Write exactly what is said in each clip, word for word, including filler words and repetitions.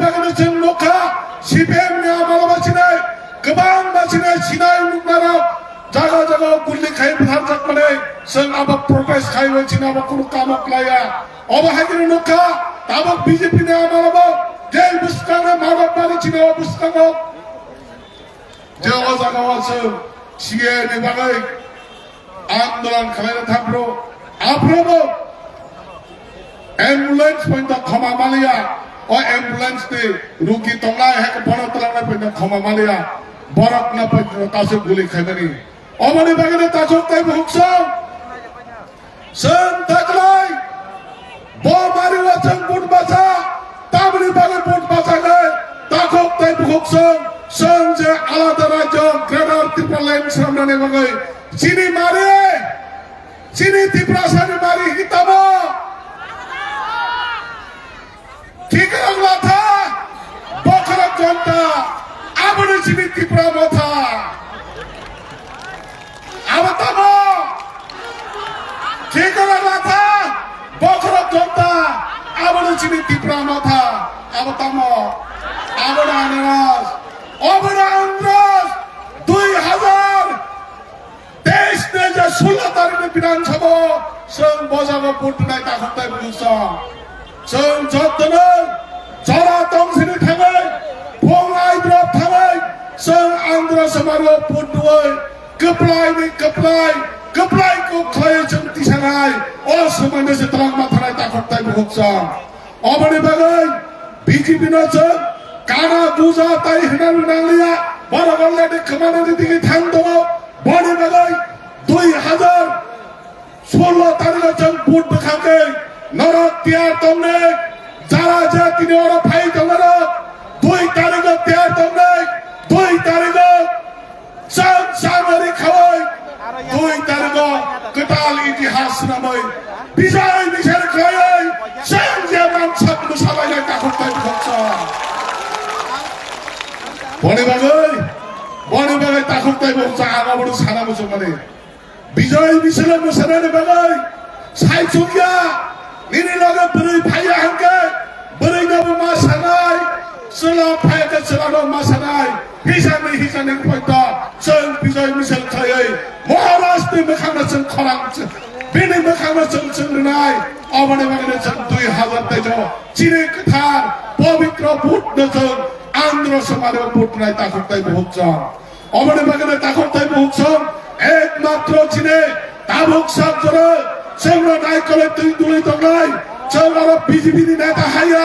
Bagwi chwng nukha, C P M ni amalo ba sinai, kwbang ba sinai, sinai nuknarok, jaga jaga o guli khai bwtharjakmani, chwng abo protest khaiwi chini abo kunu kamo khlaiya. Obo hai kheno nukha, tabuk B J P ni amalo bo, jei bwskango madok mani chini o bwskango. Je o jaga o chwng C A A ni bagwi andolon khlaina thangphru, aphrubo ambulance poito khoma maliya, o ambulance ni rugi tongnai hai bono twlangnai poito khoma maliya, borokno poito kasu guli khaimani. Oboni bagwi no takhuk tei bukhuk song. Chwng taklai, bo mari o chwng vote bacha, tamni bagwi vote bacha khe, takhuk tei bukhuk chwng, chwng je alada rajyo Greater Tipraland swnamnani bagwi chini mari, chini Tiprasani mari hikhe tamo. Khikwrwng latha, bokhorok jonta, aboni chini Tipra motha. Abo tamo? Khikwrwng latha, bokhorok jonta, aboni chini Tipra motha. Abo tamo? Abono ananas, obono andros, dui hazar. Teis ni je sullo tarikh ni Bidhan Sabha o chwng bo jaga vote rwnai takhuk tei bukhuk song. Chwng jotono jora tong sini thangwi, phung aidrop thangwi, chwng andro samaro vote rwwi kwplai ni kwplai, kwplai kok khlaiwi chwng tisanai. O swmai no se twlangma thanai takhuk tei bukhuk song. Oboni bagwi B J P no chwng kana buja tai hwnna nangliya, borok already khwmani digi thang tongo. Boni bagwi dui hazar sullo tarikh o chwng vote bwkha khe norok tiyar tongni, jara je tini oro phai tonglarok dui tarikh o tiyar tongni, dui tarikh o Chwng samari khawai, dui tarikh o kwtal itihas swnamwi, Bijay Michel khlaiwi, chwng je mansak mwsalainai takhuk tei bukhuk chwng. Boni bagwi, boni bagwi takhuk tei bukhuk chwng ang abono sana muchungmani. Bijay Michel mwsanani bagwi saichukya, nini loge bwrwi phaiya hwnkhe, bwrwi no bo ma sanai, chwla phaiya khe chwla no ma sanai, hisani hisani poito chwng Bijay Michel khlaiwi Maharaj ni mwkhang no chwng khorang, bini mwkhang no chwng chwng rwnai, oboni bagwi no chwng dui hazar tejo chini kwthar pobitro vote no chwng Andhra Somajno vote rwnai takhuk tei bukhuk chwng. Oboni bagwi no takhuk tei bukhuk song, ekmatro chini tabuk sak jora chwngno naikolwi twi dului tongnai, chwng oro B J P ni neta haiya,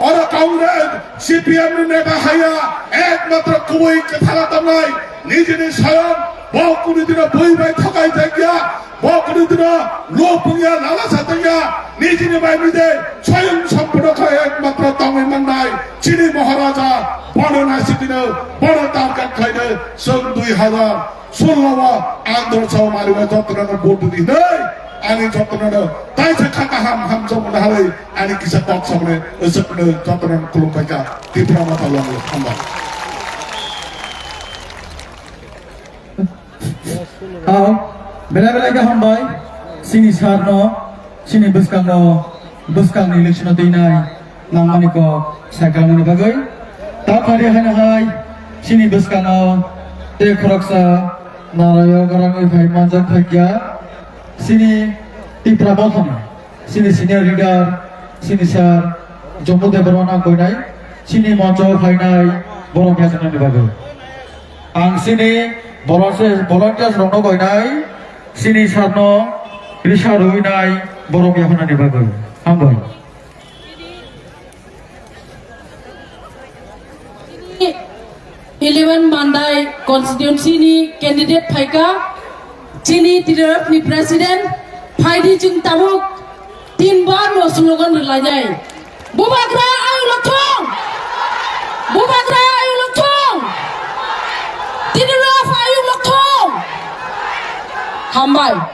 oro Congress, C P M ni neta haiya, ekmatro kubui kwthara tongnai, nijini soyong bo kunu dino bui bai thokai jakya, bo kunu dino lupungya lala satangya, nijini bai nije soyong sompono khe ekmatro tongwi mannai. Chini Maharaja, bono naisingwino, bono target khlaino, chwng dui hazar sullo o Andhra Somajno jotono vote di hinwi, ani jotono taisa kha kaham hamjakmani harwi, ani kisa kok samani, chwngno jotono khulumbaikha, Tipra Motha longwi hambai. Ang belai belai khe hambai chini sir no, chini bwskango, bwskangni election o twinai nangmani kok sai khlangmani bagwi. Ta phari haino hai chini bwskango tei khoroksa narayok rangwi phai manjak thakya chini Tipra Mothani. Chini senior leader, chini sir, Jomo Debbarma nang koinai, chini moncho phainai borok yajaknani bagwi. Ang chini volunteers, volunteers rokno koinai, chini sir no risa rwinai borok yapharnani bagwi. Hambai. Eleven Mandai constituency ni candidate phaikha, chini T D F ni president, phaidi chwng tabuk tin bar no slogan rwlainai. Bubagra ayuk lokthong! Bubagra ayuk lokthong! T D F ayuk lokthong! Hambai.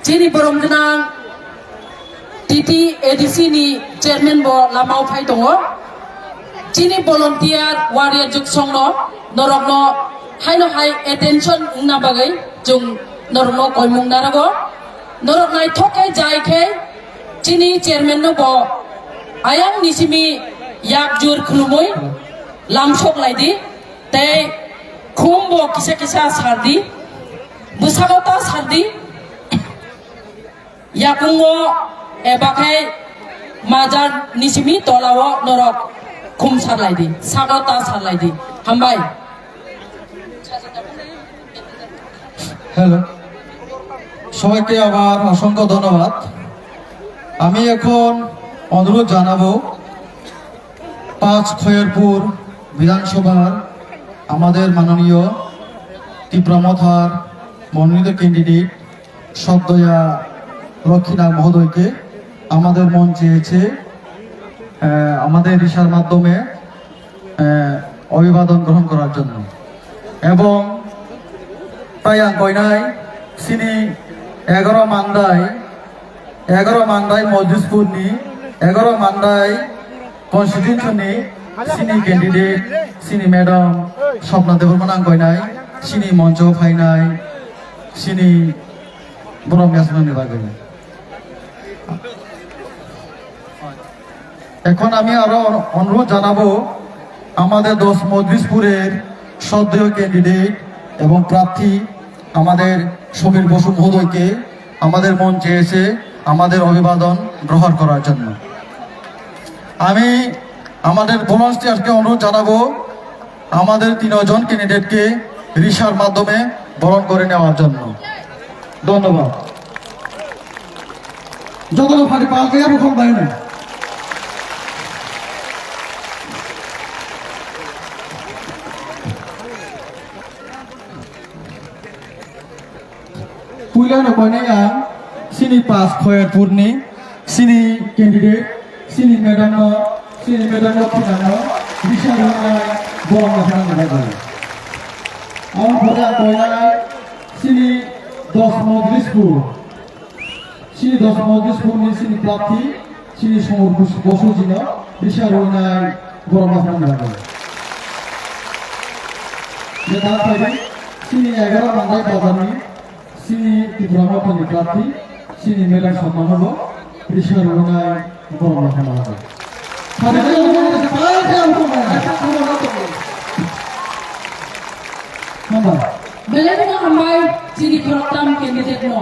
Chini borom gwnang T T A D C ni chairman bo lamao phai tongo. J Chini volunteer warrior juksongno norokno haino hai attention wngna bagwi chwng norokno koimung narago. Norok naithok khe jai khe chini chairman no bo ayang ni simi yak jur khulumui lamsok lai di tei khum bo kisa kisa sar di, bwsano ta sar di. Yakungo eba khe majar ni simi tolao norok khum sarlai di, sago ta sarlai di. Hambai. Hello, সবাইকে আবার অসংখ্য ধন্যবাদ। আমি এখন অনুরোধ জানাবো পাঁচ খয়েরপুর বিধানসভার আমাদের মাননীয় তিপ্রা মথার মনোনীত ক্যান্ডিডেট সদ্দয়া লক্ষ্মীনাথ মহোদয়কে আমাদের মঞ্চে এসে, আহ, আমাদের রিসার মাধ্যমে, আহ, অভিবাদন গ্রহণ করার জন্য। এবং তাই ang koinai sini এগারো মান্দাই, এগারো মান্দাই মজলিসপুরনি, এগারো Mandai constituencyni sini candidate, sini madam Swapna Debbarmano ang koinai sini moncho phainai, sini borok yasnani bagwi. এখন আমি আরো অনুরোধ জানাবো আমাদের দশ মজলিসপুরের সদ্য ক্যান্ডিডেট এবং প্রার্থী আমাদের সমীর বসু মহোদয়কে আমাদের মঞ্চে এসে আমাদের অভিবাদন গ্রহণ করার জন্য। আমি আমাদের ভলান্টিয়ারকে অনুরোধ জানাবো আমাদের তিনজন ক্যান্ডিডেটকে রিসার মাধ্যমে বরণ করে নেওয়ার জন্য। ধন্যবাদ। যতগুলো ফাটি পাল গেয়া রুখন বাইনে। Puila no koinai ang sini pas Khoyerpurni sini candidate sini madam no sini madam no khitano bisa rwnai borok no khana nai bai. Ang pura koinai sini dos Mojlispur sini dos Mojlispurni sini prarthi Chini Somor Bos-, Bosojino bisa rwnai borok ma phang rwnai. Je ta phai chini egaro mangai bazarni chini Tipra Mothani prarthi chini Madam Somano bo bisa rwnai borok ma phang rwnai. Hamba. Belai no hambai chini khoroktham candidate no.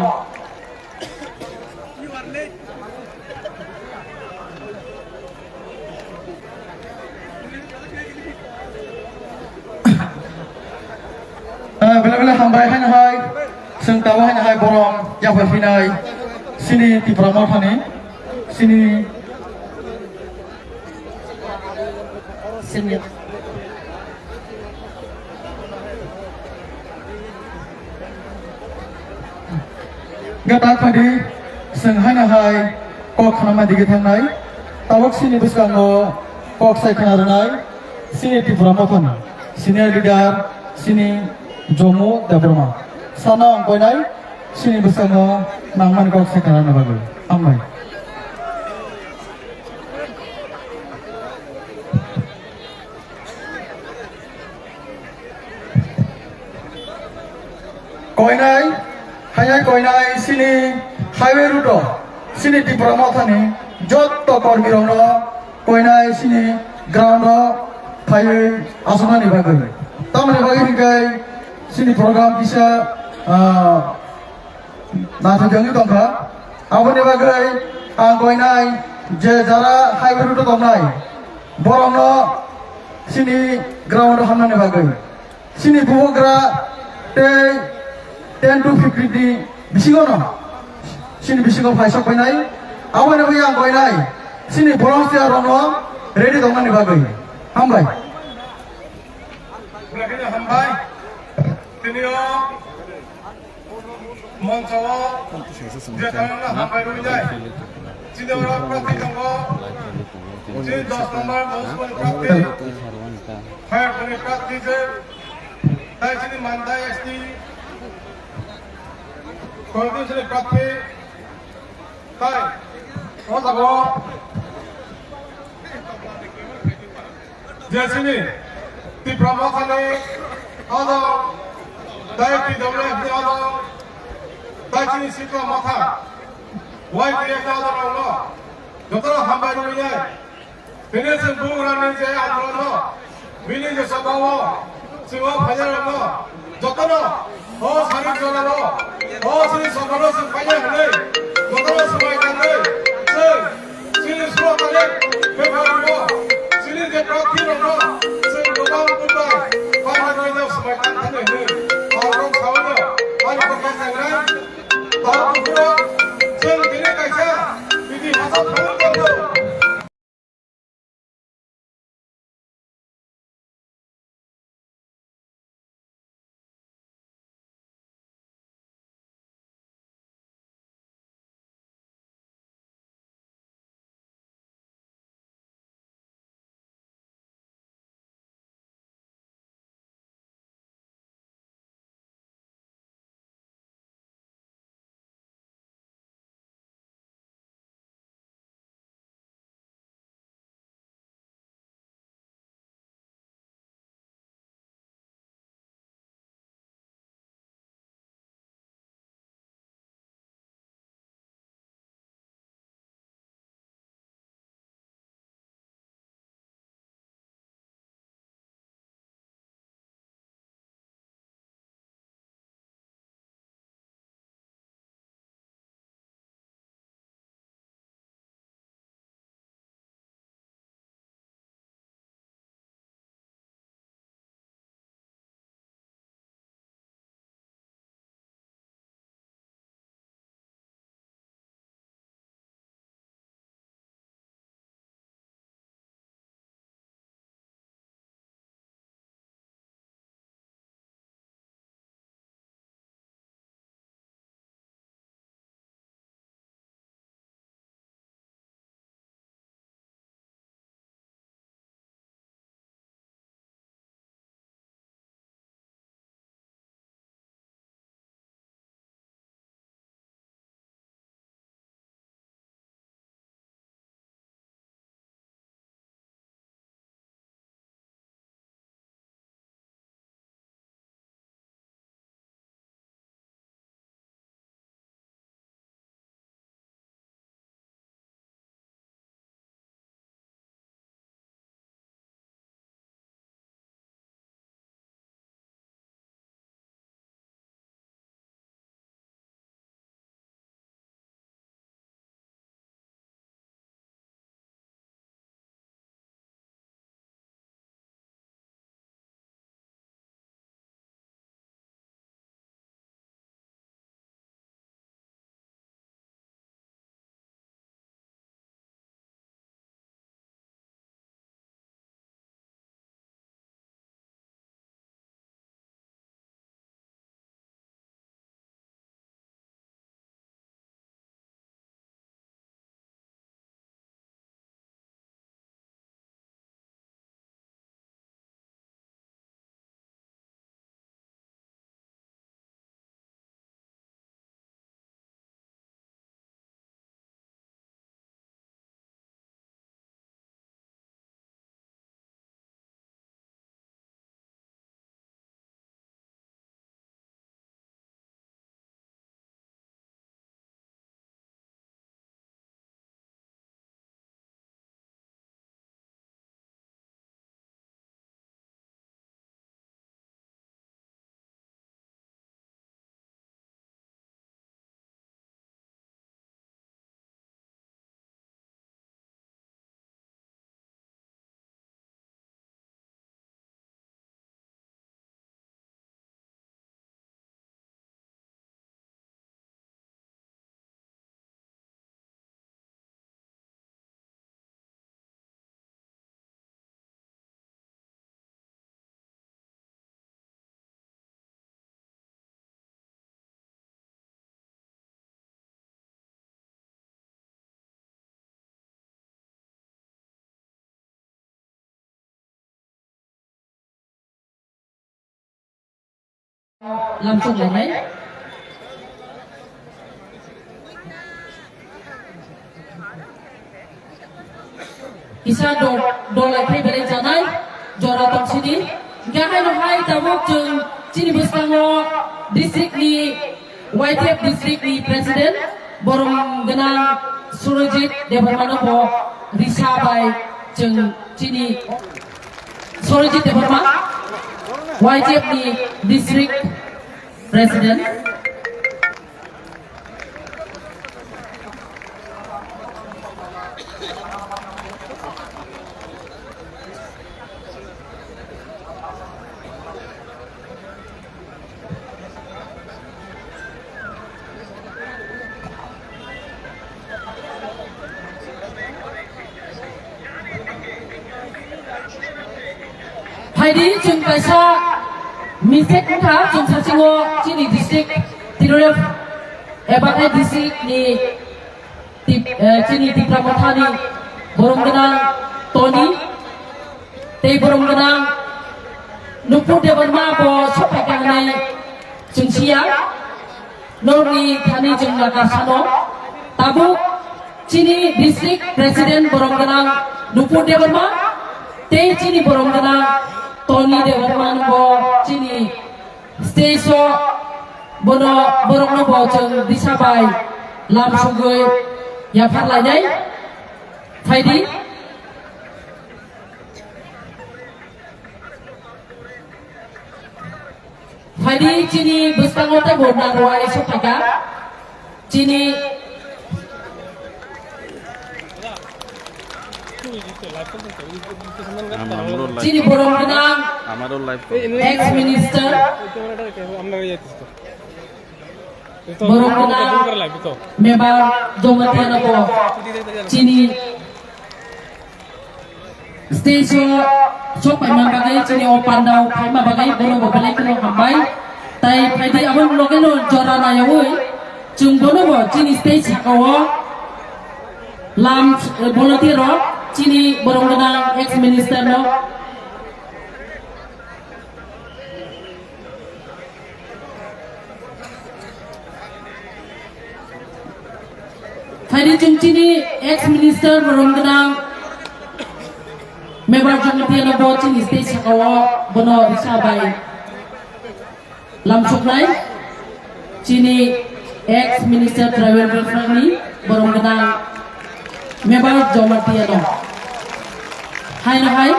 Eh, bele bele hambai haino hai, chwng tabuk haino hai borom yaphai phinai, chini Tipra Mothani, chini Senior. Gata khadi, chwng haino hai kok khnama dige thangnai, tabuk chini bwskango kok sai khna rwnai, chini Tipra Mothani senior leader, chini Jomu Debbarma. Sana ang koinai, chini bwskango nangmani kok sai khna rwna bagwi. Hambai. Koinai, hainai koinai chini highway route o, chini Tipra Mothani jotto kormi rokno koinai chini ground o phaiwi asonani bagwi. Tamoni bagwi hinkhe chini program kisa, ah, naithok wngwi tongkha. Aboni bagwi ang koinai je jara highway route o tongnai, borokno chini ground o hamnani bagwi. Chini bubagra tei ten to fifteen ni bisingo no chini bisingo phaisok painai. Aboni bagwi ang koinai chini volunteer rokno ready tongnani bagwi. Hambai. Hambai. Tini o Moncho o je kanana hambai rwi nai. Chini oro prarthi tongo. Chini dos number Mouspani prarthi. Khairpuni prarthi je. Tai chini Mandai S T. Constituency prarthi. Tai. O jaga o. Je chini Tipra Mothani adong, tai T W F ni adong, tai chini Sikla Motha, Y T F ni adong rokno jotono hambai rwinai. Tini chwng bugrani je andolon no, bini je sabao chwng o phainairokno jotono o sari jorao o chini sokorno chwng phainai hwnwi jotono swmai tangwi chwng chini suro tarik February o chini je prarthi rokno chwng kwbang buthai phainai rwino swmai tang thani hwnwi ang rok saui no ani kwthai changnai. Tabuk buphuru chwng tini kaisa bini hachal thangwi tongo. Lamsok lainai. Kisa do-, dolai phai belai janai. Jora tong sini. Hingke haino hai tabuk chwng chini bwskango district ni Y T F district ni president borom gwnang Surojit Debbarma no bo risa bai chwng chini Surojit Debbarma Y T F ni district president. Phaidi chwng kaisa mistake wngkha, chwng sasingo chini district Tirolep eba khai district ni Tip-, eh, chini Tipra Mothani borom gwnang Tony tei borom gwnang Nupur Debbarma bo sophaikha hinwi chwng siya. Norokni thani chwng naka sano. Tabuk chini district president borom gwnang Nupur Debbarma tei chini borom gwnang Tony Debbarma bo chini stage o bono borokno bo chwng disa bai lam sugwi yaphar lainai. Phaidi. Phaidi chini bwskango tei bo nang rwai sokhaikha. Chini Amaro live chini to. Borom gwnang Amaro live to. Ex minister Borom gwnang member Jamatia no bo chini stage o sok paima bagwi chini o pandao phaima bagwi bono bo belai kheno hambai. Tai phaidi aboni loge no jora nayawi chwng bono bo chini stage saka o lam, eh, volunteer rok chini borom gwnang ex minister no. Phaidi chwng chini ex minister borom gwnang member Jamatia no bo chini stage saka o bono risa bai lamsoknai chini ex minister tribal welfare ni borom gwnang member Jamatia no. Haino hai.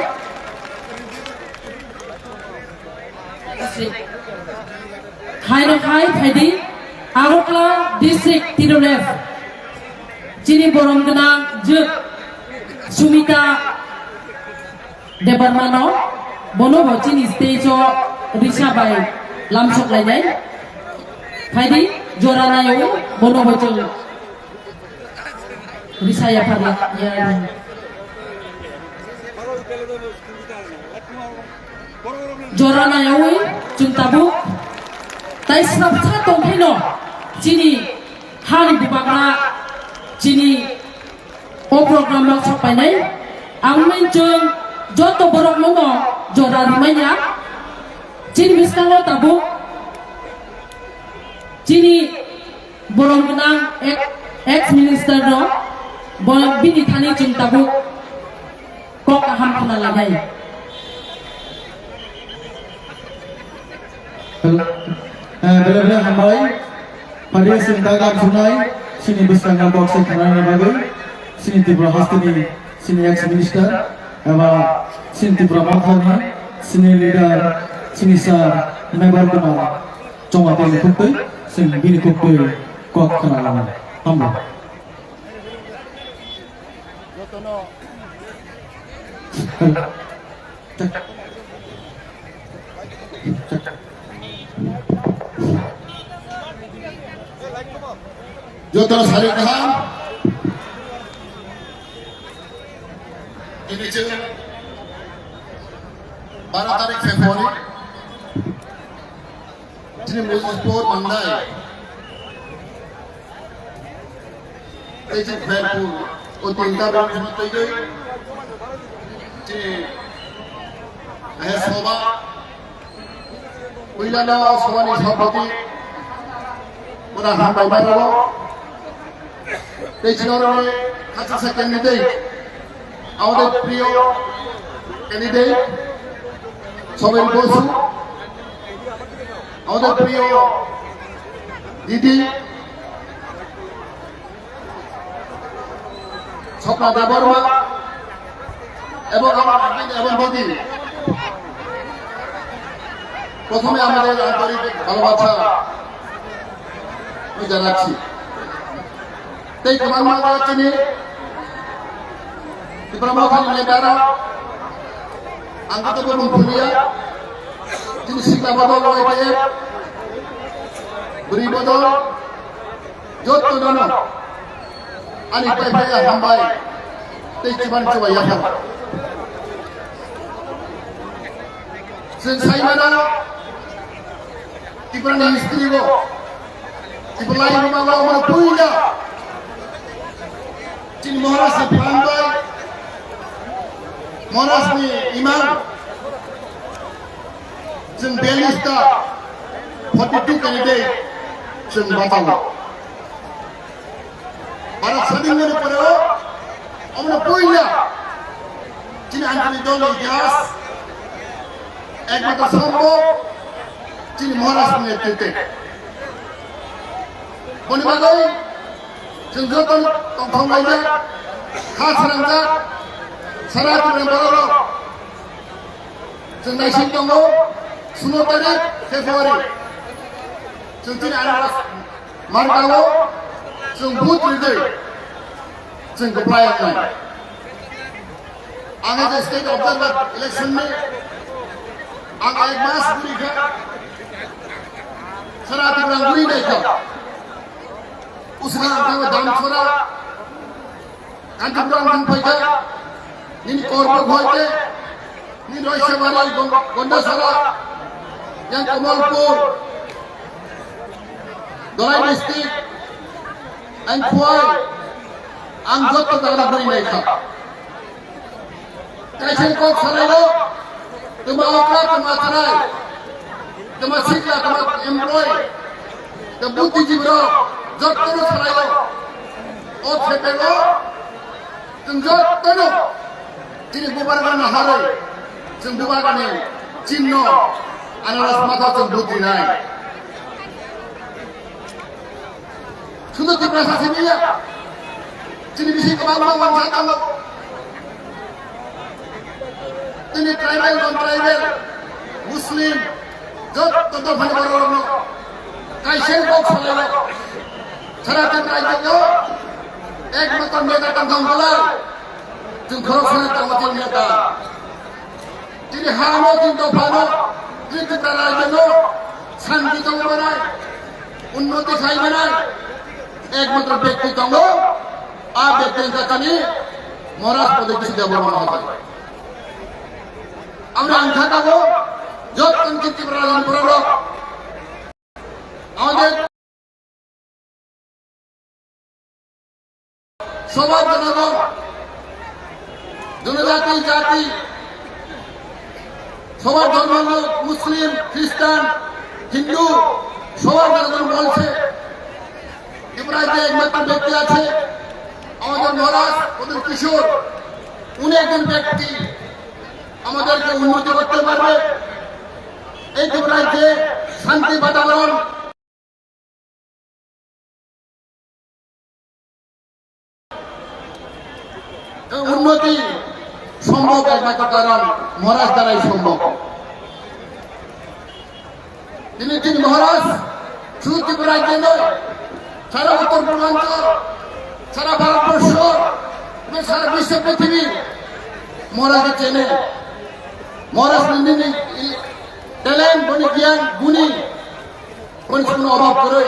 Haino hai phaidi Agartala district Tirolep chini borom gwnang jwk Sumita Debbarma no bono bo chini stage o risa bai lamsok lainai. Phaidi jora nayo bono bo chwng risa yaphar la ya. Jora nayawi chwng tabuk tai srapsa tongkhaino chini hani bubagra chini o program rok sok painai. Ang min chwng joto borok no jora rwmanya chini bwskango tabuk chini Borom gwnang ex, ex minister no bo bini thani chwng tabuk kok kaham khna lainai. Hello. Eh, bele bele hambai. Phaidi chwng da gam sunai, chini bwskango kok se khna ni bagwi, chini Tripura hasteni, chini ex minister, eba chini Tripura mothani, chini leader, chini sir, Mebar Kumar. Chonga bini kuktwi, chwng bini kuktwi kok khna lango. Hambai. Joto sari kaham. Tini chwng baro tarik February. Chini Mojitpur Mandai. Tei chini Khlaipur, o tinta rok kheno twi gwi. Chini, eh, soba. Puilano sobani sabhapati. Mona hambai ma rwo. Tei chini oro ni khachasa candidate. Amode priyo candidate. সবাই বসু, আমাদের প্রিয় দিদি স্বপ্না দেববর্মা এবং আমার দিদি এবং দিদি, প্রথমে আমাদের আন্তরিক ভালোবাসা আমি জানাচ্ছি। Tei kwbangma chini Tipra Mothani leader-rok ang khe tongwi mungphiliya, chini sikla bodol, Y T F, bwrwi bodol, jotono ani pai phaiya hambai tei chuban chubai yaphang. Chwng sai mano, Tiprani history-o Tipralai rwmano omono puila chini Maharaj ni phan bai, Maharaj ni imang, chwng biyallis ta forty two candidate chwng bachao. Bharat swadhin mani pore o omono puila chini Ancholiki dol ni itihas ekmatro sombhob chini Maharaj ni netritwe. Boni bagwi chwng joto tongthok laijak, kha srangjak, sara Tripura borok rok chwng naising tongo, suno tarik February chwng chini Anas Markao chwng vote rwgwi chwng kwplai wngnai. Ang as a state observer election ni ang ek mas guri kha, sara Tripura guri nai kha. Usra ang kha Damchara, Kanchipura ang thang phaikha, nini Korbuk hoite, nini Roisabari, Gon-, Gondasara, yang Kamalpur, Dhalai district, ang Khowai, ang joto jaga guri nai kha. Kaisa kok salaio, tuma okra, tuma chwrai, tuma sikla, tuma employee, tuma buddhijibi rok, jotono salaio. O thepelo, chwng jotono, chini bubagra no harwi, chwng bubagra ni chinno, Anaras Matha chwng vote rinai. Sudu Tiprasa simi ya. Chini bisi kwbangma wansa tongo. Chini tribal, non tribal, Muslim, joto dophani borok rokno kaisa kok salaio. Sara Tripura rajyo ekmatro neta tongthok wngkha lai. Chwng khoroksa no tongo chini neta. Chini hano, chini dophano, chini Tripura rajyono santi tongwi manai, unnoti khai manai ekmatro bekti tongo, a bekti wngkha chini Maharaj Pradyut Kishore Debbarma Maharaj. Amra ang kha tabuk joto chini Tripura rajyoni borok rok. Amader সবার জনগণ, জনজাতি, জাতি, সবার ধর্ম, মুসলিম, খ্রিস্টান, হিন্দু, সবার জনগণ বলছে, ত্রিপুরায় যে একমাত্র ব্যক্তি আছে, আমাদের মহারাজ প্রদ্যুৎ কিশোর, উনি একজন ব্যক্তি আমাদেরকে উন্নতি করতে পারবে। এই ত্রিপুরায় যে শান্তি বাতাবরণ, এই উন্নতি সম্ভব একমাত্র কারণ মহারাজ দ্বারাই সম্ভব। তিনি, তিনি মহারাজ শুধু ত্রিপুরা রাজ্যে নয়, সারা উত্তর পূর্বাঞ্চল, সারা ভারতবর্ষ এবং সারা বিশ্ব পৃথিবী মহারাজকে চেনে। মহারাজ নিজের ট্যালেন্ট, মানে জ্ঞান, গুণী, কোনো কোনো অভাব করে,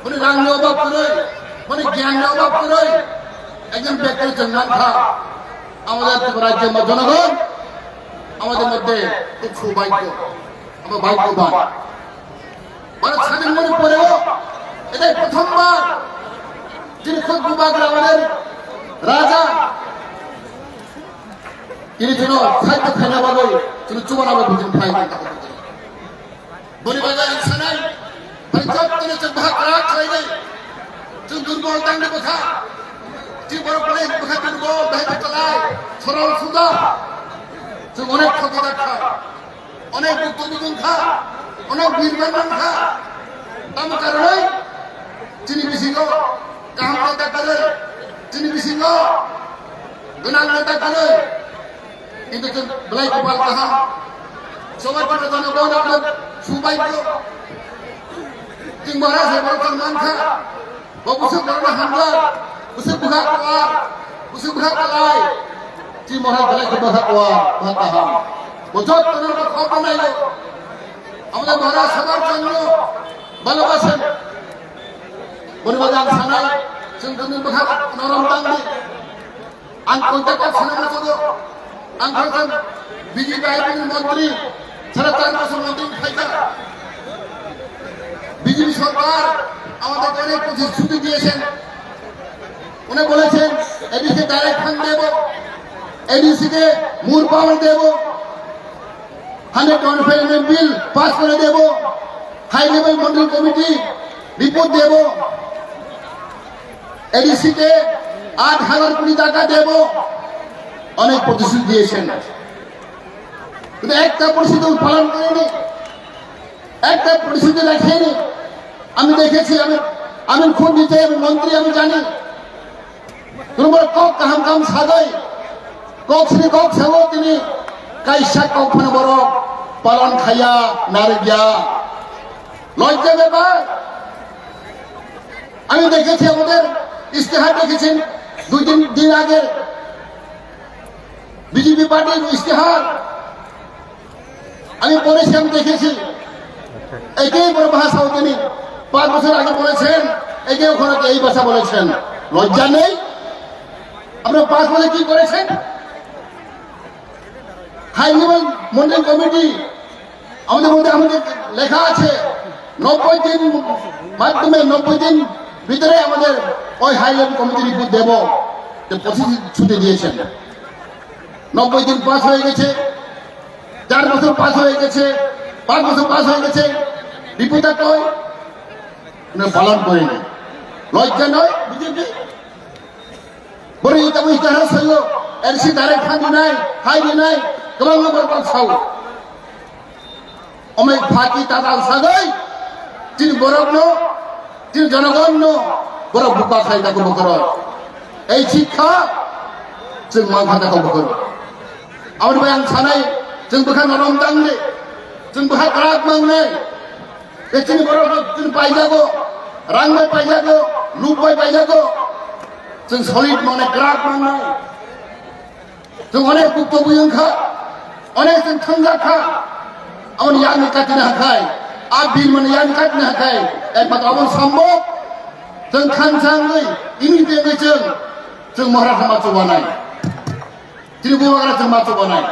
কোনো রাঙনি অভাব করে, কোনো জ্ঞাননি অভাব করে, একজন ব্যক্তির জন্মান খা। আমাদের রাজ্যের মধ্যে জনগণ আমাদের মধ্যে খুব সৌভাগ্য, আমরা ভাগ্যবান। ভারত স্বাধীন হওয়ার পরেও এটাই প্রথমবার যিনি খুদ বুবাগ্রা আমাদের রাজা, তিনি যেন খাদ্য খানা বাবু, তিনি চুমানা বাবু, তিনি খাই। Boni bagwi ang sanai, bai jottoni chwng bahai kwrak khlainai. Chwng durbol tangni bwkha. Chini borok belai bwkha durbol, bahai bwchalai, sorol suda. Chwng onek khoti dakha. Onek bukto bukung kha, onek birman man kha. Tamo karonoi chini bisingo kaham kota kwrwi, chini bisingo gwnang kota kwrwi. Kintu chwng belai kopal kaham. Sobai pura jana bona subai ko. Chwng bara se bara chwng man kha. Bo bwswk borokno hamjak, bwswk bwkha kwar, bwswk bwkha kwlai. Chini mohai belai khe bwkha kwar, bwkha kaham. Bo jottono bo khoroknai o. Amole mora sabar changno, bhalobasen. Boni bagwi ang sanai, chwng chwngni bwkha norom tangdi. Ang koita kok sana muchungo. Ang khaikha B J P I P ni montri, sara char bosor montri khaikha. B J P sorkar আমাদের অনেক প্রতিশ্রুতি দিয়েছেন। উনি বলেছেন, ADC direct fund দেব, ADC কে more power দেব, hundred development bill pass করে দেব, high level Mandal committee report দেব। এডিসি কে আট হাজার কোটি টাকা দেব, অনেক প্রতিশ্রুতি দিয়েছেন, কিন্তু একটা প্রতিশ্রুতি পালন করেনি, একটা প্রতিশ্রুতি রাখেনি। আমি দেখেছি, আমি, আমি খুব নিজে, আমি মন্ত্রী, আমি জানি। Kunuboro kok kaham kaham sagwi, kok sini kok sago tini kaisa kok phano borok palon khaiya narikya. লজ্জা ব্যাপার। আমি দেখেছি আমাদের ইশতেহার দেখেছেন দুই তিন দিন আগে বিজেপি পার্টির ইশতেহার আমি পড়েছি, আমি দেখেছি। একেই বড় ভাষা তিনি পাঁচ বছর আগে বলেছেন, একে ওখানে এই ভাষা বলেছেন। লজ্জা নেই? আপনারা পাঁচ বছর কি করেছেন? হাই লেভেল মন্ডল কমিটি আমাদের মধ্যে আমাদের লেখা আছে, নব্বই দিন মাধ্যমে নব্বই দিন ভিতরে আমাদের ওই হাই লেভেল কমিটি রিপোর্ট দেব। তো প্রতিশ্রুতি দিয়েছেন, নব্বই দিন পাস হয়ে গেছে, চার বছর পাস হয়ে গেছে, পাঁচ বছর পাস হয়ে গেছে, রিপোর্টটা কই? উনি পালন করেনি। লজ্জা নয় BJP? Borok ita bo ita ha sayo, L C direct phan dinai, hai dinai, kwbangma borok kok sao. Omai phaki tadal sagwi, chini borokno, chini jonogonno, borok buka khai tako bokorok. Ei sikha, chwng mankha tako bokorok. Aboni bai ang sanai, chwng bwkha norom tangdi, chwng bwkha kwrak mangnai. Tei chini borok rok chini paijago, rang bai paijago, luk bai paijago. Chwng solid mangnai, kwrak mangnai. Chwng onek bukto bui wngkha, onek chwng thangjak kha. Aboni yakni katina hakhai, a bil mani yakni katina hakhai, ekmatro aboni sambo chwng thansa wngwi, ini tengwi chwng, chwng Maharaj ma chubanai. Chini bubagra chwng ma chubanai.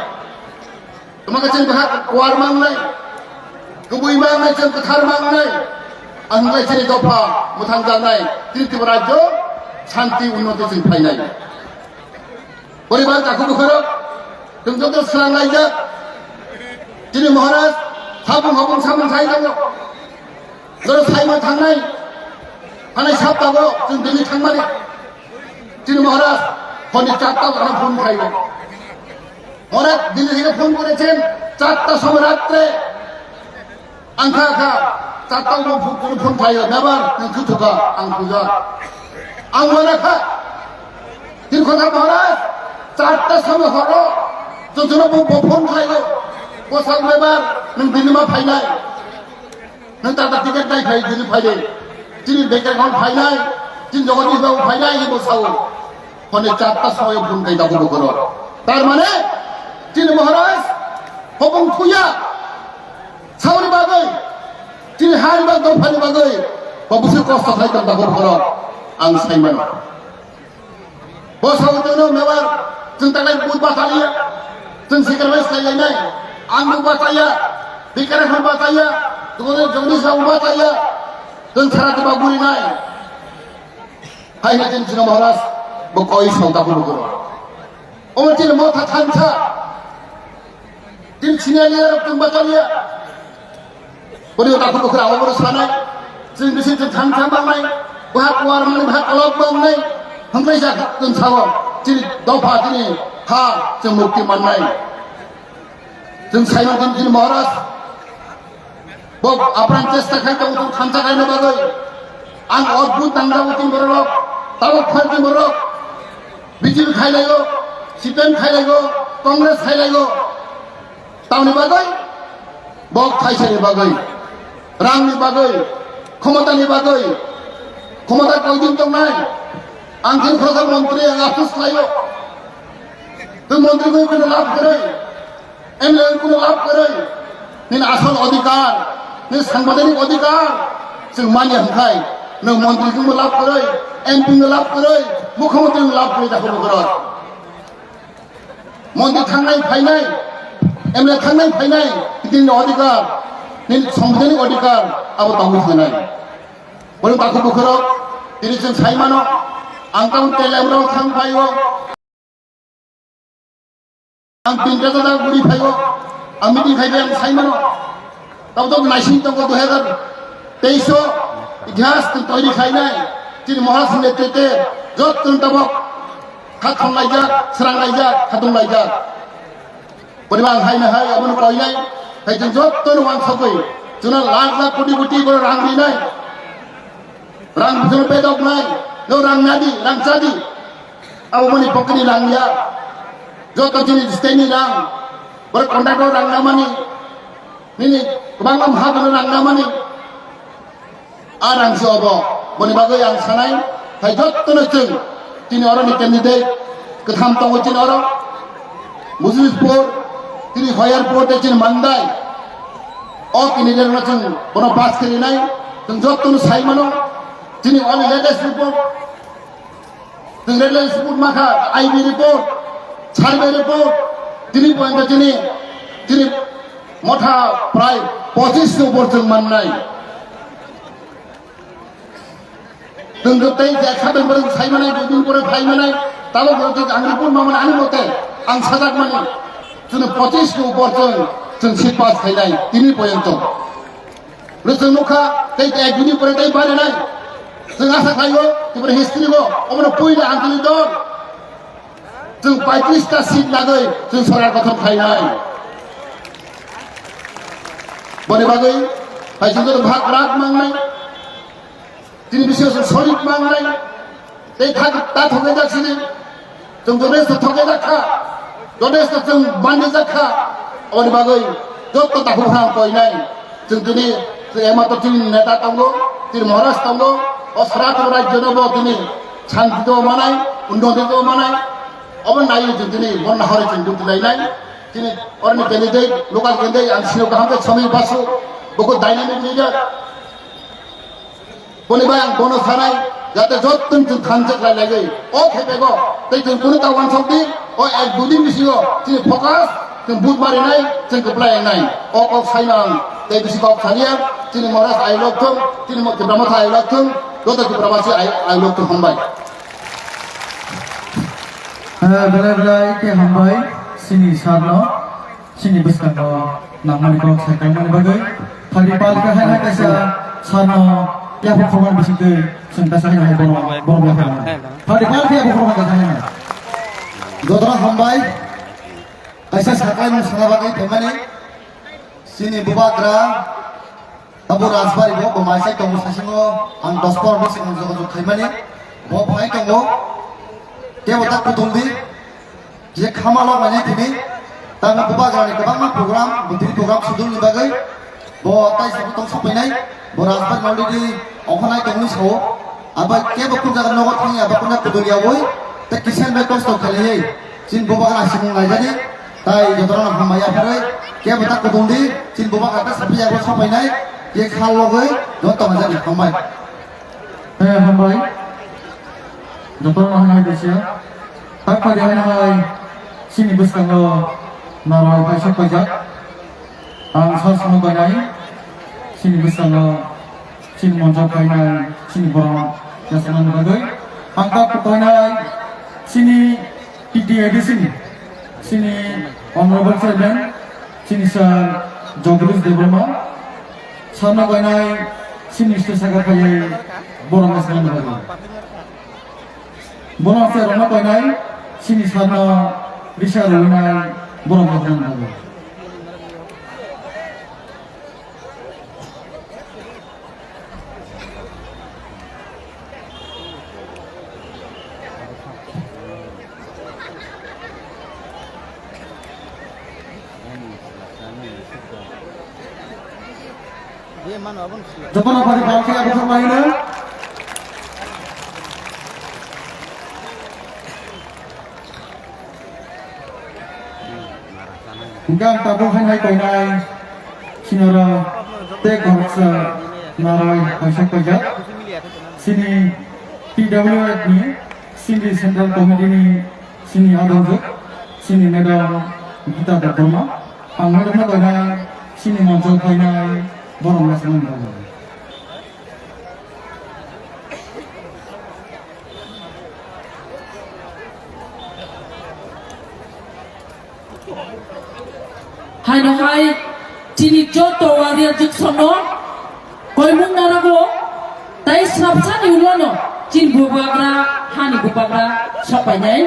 Tamo khe chini bwkha kuar mangnai, kubui mangnai, chwng kwthar mangnai. Ang hwnlai chini dopha mwthang jaknai, chini Tripura rajyo shanti unnoti chwng phainai. Poribar takhuk bwkhorok, chwng joto swrang laijak. Chini Maharaj sabung habung samung khai tongo. Jora saima thangnai, hanai saptago chwng Delhi thangmani. Chini Maharaj honni charta ano phone khaio. Maharaj Delhi theke phone korechen, charta somoy ratre. Ang kha kha, charta ano phone, phone khaio, mebar nwng khuthukha, ang puja. Ang wala kha. Tin khota Maharaj, charta somoy horo, jotono bo, bo phone khaio. Bo sak mebar, nwng Delhi ma phainai. Nwng tata ticket nai phai, tini phai de. Tini Bekar Khan phai nai, tini Jagadish Babu phai nai, ibo sao. Hone charta somoy phone kai dago bokoro. Tar mane, tini Maharaj, hopong thuya, saoni bagoi, tini hari bag dopha ni bagoi, ba busi kosto khai tong dago bokoro. Ang sai mano. Bo sao chwngno mebar, chwng taklai bui bachaliya, chwng sacrifice khlailainai, ang bo bachaya, Bikare Khan bachaya, Jagadish Babu bachaya, chwng sara tiba burinai. Hai hai chwng chwngno Maharaj, bo koi sao ta bulu koro. Omo chini motha thansa, chini senior leader rok chwng bachaliya. Boni o takhuk bukhuk abo bono sanai, chwng bisi chwng thang thang mangnai, bwha kuar mangnai, bwha kolok mangnai, hwnkhai sa chwng sao, chini dopha, chini ha, chwng mukti mannai. Chwng sai mankha chini Maharaj bo apran chesta khai tongo chwng thansa khaina bagwi. Ang odbhut nangjago chini borok, tabok phai chini borok, B J P khailaigo, C P M khailaigo, Congress khailaigo. Tamni bagwi? Bo thaisani bagwi, rangni bagwi, khomotani bagwi. Khomota koidin tongnai? Ang khe khoroksa montri, ang afsus khlaio. Tei montri khe kheno lab kwrwi, M L A kheno lab kwrwi. Nini asol odhikar, nini sangbidanik odhikar chwng manya hwnkhai, nwng montri kheno lab kwrwi, M P no lab kwrwi, mukhyamantri no lab kwrwi, dakho bukrok. Montri thangnai phainai, M L A thangnai phainai, nini odhikar, nini sangbidanik odhikar abo tangwi thangnai. Boni dakho bukrok, tini chwng sai mano, ang tamo Telemrao thang phaio, ang tinta jada guri phaio, ang meeting khai ang sai mano. Tabok naising tongo dui hazar teis o itihas twi toiri khlainai chini Maharaj ni netrite jotto tabok khathom laijak, srang laijak, khatung laijak. Poriba ang haino hai abono koinai, hai chwng jotto no wansogwi chwngno lakh lakh koti koti borok rang rinai, rang bwswkno bedoknai, no rang nadi, rang chadi. Abo boni pocket ni rang ya, jotto chini state ni rang, borok contractor rang namani, nini kwbangma mahajono rang namani, a rang se obo. Boni bagwi ang sanai, hai jottono chwng tini oroni candidate kwtham tongo chini oro, Mujibpur, tini Hoyarpur tei chini Mandai, o candidate no chwng bono pass kharinai, chwng jottono sai mano, chini oro latest report, Chwng latest report mankha, I B report, survey report, tini pointo chini, chini motha prai pochis ni upor chwng mannai. Chwng tei je eksa beng borok sai manai, dui din pore phai manai, tamo borok tei ang report ma mani ani mote, ang sajak mani, chwng pochis ni upor chwng, chwng seat pass khainai, tini pointo. Rwchwng nukha, tei ek dui din pore tei barinai. Chwng asa khlaio, Tripura history o, omono puila Anjali dol. Chwng paitris ta seat nagwi, chwng sorkar gothon khlainai. Boni bagwi, hai chwng joto bhag rag mangnai. Chini bisingo chwng solid mangnai. Tei thak-, ta thokjak sini. Chwng jodesto thokjak kha. Jodesto chwng bandijak kha. Aboni bagwi jotto takhuk phang koinai. Chwng tini, chwng ema to chini neta tongo, chini Maharaj tongo. O sara tongo rajyo no bo tini shanti to manai, unnoti to manai. Obo naiwi chwng tini bon nahori chwng duti lainai. Chini oroni candidate, local candidate, ang sino kaham khe Samir Basu, boko dynamic leader. Boni bai ang bono sanai, jate jottoni chwng thansa khlai laiwi. O khe bego, tei chwng kunu ta wansok di, o ek dui din bisingo chini focus, chwng vote marinai, chwng kwplai wngnai. O kok saino ang tei bisi kok saliya, chini Maharaj ailok thung, chini Tipra Motha ailok thung, joto Tipra basi ai-, ailok thung, hambai. Eh, belai belai khe hambai, chini sir no. Chini bwskango nangmani kok sai tongmani bagwi. Thani pal khe hai hai kaisa sano yapha khoroknwi bisingtwi chwng kaisa hai hai bono, bono yapha mano. Thani pal khe yapha khoroknwi kaisa hai hai. Jotono hambai. Kaisa sakai mung sana bagwi phaimani. Chini bubagra Abo Rajbari bo, bo maisai tongo sasingo ang dos pondro bwswk jogajog khaimani. Bo phai tongo. Kebo ta kutung di. Je khama lok manya tini. Tamo bubagrani kwbangma program, bwtwi program sudulni bagwi. Bo tai sabo tong sapainai. Bo Rajbari already ongkhornai tongwi sao. Abo kebo kun jaga nogo thangya, abo kun jaga kutung yawi. Tei kisa bai kosto khailaiwi. Chini bubagra simung laijadi. Tai jotono hambai yapharwi, kebo ta kutung di, chini bubagra ta sapi yago sapainai, ye khal logwi, joto hamjak hambai. Eh, hambai. Jotono hambai desia. Tak pari hai hai, chini bwskango narwai kaisa paijak. Ang sar sano bainai, chini bwskango, chini monjak bainai, chini borok yasanani bagwi. Ang tak pari hai, chini T T A D C ni, chini Honorable Chairman, chini Sir Jagdish Debbarma, sarno kainai chini state sakha phaiwi borok nasinani bagwi. Bono se rwna kainai chini sarno risa rwinai borok nasinani bagwi. Jotono pari pal khe abo thang laino. Hingke ang tabuk hai hai painai sinoro tei khoroksa naroi kaisa paijak. Sini T W F ni Sini Central Committee ni sini adorjak, sini Madam Gita Debbarma, ang madam no bai sini moncho phainai borok no swmai. Haino hai chini joto warrior jwksono koimung narago, tei swrapsani ulono chini bubagra, hani bubagra sopainai.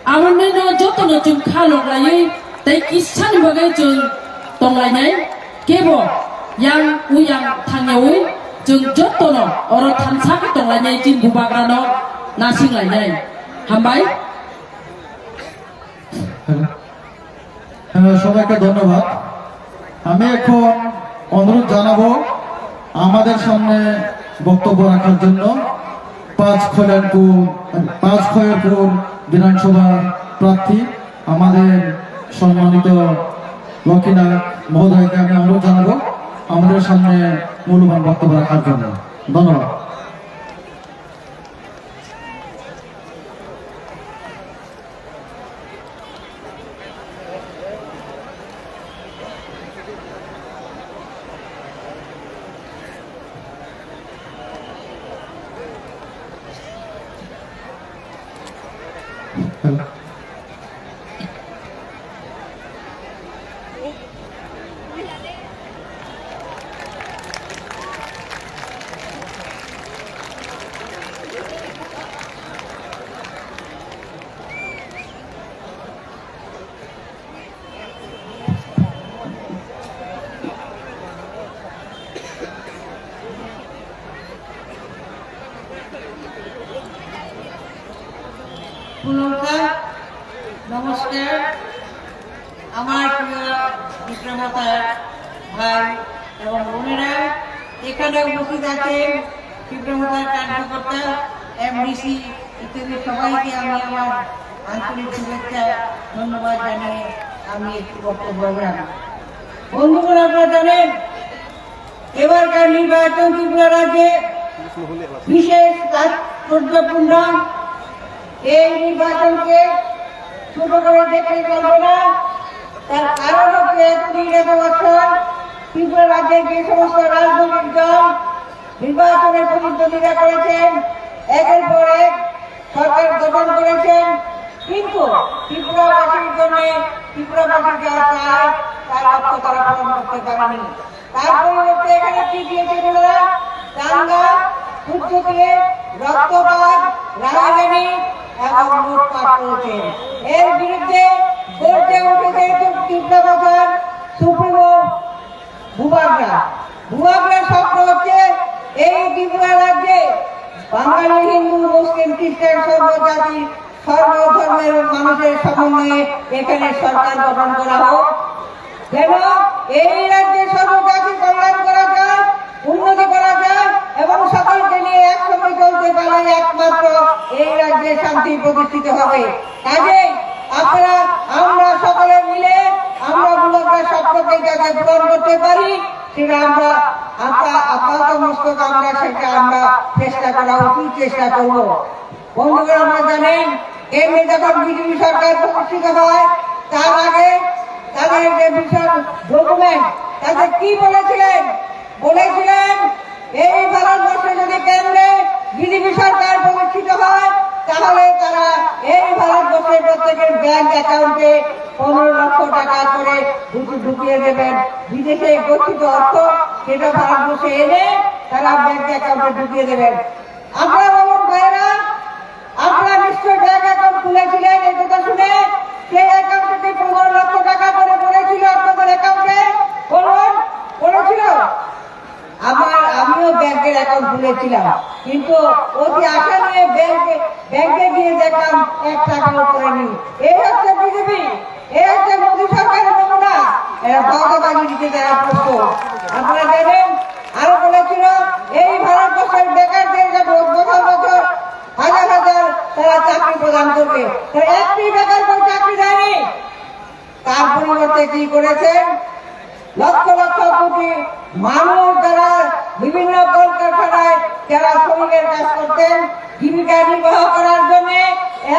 Abonino jotono chwng kha loklaiwi tei kisani bagwi chwng tonglainai. Kebo yang uyang thangyawi chwng jotono oro thansa khe tonglainai, chini bubagrano nasinglainai. Hambai. হ্যাঁ, সবাইকে ধন্যবাদ। আমি এখন অনুরোধ জানাবো আমাদের সামনে বক্তব্য রাখার জন্য পাঁচ খৈরানপুর, পাঁচ খয়েরপুর বিধানসভার প্রার্থী আমাদের সম্মানিত লক্ষ্মীনাথ মহোদয়কে আমি অনুরোধ জানাবো আমাদের সামনে মূল্যবান বক্তব্য রাখার জন্য। ধন্যবাদ। খুলুমখা, নমস্কার। আমার প্রিয় বিক্রমতার ভাই এবং বোনেরা, এখানে উপস্থিত আছেন বিক্রমতার কার্যকর্তা, এমডিসি ইত্যাদি সবাইকে আমি আমার আন্তরিক শুভেচ্ছা, ধন্যবাদ জানিয়ে আমি একটি বক্তব্য রাখলাম। বন্ধুগণ, আপনারা জানেন, এবারকার নির্বাচন ত্রিপুরা রাজ্যে বিশেষ তাৎপর্যপূর্ণ। এই নির্বাচনকে ছোট করে দেখলে চলবে না। তার কারণ হচ্ছে, এতদিন এত বছর ত্রিপুরা রাজ্যের যে সমস্ত রাজনৈতিক দল নির্বাচনের প্রতিদ্বন্দ্বিতা করেছেন, একের পর এক সরকার গঠন করেছেন, কিন্তু ত্রিপুরাবাসীর জন্য, ত্রিপুরাবাসী যা চায়, তার লক্ষ্য তারা পূরণ করতে পারেনি। তার পরিবর্তে এখানে কি দিয়েছেন ওনারা? দাঙ্গা, খুনসুটি, রক্তপাত, রাহাজানি এবং লুটপাট করেছেন। এর বিরুদ্ধে গর্জে উঠেছে ত্রিপুরা ভাষার সুপ্রিমো ভূভাগরা। ভূভাগরার স্বপ্ন হচ্ছে এই ত্রিপুরা রাজ্যে বাঙালি, হিন্দু, মুসলিম, খ্রিস্টান, সর্ব জাতি, সর্ব ধর্মের মানুষের সমন্বয়ে এখানে সরকার গঠন করা হোক, যেন এই রাজ্যে সর্ব জাতির কল্যাণ করা যায়, উন্নতি করা যায় এবং সকলকে নিয়ে একসঙ্গে চলতে পারে। একমাত্র এই রাজ্যে শান্তি প্রতিষ্ঠিত হবে। কাজেই আপনারা, আমরা সকলে মিলে আমরা ভূভাগরার স্বপ্নকে যাতে পূরণ করতে পারি, সেটা আমরা, আমরা আপাত মস্তক আমরা সেটা আমরা চেষ্টা করা উচিত, চেষ্টা করব। বন্ধুরা, আপনারা জানেন, কেন্দ্রে যখন বিজেপি সরকার প্রতিষ্ঠিত হয়, তার আগে তাদের যে ভীষণ ডকুমেন্ট, তাদের কি বলেছিলেন? বলেছিলেন, এই ভারতবর্ষে যদি কেন্দ্রে বিজেপি সরকার প্রতিষ্ঠিত হয়, তাহলে তারা এই ভারতবর্ষের প্রত্যেকের ব্যাংক অ্যাকাউন্টে পনেরো লক্ষ টাকা করে ঢুকি-, ঢুকিয়ে দেবেন। বিদেশে গচ্ছিত অর্থ, সেটা ভারতবর্ষে এনে তারা ব্যাংক অ্যাকাউন্টে ঢুকিয়ে দেবেন। আপনারা বলুন ভাইরা, আপনারা নিশ্চয় ব্যাংক অ্যাকাউন্ট খুলেছিলেন, এই কথা শুনে সেই অ্যাকাউন্টে কি পনেরো লক্ষ টাকা করে পড়েছিল আপনাদের অ্যাকাউন্টে? বলুন, পড়েছিল? আমার, আমিও ব্যাংকের অ্যাকাউন্ট খুলেছিলাম, কিন্তু অতি আশা নিয়ে ব্যাংকে, ব্যাংকে গিয়ে দেখলাম এক টাকাও পড়েনি। এই হচ্ছে বিজেপি, এই হচ্ছে মোদী সরকারের নমুনা। এরা ভাওতাবাজি দিতে তারা প্রস্তুত। আপনারা জানেন, করবে। তো একটি বেকার কেউ চাকরি দেয়নি। তার পরিবর্তে কি করেছেন? লক্ষ লক্ষ কোটি মানুষ যারা বিভিন্ন কলকারখানায় যারা শ্রমিকের কাজ করতেন, জীবিকা নির্বাহ করার জন্য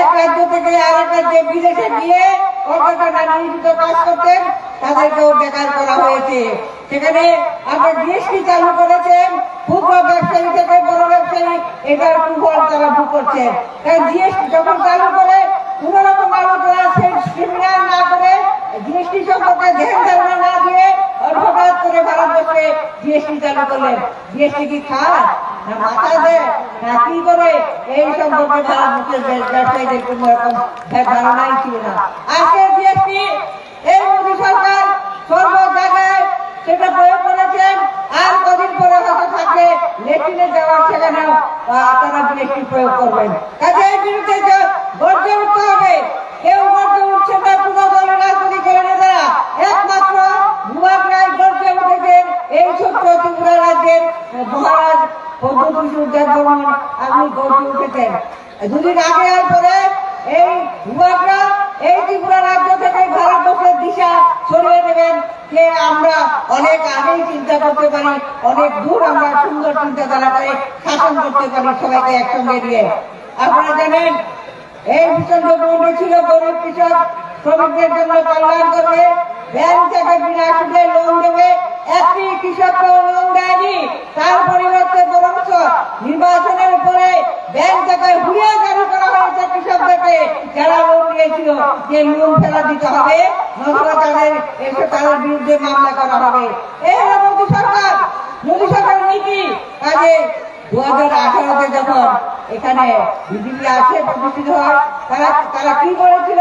এক রাজ্য থেকে আরেক রাজ্যে বিদেশে গিয়ে কলকারখানায় নিয়োজিত কাজ করতেন, তাদেরকেও বেকার করা হয়েছে। সেখানে আমরা জিএসটি চালু করেছেন, ক্ষুদ্র ব্যবসায়ী থেকে বড় ব্যবসায়ী, এটার কুফল তারা ভোগ করছেন। কারণ জিএসটি যখন চালু করে, কোনো রকম আলোচনা সে-, সেমিনার না করে, জিএসটি সম্পর্কে ধ্যান ধারণা না দিয়ে, হঠাৎ করে ভারতবর্ষে জিএসটি চালু করলেন। জিএসটি কি খায়? না মাথা দেয়? না কি করে? এই সম্পর্কে ভারতবর্ষের ব্য-, ব্যবসায়ীদের কোনো রকম ধ্যান ধারণাই ছিল না। আজকে জিএসটি এই মোদী সরকার সর্ব জায়গায় সেটা প্রয়োগ করেছেন। আর কদিন পরে হয়তো থাকলে লেট্রিনে যাওয়ার সেখানেও, আহ, তারা জিএসটি প্রয়োগ করবেন। কাজে এর বিরুদ্ধে যে গর্জে উঠতে হবে, কেউ গর্জে উঠছে না, কোনো দলের রাজনৈতিক দলের নেতারা। একমাত্র ভূভাগ রায় গর্জে উঠেছেন এই ছোট্ট ত্রিপুরা রাজ্যের, আহ, মহারাজ প্রদ্যোৎ কিশোর দেববর্মন, আপনি গর্জে উঠেছেন। দুদিন আগে আর পরে এই ভূভাগরা এই ত্রিপুরা রাজ্য থেকে ভারতবর্ষের দিশা সরিয়ে দেবেন, যে আমরা অনেক আগেই চিন্তা করতে পারি, অনেক দূর আমরা সুন্দর চিন্তাধারা করে শাসন করতে পারি সবাইকে একসঙ্গে নিয়ে। আপনারা জানেন, এই ভূষণ ভবনটি ছিল গরিব কৃষক শ্রমিকদের জন্য কল্যাণ করবে, ব্যাংক থেকে বিনা সুদে লোন দেবে। একটি কৃষককেও লোন দেয়নি। তার পরিবর্তে বরঞ্চ নির্বাচনের পরে ব্যাংক থেকে হুঁশিয়ারি জারি করা হয়েছে কৃষকদেরকে, যারা লোন নিয়েছিল, যে লোন ফেরত দিতে হবে, নতুবা তাদের এসে তাদের বিরুদ্ধে মামলা করা হবে। এই হলো মোদী সরকার, মোদী সরকারের নীতি। কাজে দু হাজার আঠারোতে যখন এখানে বিজেপি আসে, প্রতিষ্ঠিত হয়, তারা, তারা কি করেছিল?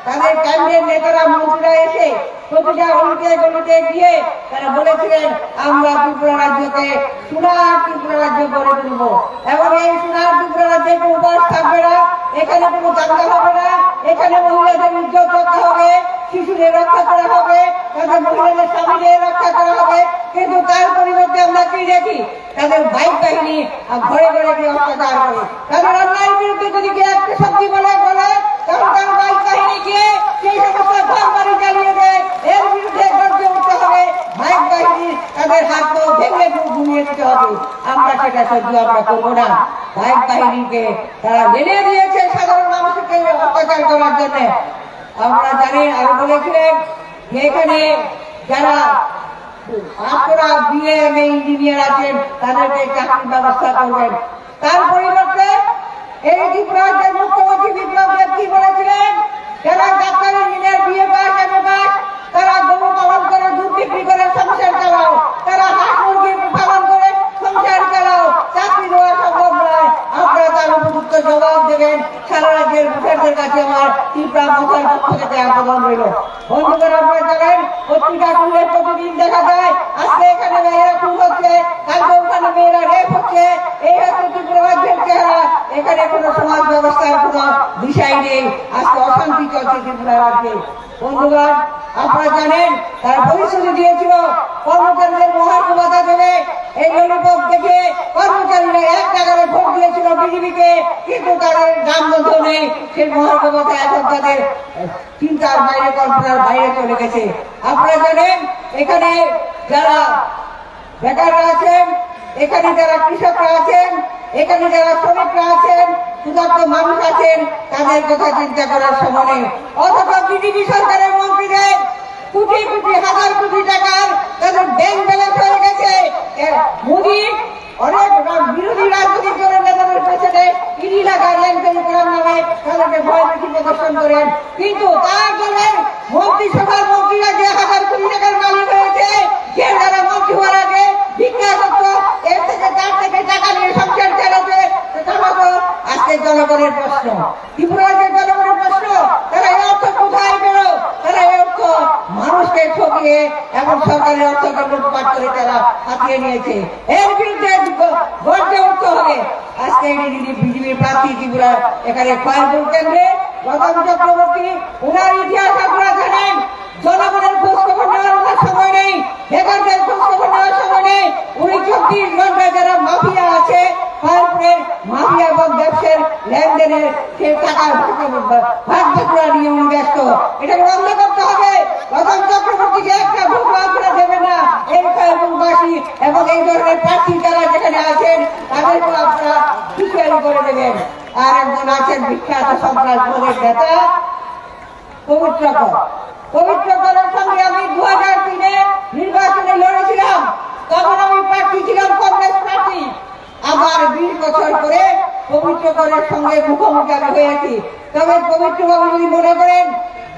তাদের কেন্দ্রের নেতারা, মন্ত্রীরা এসে প্রতিটা অলিতে গলিতে গিয়ে তারা বলেছিলেন, "আমরা ত্রিপুরা রাজ্যকে সোনার ত্রিপুরা রাজ্য গড়ে তুলব এবং এই সোনার ত্রিপুরা রাজ্যে কোনো উপাস থাকবে না, এখানে কোনো দাঙ্গা হবে না, এখানে মহিলাদের ইজ্জত রক্ষা হবে, শিশুদের রক্ষা করা হবে, তাদের মহিলাদের স্বামীদের রক্ষা করা হবে।" কিন্তু তার পরিবর্তে আমরা কি দেখি? তাদের বাইক বাহিনী, আহ, ঘরে ঘরে গিয়ে অত্যাচার করে। তাদের অন্যায়ের বিরুদ্ধে যদি কেউ একটা শব্দ বলে, বলে, তখন তার বাইক বাহিনী গিয়ে সেই সমস্ত ঘর বাড়ি জ্বালিয়ে দেয়। এর বিরুদ্ধে গর্জে উঠতে হবে। বাইক বাহিনী তাদের হাত পা ভেঙে ঘু-, ঘুমিয়ে দিতে হবে। আমরা সেটা সহ্য আমরা করবো না। বাইক বাহিনীকে তারা লেলিয়ে দিয়েছে সাধারণ মানুষকে অত্যাচার করার জন্য। আমরা জানি, আরো বলেছিলেন যে এখানে যারা পাস করা বিএ এমএ ইঞ্জিনিয়ার আছেন, তাদেরকে চাকরির ব্যবস্থা করবেন। তার পরিবর্তে এই ত্রিপুরার যে মুখ্যমন্ত্রী বিপ্লব দেব কি বলেছিলেন, যারা doctor, engineer, B A pass, M A pass, তারা গরু পালন করে, দুধ বিক্রি করে সংসার চালাও, তারা হাঁস মুরগি পালন করে সংসার চালাও, চাকরি দেওয়া সম্ভব নয়। আপনারা তার উপযুক্ত জবাব দেবেন। সারা রাজ্যের ভোটারদের কাছে আমার ত্রিপুরা মথুরার পক্ষ থেকে আবেদন রইল। বন্ধুগণ, আপনারা জানেন, পত্রিকা খুললে প্রতিদিন দেখা যায়, আজকে এখানে মেয়েরা খুন হচ্ছে, কালকে ওখানে মেয়েরা রেপ হচ্ছে। এই হচ্ছে ত্রিপুরা রাজ্যের চেহারা। এখানে কোনো সমাজ ব্যবস্থার কোনো দিশাই নেই। আজকে অশান্তি চলছে ত্রিপুরা রাজ্যে। বন্ধুগণ, আপনারা জানেন, তারা প্রতিশ্রুতি দিয়েছিল কর্মচারীদের মহার্ঘ ভাতা দেবে, এই ললিপপ দেখে কর্মচারীরা এক নাগাড়ে ভোট দিয়েছিল বিজেপিকে, কিন্তু তাদের নাম গন্ধ নেই। সেই মহার্ঘ ভাতা এখন তাদের চিন্তার বাইরে, কল্পনার বাইরে চলে গেছে। আপনারা জানেন, এখানে যারা বেকাররা আছেন, এখানে যারা কৃষকরা আছেন, এখানে যারা শ্রমিকরা আছেন, ক্ষুধার্ত মানুষ আছেন, তাদের কথা চিন্তা করার সময় নেই। অথচ বিজেপি সরকারের মন্ত্রীদের কোটি কোটি, হাজার কোটি টাকার তাদের ব্যাংক ব্যালেন্স হয়ে গেছে। এ, মোদি অনেক রা-, বিরোধী রাজনৈতিক দলের নেতাদের পেছনে ইডি লাগায়, লেনদেন করার নামে তাদেরকে ভয়ভীতি প্রদর্শন করেন। কিন্তু তার দলের মন্ত্রিসভার মন্ত্রীরা যে হাজার কোটি টাকার মালিক হয়েছে, যে যারা মন্ত্রী হওয়ার আগে ভিক্ষা করত, এর থেকে তার থেকে টাকা নিয়ে সংসার চালাতে, সেটা হলো আজকে জনগণের প্রশ্ন। ত্রিপুরার যে জনগণের প্রশ্ন, তারা এই অর্থ কোথায় পেল? তারা এই অর্থ মানুষকে ঠকিয়ে এবং সরকারি অর্থকে লুটপাট করে তারা হাতিয়ে নিয়েছে। এর বিরুদ্ধে গ-, গর্জে উঠতে হবে। আজকে এই বিজেপি, বিজেপির প্রার্থী ত্রিপুরা এখানে খয়েরপুর কেন্দ্রে গৌতম চক্রবর্তী, ওনার ইতিহাস আপনারা জানেন। জনগণের খোঁজ খবর নেওয়ার ওনার সময় নেই, বেকারদের খোঁজ খবর নেওয়ার সময় নেই। উনি চব্বিশ ঘন্টা যারা মাফিয়া আছে, খয়েরপুরের মাফিয়া এবং ব্যবসার লেনদেনে সেই টাকা ভাগ, ভাগ বটোয়ারা নিয়ে উনি ব্যস্ত। এটা বন্ধ করতে হবে। রতন চক্রবর্তীকে একটা ভোটও আপনারা দেবেন না। এই খয়েরপুরবাসী এবং এই ধরনের প্রার্থী যারা যেখানে আছেন, তাদেরকে আপনারা হুঁশিয়ারি করে দেবেন। আর একজন আছেন বিখ্যাত সন্ত্রাসবাদের নেতা, পবিত্র কর। পবিত্র করের সঙ্গে আমি দু হাজার তিনে নির্বাচনে লড়েছিলাম, তখন আমি প্রার্থী ছিলাম কংগ্রেস প্রার্থী। আবার বিশ বছর পরে পবিত্র করের সঙ্গে মুখোমুখি আমি হয়েছি। তবে পবিত্রবাবু যদি মনে করেন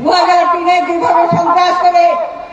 দু হাজার তিনে যেভাবে সন্ত্রাস করে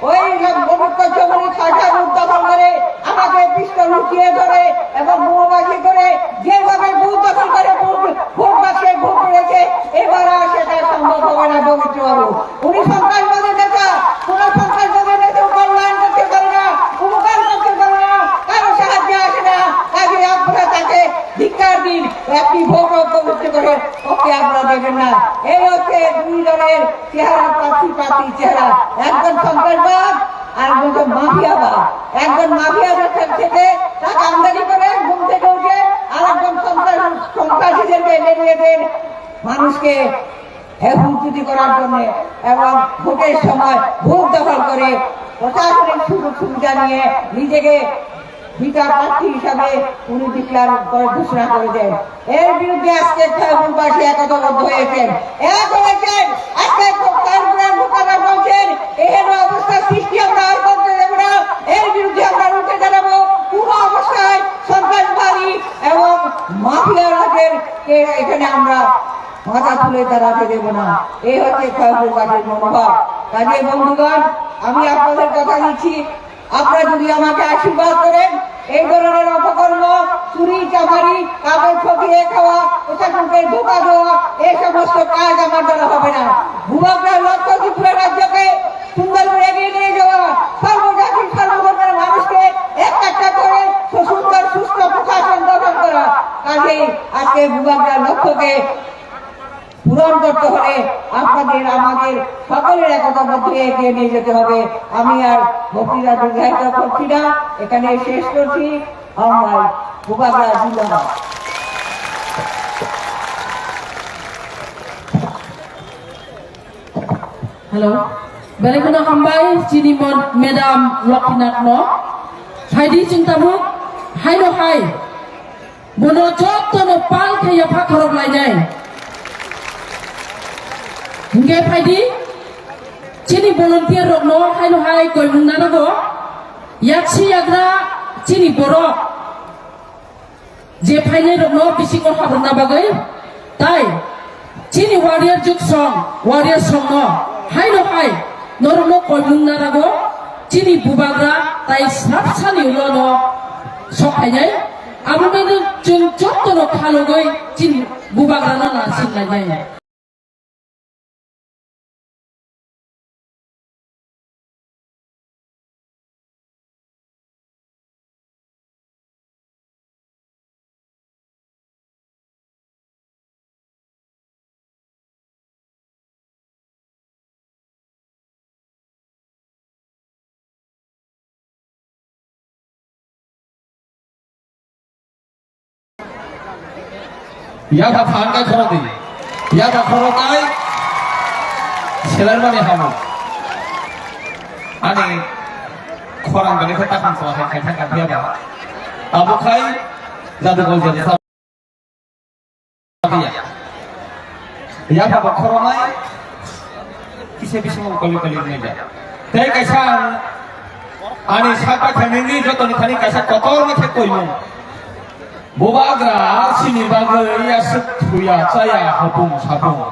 ওই পবিত্র জমির খাজা মুখ দখল করে আমাকে পিস্তল উঠিয়ে ধরে এবং বোমাবাজি করে যেভাবে বুথ দখল করে ভোট, ভোট বাক্সে ভোট পড়েছে, এবার আর সেটা সম্ভব হবে না পবিত্রবাবু। উনি সন্ত্রাসবাদের নেতা, কোন সন্ত্রাসবাদের নেতা কল্যাণ করতে পারে না, উপকার করতে পারে না, কারো সাহায্যে আসে না। কাজে আপনারা তাকে ধিক্কার দিন, একটি ভোটও পবিত্র করের পক্ষে আপনারা দেবেন না। এই হচ্ছে দুই দলের চেহারা, প্রার্থী প্রার্থী চেহারা। একজন সন্ত্রাসবাদ, আর একজন মাফিয়াবাদ। একজন মাফিয়াবাদ থেকে টাকা আমদানি করে ঘুম থেকে উঠে, আর একজন সন্ত্রাস, সন্ত্রাসীদেরকে লেলিয়ে দেন, মানুষকে হুমকি করার জন্য এবং ভোটের সময় ভোট দখল করে প্রশাসনিক সুযোগ সুবিধা নিয়ে নিজেকে বিটা প্রার্থী হিসাবে উনি ডিক্লেয়ার করে ঘোষণা করে দেন। এর বিরুদ্ধে আজকে খয়েরপুরবাসী একতাবদ্ধ হয়েছেন, এক হয়েছেন। আজকে খয়েরপুরের ভোটাররা বলছেন, এহেন অবস্থা সৃষ্টি আমরা আর করতে দেব না। এর বিরুদ্ধে আমরা রুখে দাঁড়াবো। কোনো অবস্থায় সন্ত্রাসবাদী এবং মাফিয়া রাজের কে এখানে আমরা মাথা তুলে দাঁড়াতে দেব না। এই হচ্ছে খয়েরপুরবাসীর মনোভাব। কাজে বন্ধুগণ, আমি আপনাদের কথা দিচ্ছি, আপনারা যদি আমাকে আশীর্বাদ করেন, এই ধরনের অপকর্ম, চুরি, চামারি, কাগজ ঠকিয়ে খাওয়া, প্রশাসনকে ধোঁকা দেওয়া, এই সমস্ত কাজ আমার দ্বারা হবে না। ভূভাগরা লক্ষ্য ত্রিপুরা রাজ্যকে সুন্দর করে এগিয়ে নিয়ে যাওয়া, সর্বজাতি সর্বধর্মের মানুষকে এক একটা করে সুন্দর সুস্থ প্রশাসন গঠন করা। কাজেই আজকে ভূভাগরা লক্ষ্যকে পূরণ করতে হলে আপনাদের আমাদের সকলের একতাবদ্ধ হয়ে এগিয়ে নিয়ে যেতে হবে। আমি আর বক্তৃতা দীর্ঘায়িত করছি না, এখানে শেষ করছি। হামবাই, ভূভাগরা জিন্দাবাদ। Hello. Belai kheno hambai chini mon-, madam Lokinath no. Phaidi chwng tabuk haino hai. Bono jotono pal khe yapha khorok lainai. Hingke phaidi chini volunteer rokno haino hai koimung nanogo. Yaksi yagra chini borok. Je phainai rokno bisingo habrwna bagwi, tai chini warrior juk song, warrior songno haino hai norokno koimung narago, chini bubagra tai srapsani ulono sok phainai, aboni chwng jottono khalogwi chini bubagrano narsing lainai. Yada phan kai khoro di. Yada khoro kai. Selar mani hamo. Ani khorang bani khe takham so hai khai thang kan yada. Abo khai jadu gol jadu. Yapha bo khoroknai kisa bisingo koli koli wngya. Tei kaisa ang ani sak bai thanini jotoni thani kaisa kotor ma khe koimung. Bubagra sini bagwi aswk thuya chaya hopung sapung.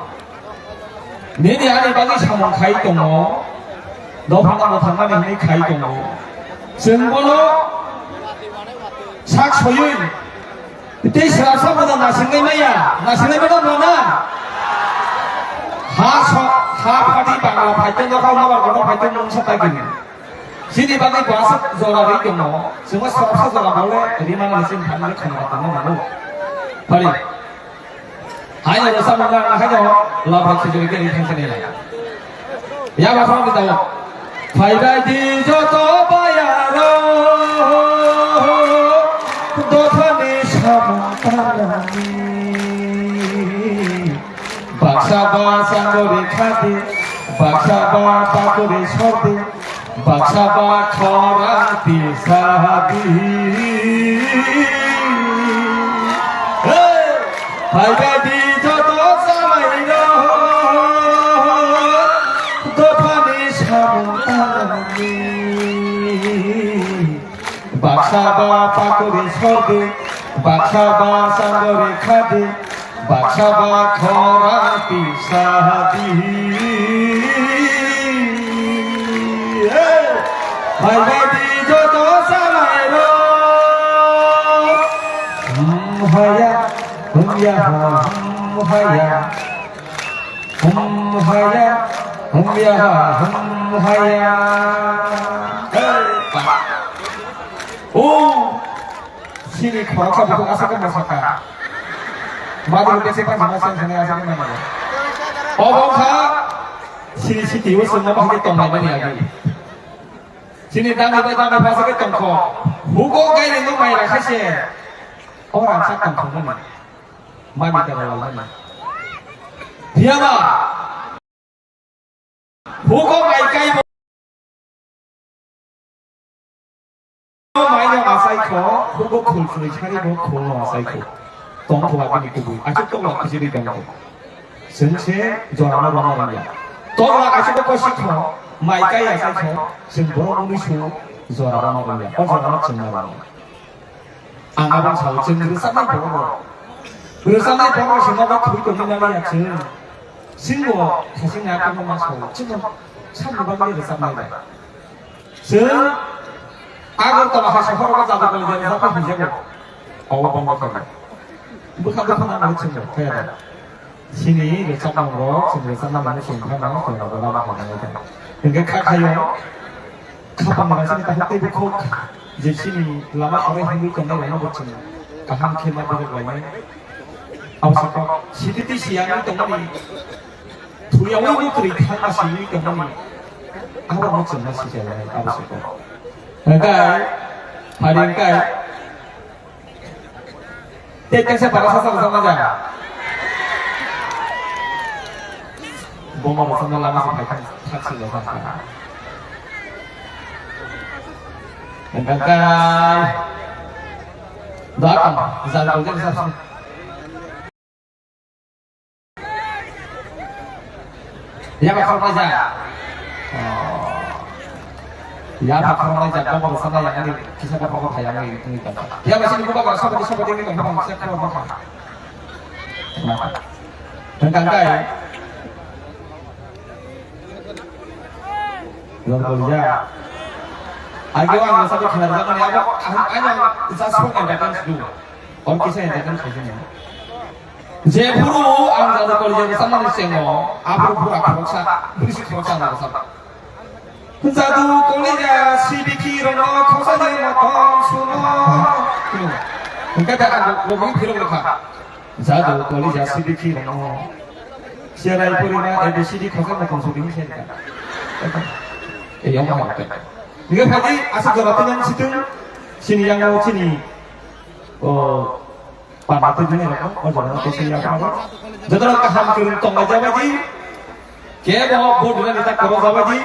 Nini ani bagwi samung khai tongo, dophano mwthangmani hwnwi khai tongo. Chwng bono sak soywi tei srapsa bono nasingnai maya, nasingnai mano nana? Ha so, ha phati bangla phaito nokha nobar kono phaito mungsa tagini. Chini bagwi bo aswk jora rwi tongo, chwngno srapsa jora bole rimani chini thangwi khana tongma nango. Phari. Haino rwchapmung nang haino labha khijoli khe ri thangsa nai. Ya ba khorok bitao. Phaibai di joto bayaro dothani samung tanani. Sadi, baksa ba pakuri sordi, baksa ba khorang tisadi. Hey! Phaibadi joto samai rok, dophani samung tanani. Baksa ba pakuri sordi, baksa ba sangori khadi, baksa ba khorang tisadi. Hey! Phaibadi joto samai rok. Hmm, haya, hmm, ya, ha, hmm, haya. Hum haya, hum yaha, hum haya. Hey, pa. Oh, sini khoroksa bukhuk aswk khe mwsakha. Madu besi pansa masa sini aswk khe manya. Obo kha sini siti o sungma bahai tonglai mani agi. Sini dami bai dami phasa khe tongkho. Hugo gai ni nuk mai rakha se. Ora sa tongkho mani. Mami ta wal mani. Diama. Hugo mai kai bo. Mai no asai kho, hugo khul khul sari bo khul no asai kho. Tong kho abini kubui. Achuk tong la khujiri tong kho. Sengse jora no rong rong ya. Tong la achuk ko si kho, mai kai asai kho, seng borok uni su jora no rong ya. O jora no chengna rong. Ang abang sao, chwng rwchapnai borok rok. Rwchapnai borok rok se nogo thwi tongwi manya chwng. Chwngbo khasing ya kono ma sao, chwngno samni bagwi rwchapnai bai. Chwng Agartala ha sohor o jadu kali jadu jadu hijago. Awo bangma kali. Bwkha bwkha nang chwngno thaya da. Sini rwchapmung rok, sini rwchapna mani chwng phano chwng rok lama hwnwi tong. Hwnkhe kha khayo, khapang rang sini kaham tei bukhuk je sini lama kwrwi himwi tongnai rokno bo chwng kaham khe ma berek lainai. Abo se kok siti tei siyangwi tongmani, thuyaui mukri thangma siyangwi tongmani, abo no chwng ma sijalainai, abo se kok. Hwnkhe, phari hwnkhe, Tei kaisa bara sasa rwchapna ja. Boma rwchapna lama se phai thang, thang se rwchapna. Engkang kai. Da kan, jal jal jal sasa. Ya ba khoroknai ja. Oh. Ya ba khoroknai ja, bokol sana ya ani kisa ba khorok thaya ani ni ta. Ya ba sini buka ba sabadi sabadi ni ba khorok se khorok ba. Tengkang kai. Lor kol ja. Agi wa ang sabadi khana ja mani abo ang ang just for entertainment do. Or kisa entertainment khaisini. Jephuru ang jadu kolija bwsakmani chengo, aphuru bura khoroksa, bwrwisi khoroksa ang bwsakha. Jadu kolija sibikhi rokno khoroksa je motom sumo. Hwnkhe da ang bokni phirok rwkha. Jadu kolija sibikhi rokno. Cherai purima A B C D khoroksa motom sumo hwnwi se rwkha. Eyang ma hwnkhe. Hwnkhe phadi aswk jora twilang situng, sini yango chini, o, Pama twi bini rok, o jaga twi ya pama. Joto rok kaham kwrwng tong lai jabadi. Kebo vote rwna neta kwrwng jabadi.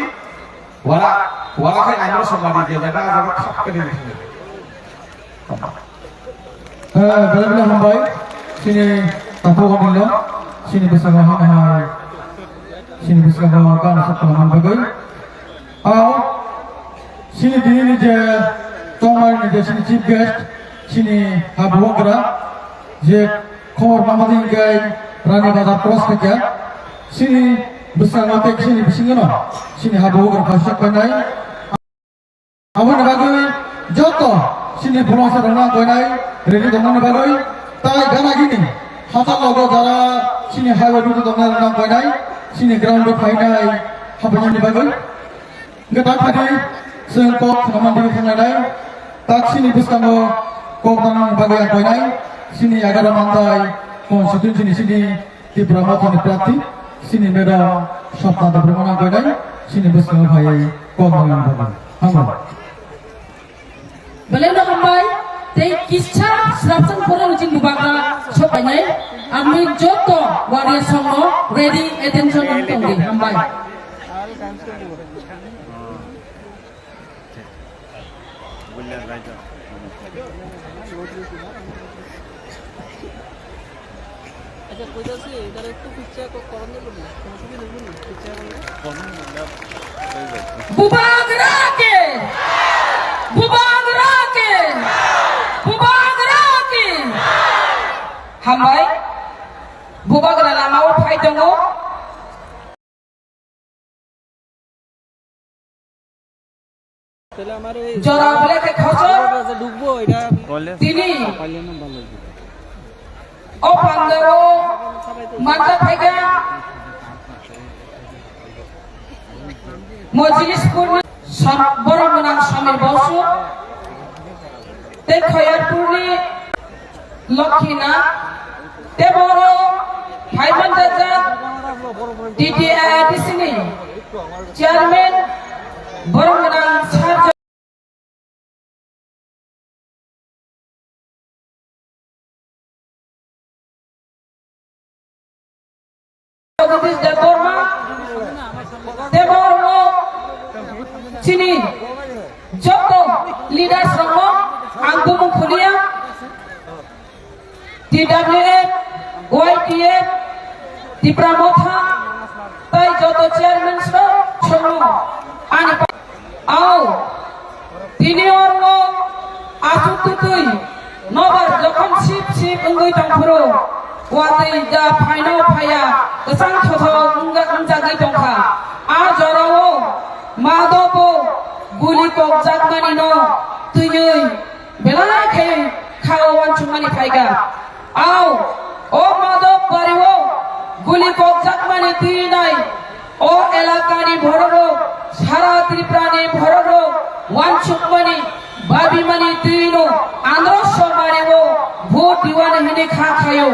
Wara, wara khai amro somadi je jaga jaga thap kani. Eh, bela bela hambai. Sini tapu hodilo. Sini bwskango hambai. Sini bwskango kan sokol hambai. Ao, sini dini ni je, tongmani ni je sini chief guest, sini habugra, je khobor mamadi hingkai Rani Bazar cross khaikha, sini bwskango tei sini bisingo no, sini habugra khasuk painai. Aboni bagwi joto sini bolongsa rokno ang koinai, ready tongmani bagwi, tai gana gini, hachal logo jara sini highway duty tongnai rokno ang koinai, sini ground o phainai, habugrani bagwi. Hwnkhe tak phadi chwng kok khnaman digi thanglainai, tak sini bwskango kok nangmani bagwi ang koinai, sini Egaramandai constituency ni sini Tipra Mothani prarthi, sini madam Swapna Debbarma ang koinai, sini bwskango phaiwi kok nangmani bagwi. Hambai. Belai no hambai, tei kisa srapsang phoro ni chini bubagra sok painai. Amni joto warrior songno ready attention ang tongdi, hambai. আচ্ছা, কইতাছি, এটার একটু পিকচার করানো যাবে না? কোনো সুবিধা হবে না? পিকচার করলে? Bubagra ke! Bubagra ke! Bubagra ke! Hambai, Bubagra lama o phai tongo. Jora belai khe khosor tini o pandao manta phaikha Mojlispurni som-, borok gwnang Samir Bosu tei Khoyarpurni Lokhina tei borok phaiman dajak D T I D C ni chairman borok gwnang Sarjo Jagadish Debbarma, tei borokno chini joto leaders rokno ang bumung khuliya, T W F, Y T F, Tipra Motha, tei joto chairman rok songno ani Ao, tini oro aswk twtwi nobar jokhon sip sip wngwi tongphuru, watwi da phaino phaiya, kwchang thothok wngja-, wngjagwi tongkha. A jorao Madhobo guli kokjakmanino twiwi belai khe khao uansukmani phaikha. Ao, o Madhobbario guli kokjakmani twi nai, o elakani bororok, sara Triprani bororok uansukmani, babimani twino andro somario vote diwani hini kha khaio,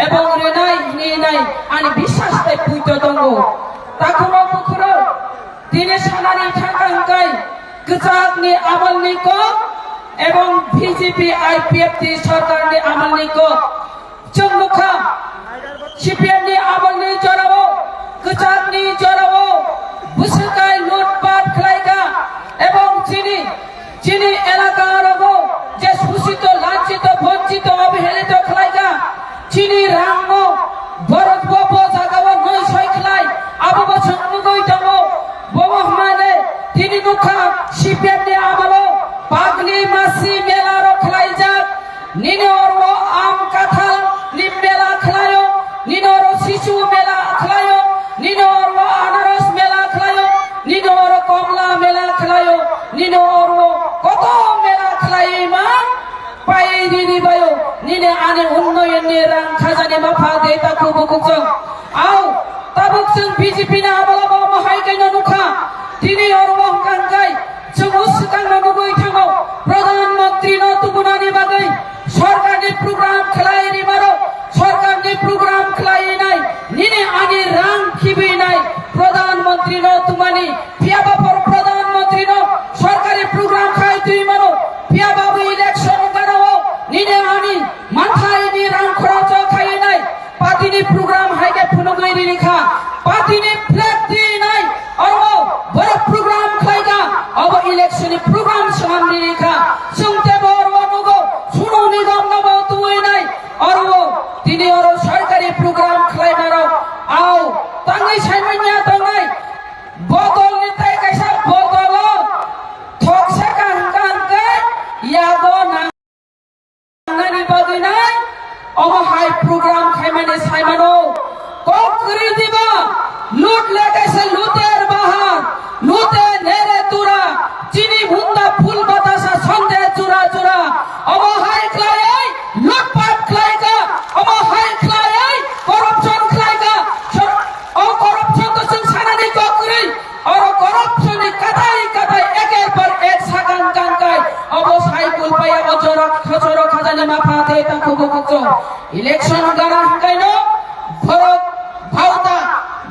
ebong rinai hini nai ani biswas tei puito tongo. Takhurok bukhurok, tini sanani thangka hwnkhe kwchakni amalni kok ebong B J P I P F T sorkarni amalni kok. Chwng nukha, C P M ni amalni jorao, kwchakni jorao bwswk kai lutpat khlaikha, ebong chini, chini elaka rogo je susito, lanchito, bonchito, obohelito khlaikha, chini rangno borok bo, bo jagao noi soi khlai, abo bo chwng nugwi tongo. Bo bo hwnmale tini nukha, C P M ni amalo pagli masi mela rok khlaijak. Nini oro am kathal ni mela khlaio, nini oro sisu mela khlaio, nini oro anaros mela khlaio, nini oro komla mela khlaio, nini oro koto mela khlai man pai rini bayo, nini ani unnoyon ni rang khajani mapha de ta kubu kuchung. Au, tabuk chwng B J P ni amalo bo mohai kaino nukha, tini oro bo hwnkha hwnkhe, Chwng o swkangno nugwi thango, Pradhan Mantri no tubunani bagwi sorkarni program khlai rimaro, sorkarni program khlai nai, nini ani rang khibwi nai, Pradhan Mantri no tumani, phiya ba por Pradhan Mantri no sorkari program khai twi mano, phiya ba bo election gana o nini ani manthai ni rang khorok khai nai, Party ni program hai khe phunugwi riri kha. Party ni flag twi nai oro borok program khlai kha. Obo election ni program swngam riri kha. Chwng tebo oro nugo, Sonu Nigam no bo twi nai oro tini oro sarkari program khlai maro. Au, tangwi saimanya tongnai. Botol ni tai kaisa botol o thoksa ka hwnkha hwnkhe yago nang. Nani bagwi nai, omo hai program khaimani saimano. Kok kwrwi diba, lut le kaisa luter bahar, lute nere tura, chini munda phul batasa sonde chura chura. Omo hai khlaiwi lutpat khlaika, omo hai khlaiwi corruption khlaika. Sor-, o corruption to chwng sanani kok kwrwi. Oro corruption ni katai katai eker par ek sagang kangkai. Obo sai kulpaya o jorok khosoro khajani mapha de ta khubu kukchung. Election gana hwnkhaino borok bhauta,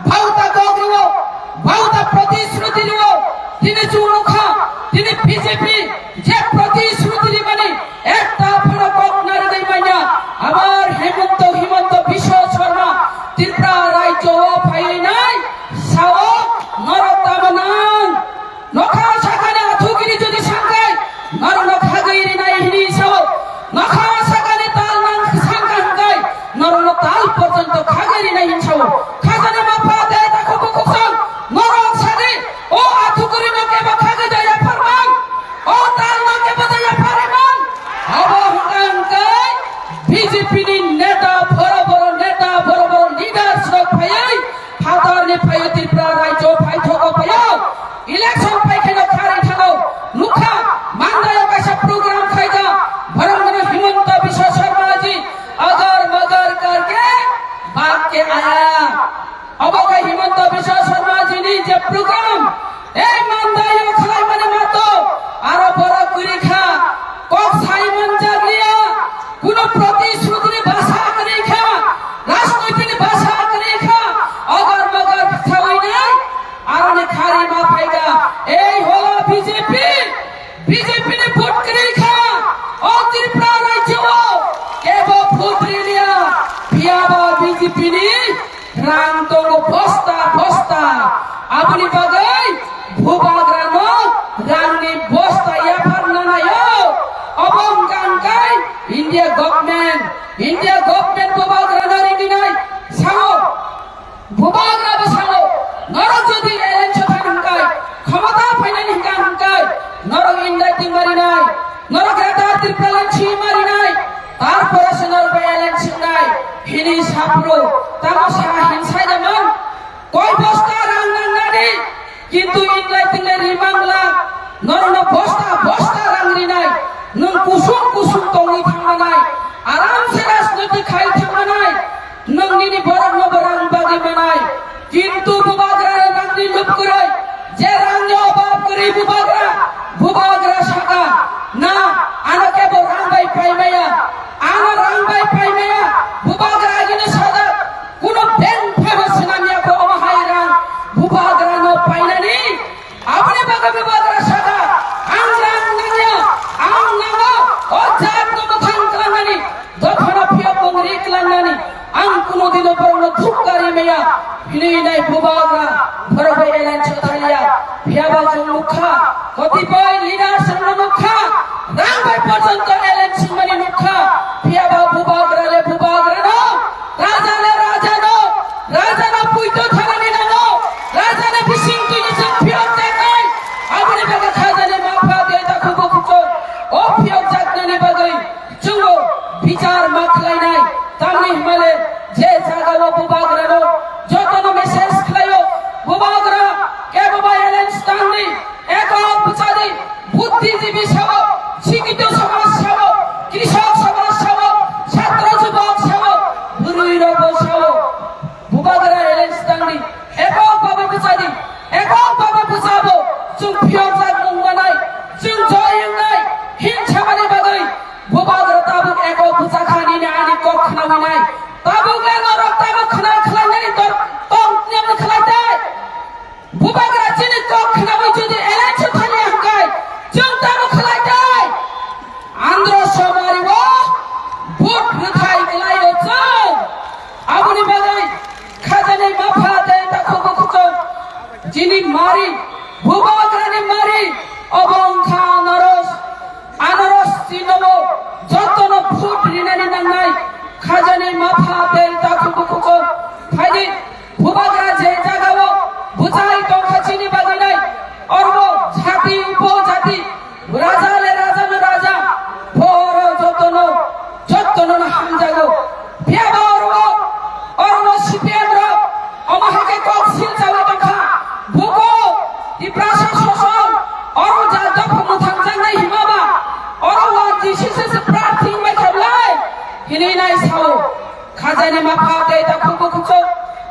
bhauta kok rwo, bhauta protishruti rwo. Tini chwng nukha, tini B J P je protishruti rimani ekta phano kok narwgwi manya. Abar Hemonto, Hemonto Biswa B J P ni neta, boro boro neta, boro boro leaders rok phaiwi phatar ni phaiwi Tripura rajyo phaithogo phaiwi election paikheno kharwi thango. Nukha, Mandai o kaisa program khaikha, borok mano Himanta Biswa Sarma ji, "Agar magar karke baag ke aaya." Obo khe Himanta Biswa Sarma ji ni je program, ei Mandai o khlaimani mato, aro borok kwrwi kha, kok sai manjak liya, kuno protishruti ni basa kwrwi kha, rajnoitik ni basa kwrwi kha, ogar magar sawi nai, aro ni khari ma phaikha, ei hola B J P, B J P ni vote kwrwi kha, o Tripura rajyo o kebo vote riliya, phiyaba B J P ni rang tongo bosta bosta, aboni bagwi bubagrano rangni bosta yapharna naio. Obo wngkha hwnkhe India government, India government bubagrano ringinai sao. Bubagra bo sao, norok jodi alliance o thani hwnkhe, khomota phainani hwnkha hwnkhe, norok indai tingmarinai, norok Greater Tipraland swimarinai, tarpore se norok bai alliance wngnai, hini saphuru, tamo sa hinsai da man, koi bosta rang nangnani, kintu indai tinglai rimangla, norokno bosta bosta rang rinai, nwng kusum kusum tongwi thangmanai, aramse rajniti khai thangmanai, nwng nini borokno bo rang bagwi manai, kintu bubagra rangni lub kwrwi, je rangni obab kwrwi bubagra, bubagra saka, na, ano kebo rang bai paimaya, ano rang bai paimaya, bubagra agini sajak, kuno bank phaibo swnamya kho omo hai rang, bubagrano painani, aboni bagwi bubagra saka, ang rang nangya, ang nango, o jatno mwthang klangnani, dophano phiyokmung ri klangnani, ang kuno dino borokno thukka rimaya, hinwi nai bubagra, borok bai alliance o thaliya, phiyaba chwng nukha, kotipoi leaders rokno nukha, rang bai porjonto alliance wngmani nukha, phiyaba bubagra le bubagrano, raja le rajano, rajano puito thanani nango, rajani bising twini chwng phiyokjaknai, aboni bagwi khajani mapha de takhubo kuchuk, o phiyokjaknani bagwi chwngo bichar ma khlainai, tamni hwnmale je jagao bubagrano jotono message khlaio, bubagra kebo bai alliance tangdi, ekok bwchadi, buddhijibi sao, sikito somaj sao, krishok somaj sao, chhatro jubok sao, bwrwi rokbo sao, bubagra alliance tangdi, ekok babe bwchadi, ekok babe bwchabo, chwng phiyokjak mung manai, chwng joy wngnai, hinsamani bagwi, bubagra tabuk ekok bwchakha nini ani kok khnawi nai, tabuk le norok tabuk khna khlainani tor-, tong niyamno khlai tei. Bubagra chini kok khnawi jodi alliance thani hwnkhe, chwng tamo khlai tei? Andhra Somari o vote rwthai khlaio chwng. Aboni bagwi khajani mapha tei takhuk bukhuk chwng. Chini mari, bubagrani mari, obo wngkha anaros. Anaros chinono jotono vote rinani nangnai. Khajani mapha tei takhuk bukhuk chwng. Phaidi. Bubagra je jagao bwchai tongkha chini bagwi nai, orbo jati upojati, raja le raja no raja, boro jotono, jotono no hamjago. Phiya ba oro, oro C P M rok, omo hai khe kok silchawi tongkha, buko Tiprasa sosol, oro ja dopha mwthangjaknai hima ba, oro one G C C se prarthi wngbai kha bwlai, hinwi nai sao. Khajani mapha tei takhuk bukhuk chwng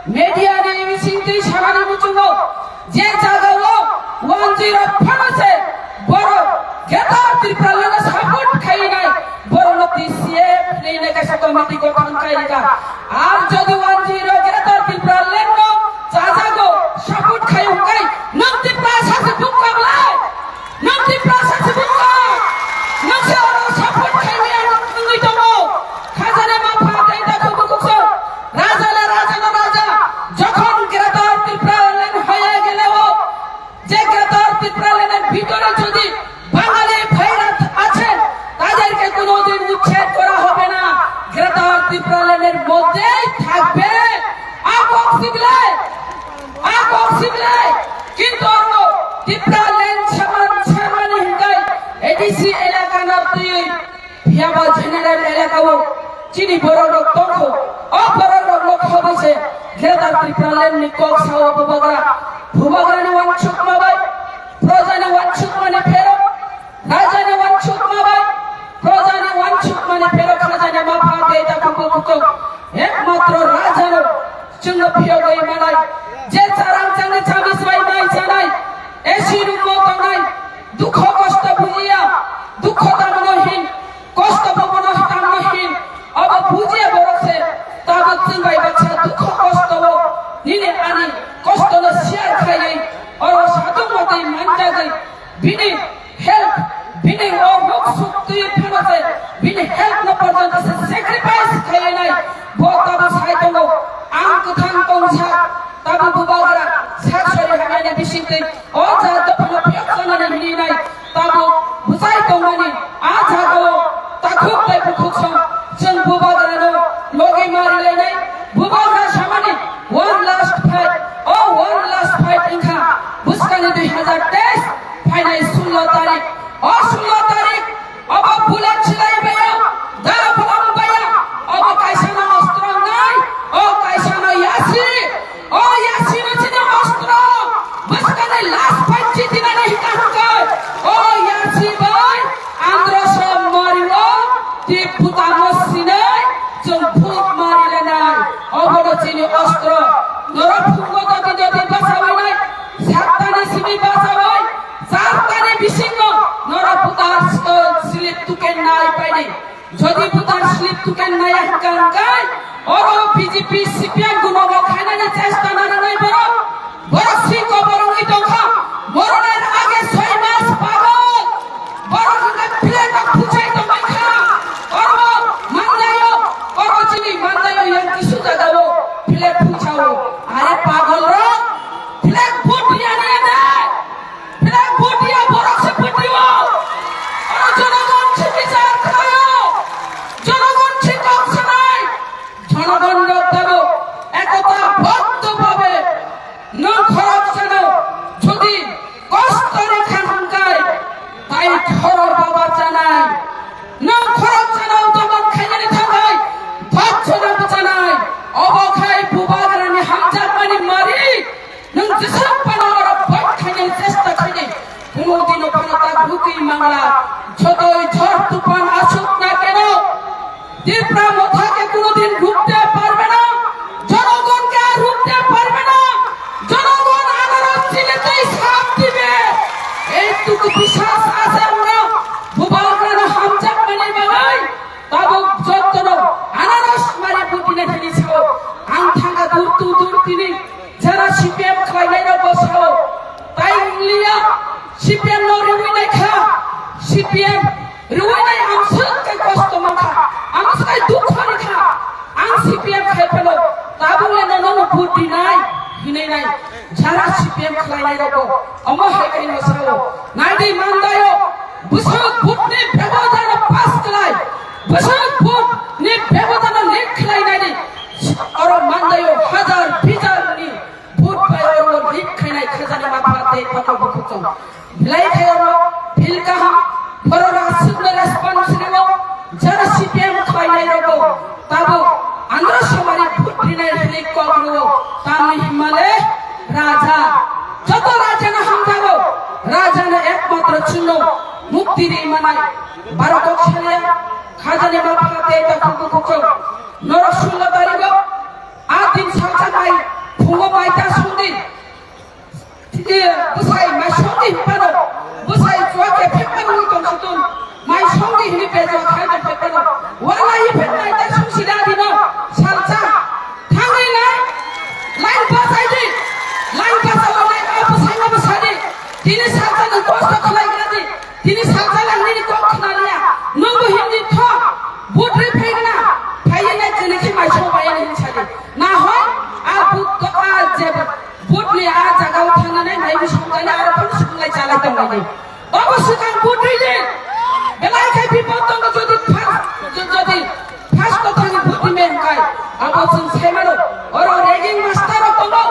media ni bising twi sanani muchungo je jagao one zero phano se borok Greater Tipraland no support khainai borok no T C F ni nekaisa committee gothon khaika. Ar jodi one zero Greater Tipraland no chajago support khai hwnkhe nwng Tiprasa se bukka bwlai. Nwng Tiprasa se bukha. Nwng se oro support khaimaya nwng wngwi tongo. Khajani mapha tei takhuk bukhuk chwng. Raja le raja no raja. Jokhon Greater Tipraland hoye gele o, je Greater Tipraland er bhitore jodi Bangali bhaira achen, taderke konodir uchhed kora hobe na. Greater Tipraland er moddhei thakbe. A kok sible. A kok sible, kintu oro Tipraland saman samani hingkai A D C elaka na twi phiyaba general elaka o Chini borok rok tongkho, o borok rok no khobo se Greater Tipraland ni kok sao bubagra, bubagra ni wansukma bai, proja ni wansukmani pherok, raja ni wansukma bai, proja ni wansukmani pherok, raja ni mapha tei takhuk bukhuk ekmatro raja no chwngno phiyogwi manai, je charang changni chamis bai mai chanai, A C room o tongnai, dukho kosto bujiya, dukho tangno hin, kosto bobono tangno hin, abo bujiya borok se, tabuk chwng bai baksa dukho kosto o nini ani kosto no share khaiwi, oro satung matwi manjagwi, bini health, bini o muk suk twi phano se, bini health no porjonto se sacrifice khaiwi nai, bo tabuk sai tongo, ang kwthang tongsa, tabuk bubagra sak sori hamyani bisingtwi, o jaga phano phiyok sanani hinwi nai, tabuk bwsai tongmani a jagao takhuk tei bukhuk song chwng bubagrano logi ma rilainai. Bubagra samani one last fight, o one last fight wngkha bwskangni dui hazar teis phainai sullo tarik. O sullo tarik obo bullet silai baya, da phalang baya, obo kaisa no ostro nai, o kaisa no yasi. O yasi no chini ostro, bwskangni last fight jitinani hika hwnkhe, o yasi bai andro som mori o tip butamo sinai chwng phuk mari lenai. Obono chini ostro. Norok phungo dodi dodi bachawi nai, sattani simi bachawi, chartani bisingo norok butar slip tuken nai paini. Jodi butar slip tuken naya hwnkha hwnkhe, oro B J P C P M gunogo khainani chesta narwknai borok, borok siko borokni tongkha, moronar age soi mas pago, borok hwnkhe plate o phuchai tongmai kha, oro mandaio, oro chini mandaio yang kisu jagao plate phuchao, are pagol rok, plate phuchia nai. Flag butiya borok se butiyo. Oro jonogon se bichar khlaio. Jonogon se kok sanai. Jonogon rok tabo ekota boddo bhabe nwng khorok sano jodi kosto rikha hwnkai tai khorok babar janai. Nwng khorok sano dogon khainani thangai bhat sano bwchanai. Obo khai bubagrani hamjakmani mari. Nwng jeswk phano oro vote khainai chesta khainai, kuno dino phano ta rukwi mangla. Jotoi jhor tufan asuk na keno, Tipra Motha ke kuno din rukte parbe na, jonogon ke rukte parbe na, jonogon anaros chini tei sap dibe. Ei tuku biswas asai amra bubagrano hamjakmani bagwi tabuk jottono anaros mari butine thani sao. Ang thanga durtu durtini. Jara C P M khlainai rok bo sao, tai liya, C P M no rwi nai kha, C P M rwi nai ang swk kai kosto man kha, ang swk kai dukho ni kha, ang C P M khai phano tabuk le nono no vote di nai hinwi nai, jara C P M khlainai rok bo omo hai kai no sao, nai di mandaio, bwswk vote ni bebodano pass khlai, bwswk vote ni bebodano leak khlai nai di, oro mandaio hazar bijar ni Vote bai oro leak khainai khajani mapha tei phato bukhuk chwng. Belai khai oro phil kaham, borok aswkno response rwo, jara C P M khlainai rogo. Tabuk andro somari vote rinai hinwi kok rwo. Tamni himale raja. Joto rajano hamjago. Rajano ekmatro chwngno mukti ri manai. Baro kok saliya khajani mapha tei phato bukhuk chwng. Norok sullo tarigo. A din salsa mai phungo mai ta songdi. Tini bwsai mai songdi hinphano. Bwsai chua khe phekma nungwi tong sutun. Mai songdi hini bejwa khai tong phekma no. Wala hi phek mai ta songsi da dino. Salsa. Thangwi nai. Line bachai di. Line bachai nai. A bwsai no bwsai di. Tini salsa no kosto khlai gra di. Tini salsa lang nini kok khna liya. Nungbo hindi tho. Vote ri phai na. Phai na jene khi mai song bai na hin sadi. Na hoi, a vote to a je vote ni a jaga o thang na nai mai bi song jani aro phone song lai chalai tong nai. Obo swkang vote ri di. Belai khai bipod tongo jodi first, jo-, jodi first to thani vote ri men kai. Abo chwng sai mano. Oro ragging master rok tongo.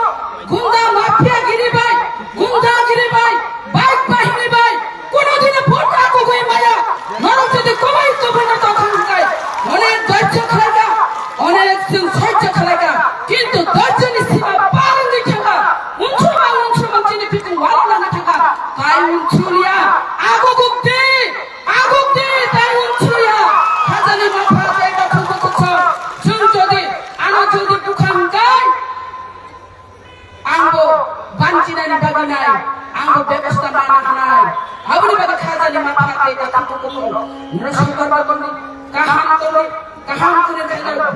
Gunda mafia giri bai. Gunda giri bai. Bike bahini bai. Kono dino vote ako goi maya. Norok jodi kobai to bino to thang kai. Mone dojjo khlai Kaham tongwi, kaham tongwi, kaham tongwi,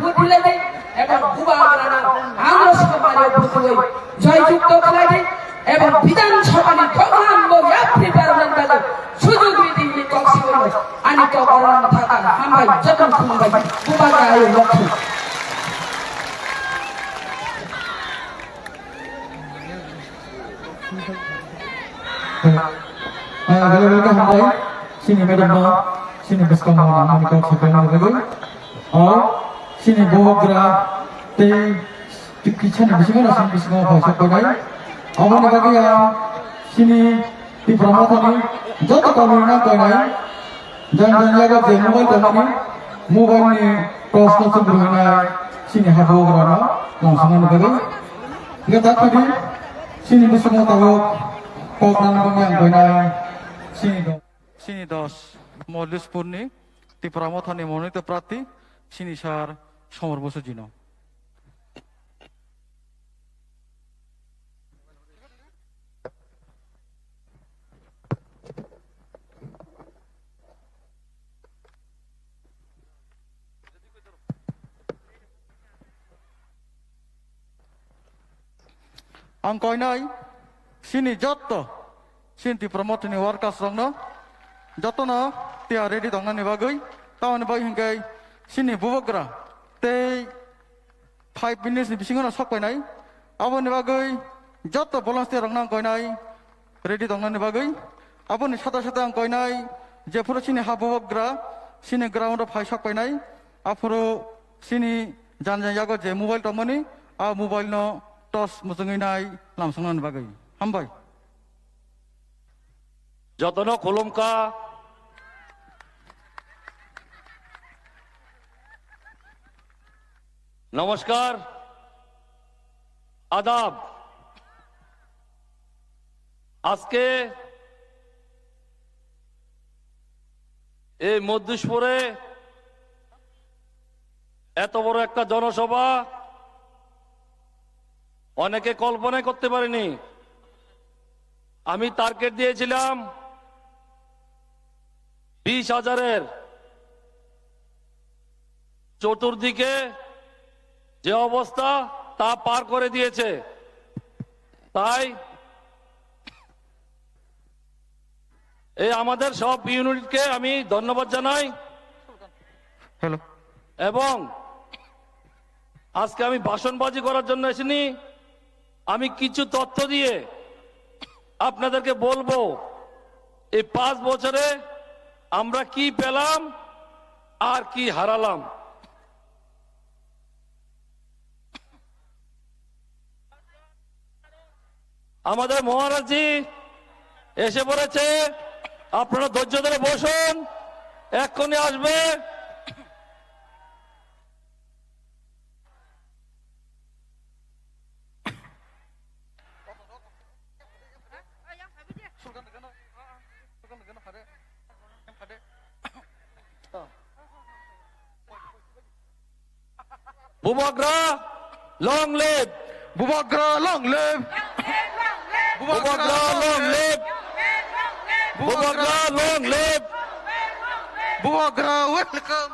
buphilai di, ebong bubagrano ang rosok mani buphilai, joyjukto khlai di, ebong Bidhan Sabhani program bo yapri parman bagwi sujog ridi hwnwi kok sawi, ani kok oro thaka, hambai, jotono khulumbai, bubagra ayo lokhi. Ah, hello, welcome, hambai. Chini madam no, chini bwskango nangmani kok saklangmani bagwi. O, chini bubagra tei twi kisani bisingo, rasani bisingo phai sakpainai. Aboni bagwi ang chini Tipra Mothani joto kamiyungo nang koinai. Jang jang yago je mobile tongmani, mobile ni torch no chumrwinai chini habugrano lamsoknani bagwi. Hingke tak phadi chini bwskango tabuk kok nang bangya ang koinai chini do. Chini dos Molispurni Tipra Mothani monito prarthi chini sir Somor Bosujino. Ang koinai chini jotto chini Tipra Mothani workers rokno jotono tiya ready tongnani bagwi, tamoni bagwi hinkhe chini bubagra tei five minutes ni bisingo no sok painai. Aboni bagwi joto volunteer rokno ang koinai ready tongnani bagwi. Aboni sata sata ang koinai jephuru chini habubagra chini ground o phai sok painai, aphuru chini jan jan yago je mobile tongmani, a mobile no torch muchungwi nai lamsoknani bagwi. Hambai. Jotono khulumkha. Namaskar. Adab. Ajke ei মল্লিশপুরে এত বড় একটা জনসভা অনেকে কল্পনাই করতে পারেনি। আমি টার্গেট দিয়েছিলাম বিশ হাজারের, চতুর্দিকে যে অবস্থা তা পার করে দিয়েছে। তাই এই আমাদের সব ইউনিটকে আমি ধন্যবাদ জানাই। হ্যালো। এবং আজকে আমি ভাষণবাজি করার জন্য এসেনি, আমি কিছু তথ্য দিয়ে আপনাদেরকে বলবো এই পাঁচ বছরে আমরা কি পেলাম আর কি হারালাম। আমাদের মহারাজজি এসে পড়েছে, আপনারা ধৈর্য ধরে বসুন, এক্ষুনি আসবে। Bubagra, long live! Bubagra, long live! Bubagra, long live! Bubagra, long live! Bubagra, welcome!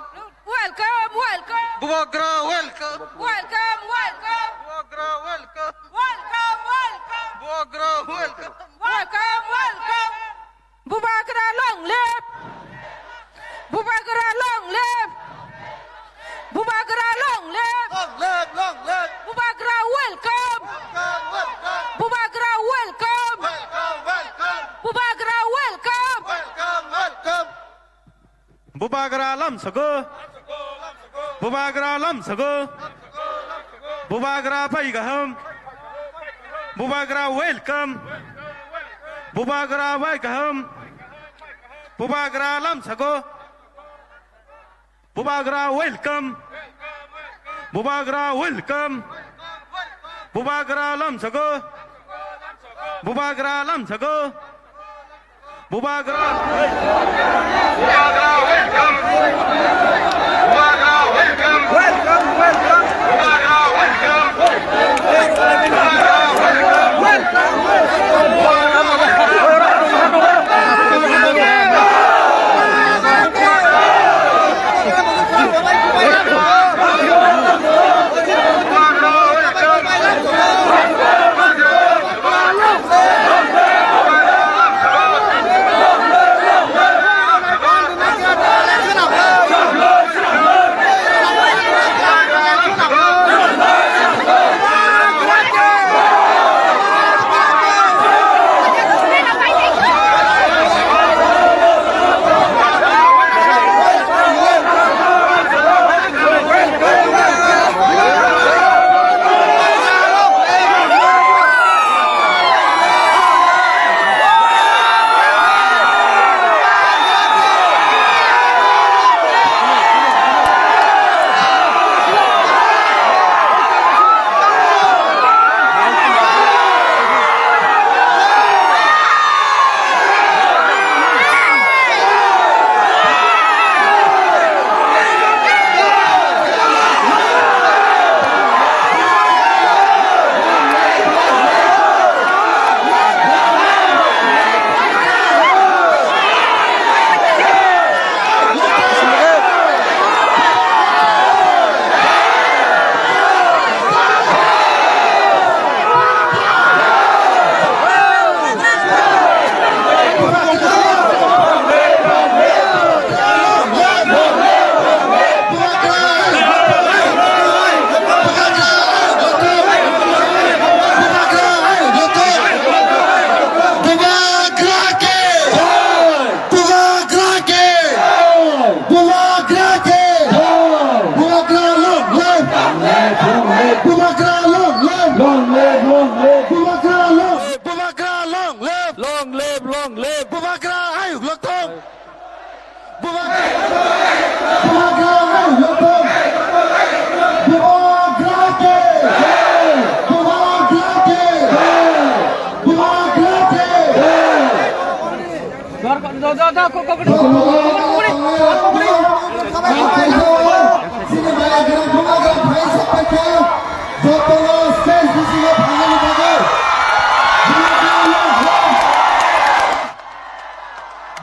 Welcome, welcome! Bubagra, welcome! Welcome, welcome! Bubagra, welcome! Welcome, welcome! Bubagra, welcome! Welcome, welcome! Bubagra long live! Bubagra long live! Bubagra long live! Long live, long live! Bubagra welcome! Welcome, welcome! Bubagra welcome! Welcome, welcome! Bubagra welcome! Welcome, welcome! Bubagra lamsogo! Bubagra lamsogo! Bubagra pai kaham! Bubagra welcome! Bubagra pai kaham! Bubagra lamsago. Bubagra welcome. Bubagra welcome. Bubagra lamsago. Bubagra lamsago. Bubagra. Bubagra welcome. Bubagra welcome. Welcome, welcome. Bubagra welcome. Welcome, welcome.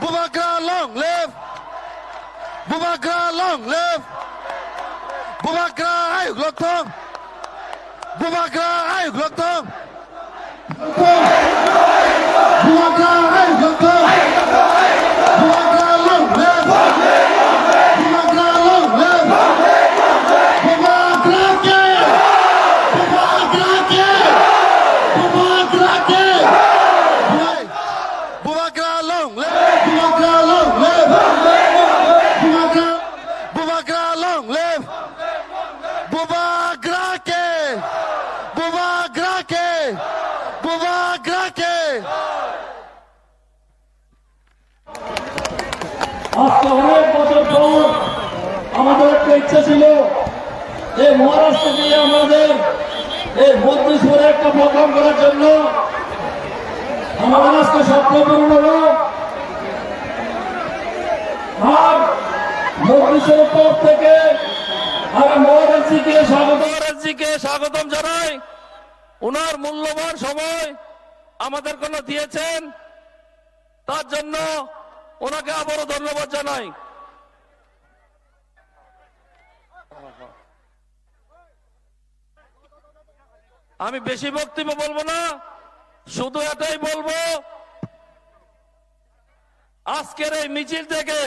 Bubagra long live! Bubagra long live! Bubagra ayuk lokthong! Bubagra ayuk lokthong! Bubagra ayuk lokthong! Bubagra long live! Bubagra long live! Bubagra ke! Bubagra ke! Bubagra ke! Bubagra long live! Bubagra long live! Bubagra, Bubagra long live! Bubagra ke! Bubagra ke! Bubagra ke! আজকে অনেক বছর পর আমাদের একটা ইচ্ছা ছিল যে মহারাষ্ট্রে গিয়ে আমাদের এই মন্ত্রিসভার একটা প্রোগ্রাম করার জন্য। আমাদের আজকে স্বপ্ন পূরণ হলো। আর মন্ত্রিসভার পক্ষ থেকে আমি মহারাজজিকে স্বাগত, মহারাজজিকে স্বাগতম জানাই। ওনার মূল্যবান সময় আমাদের জন্য দিয়েছেন, তার জন্য ওনাকে আবারও ধন্যবাদ জানাই। আমি বেশি বক্তব্য বলবো না, শুধু এটাই বলবো, আজকের এই মিছিল থেকে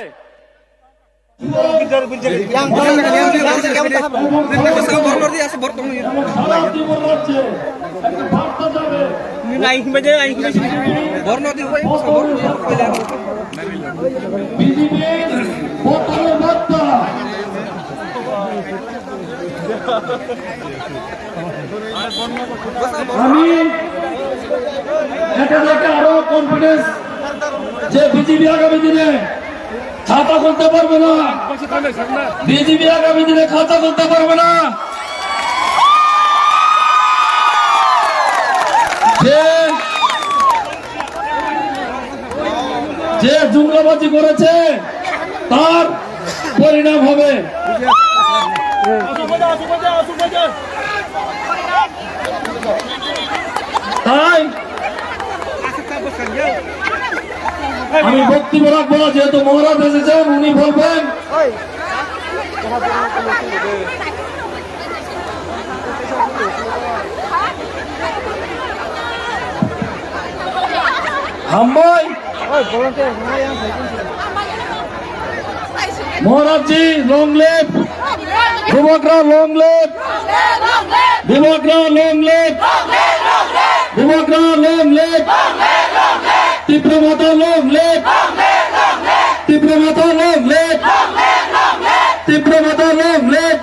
আমি এটা দেখে আরো কনফিডেন্স যে বিজেপি আগামী দিনে খাতা খুলতে পারবে না, বিজেপি আগামী দিনে খাতা খুলতে পারবে না। যে, যে জুমলাবাজি করেছে তার পরিণাম হবে। তাই আমি বক্তব্য রাখবো না, যেহেতু মহারাজ এসেছেন, উনি বলবেন। হাম্বাই। মহারাজজি, long live! Bubagra, long live! Bubagra, long live! Bubagra, long live! Tipra Motha, long live! Tipra Motha, long live! Tipra Motha, long live!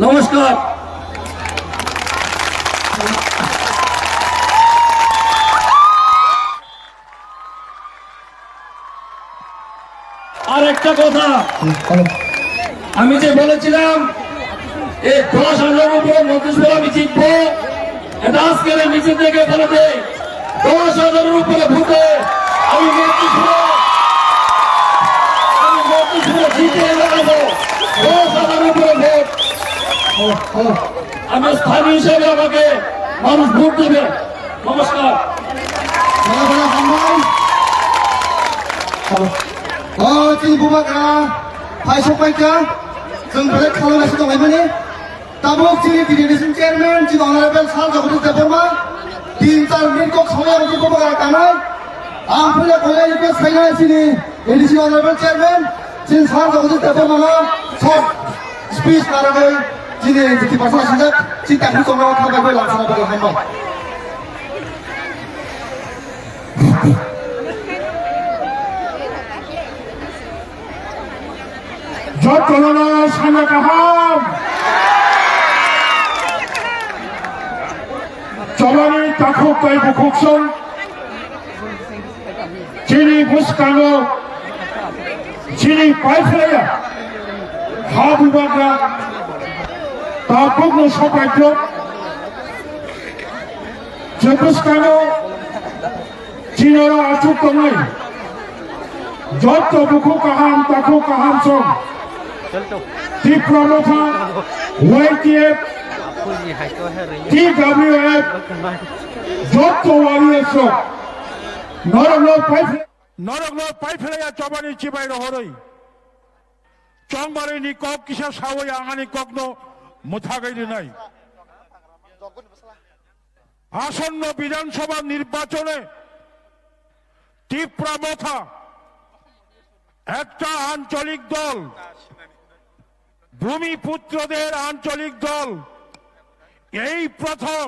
নমস্কার। আর একটা কথা, আমি যে বলেছিলাম এই দশ হাজার উপরে মন্ত্রিসভা আমি জিতবো, এটা আজকের এই মিছিল থেকে বলে দেই, দশ হাজারের উপরে ভোটে আমি মন্ত্রিসভা, আমি মন্ত্রিসভা জিতে এনে দেবো। দশ হাজারের উপরে ভোট। আমি স্থানীয় হিসেবে আমাকে মানুষ ভোট দেবে। নমস্কার। O chini bubagra phai sokpaikha, chwng belai khalai naising tonglaimani. Tabuk chini D D D C chairman, chini honorable Sir Jagadish Debbarma, tin char minute kok samaya rwdi bubagra kanai. Ang puila koinai request khainai chini A D C honorable chairman, chini Sir Jagadish Debbarma no short speech narwgwi chini fifty percent asingjak, chini takhuk chongrok kha bai bai langsana bagwi hambai. Jotono sanya kaham. Cholani takhuk tai bukhuk song. Chini bwskango chini paiphlaiya ha bubagra tabukno sopaikhlok. Je bwskango chini oro achuk tongnai Jotto bukhuk kaham, takhuk kaham song. Tipra Motha, Y T F, T W F, jotto warriors song. Norokno pai phe-, norokno pai phelaya chobani chibai rohoroi. Chongbaroi ni kok kisa sawi ang ani kokno mwthagwi rwnai. আসন্ন বিধানসভা নির্বাচনে তিপ্রা মথা একটা আঞ্চলিক দল, ভূমিপুত্রদের আঞ্চলিক দল, এই প্রথম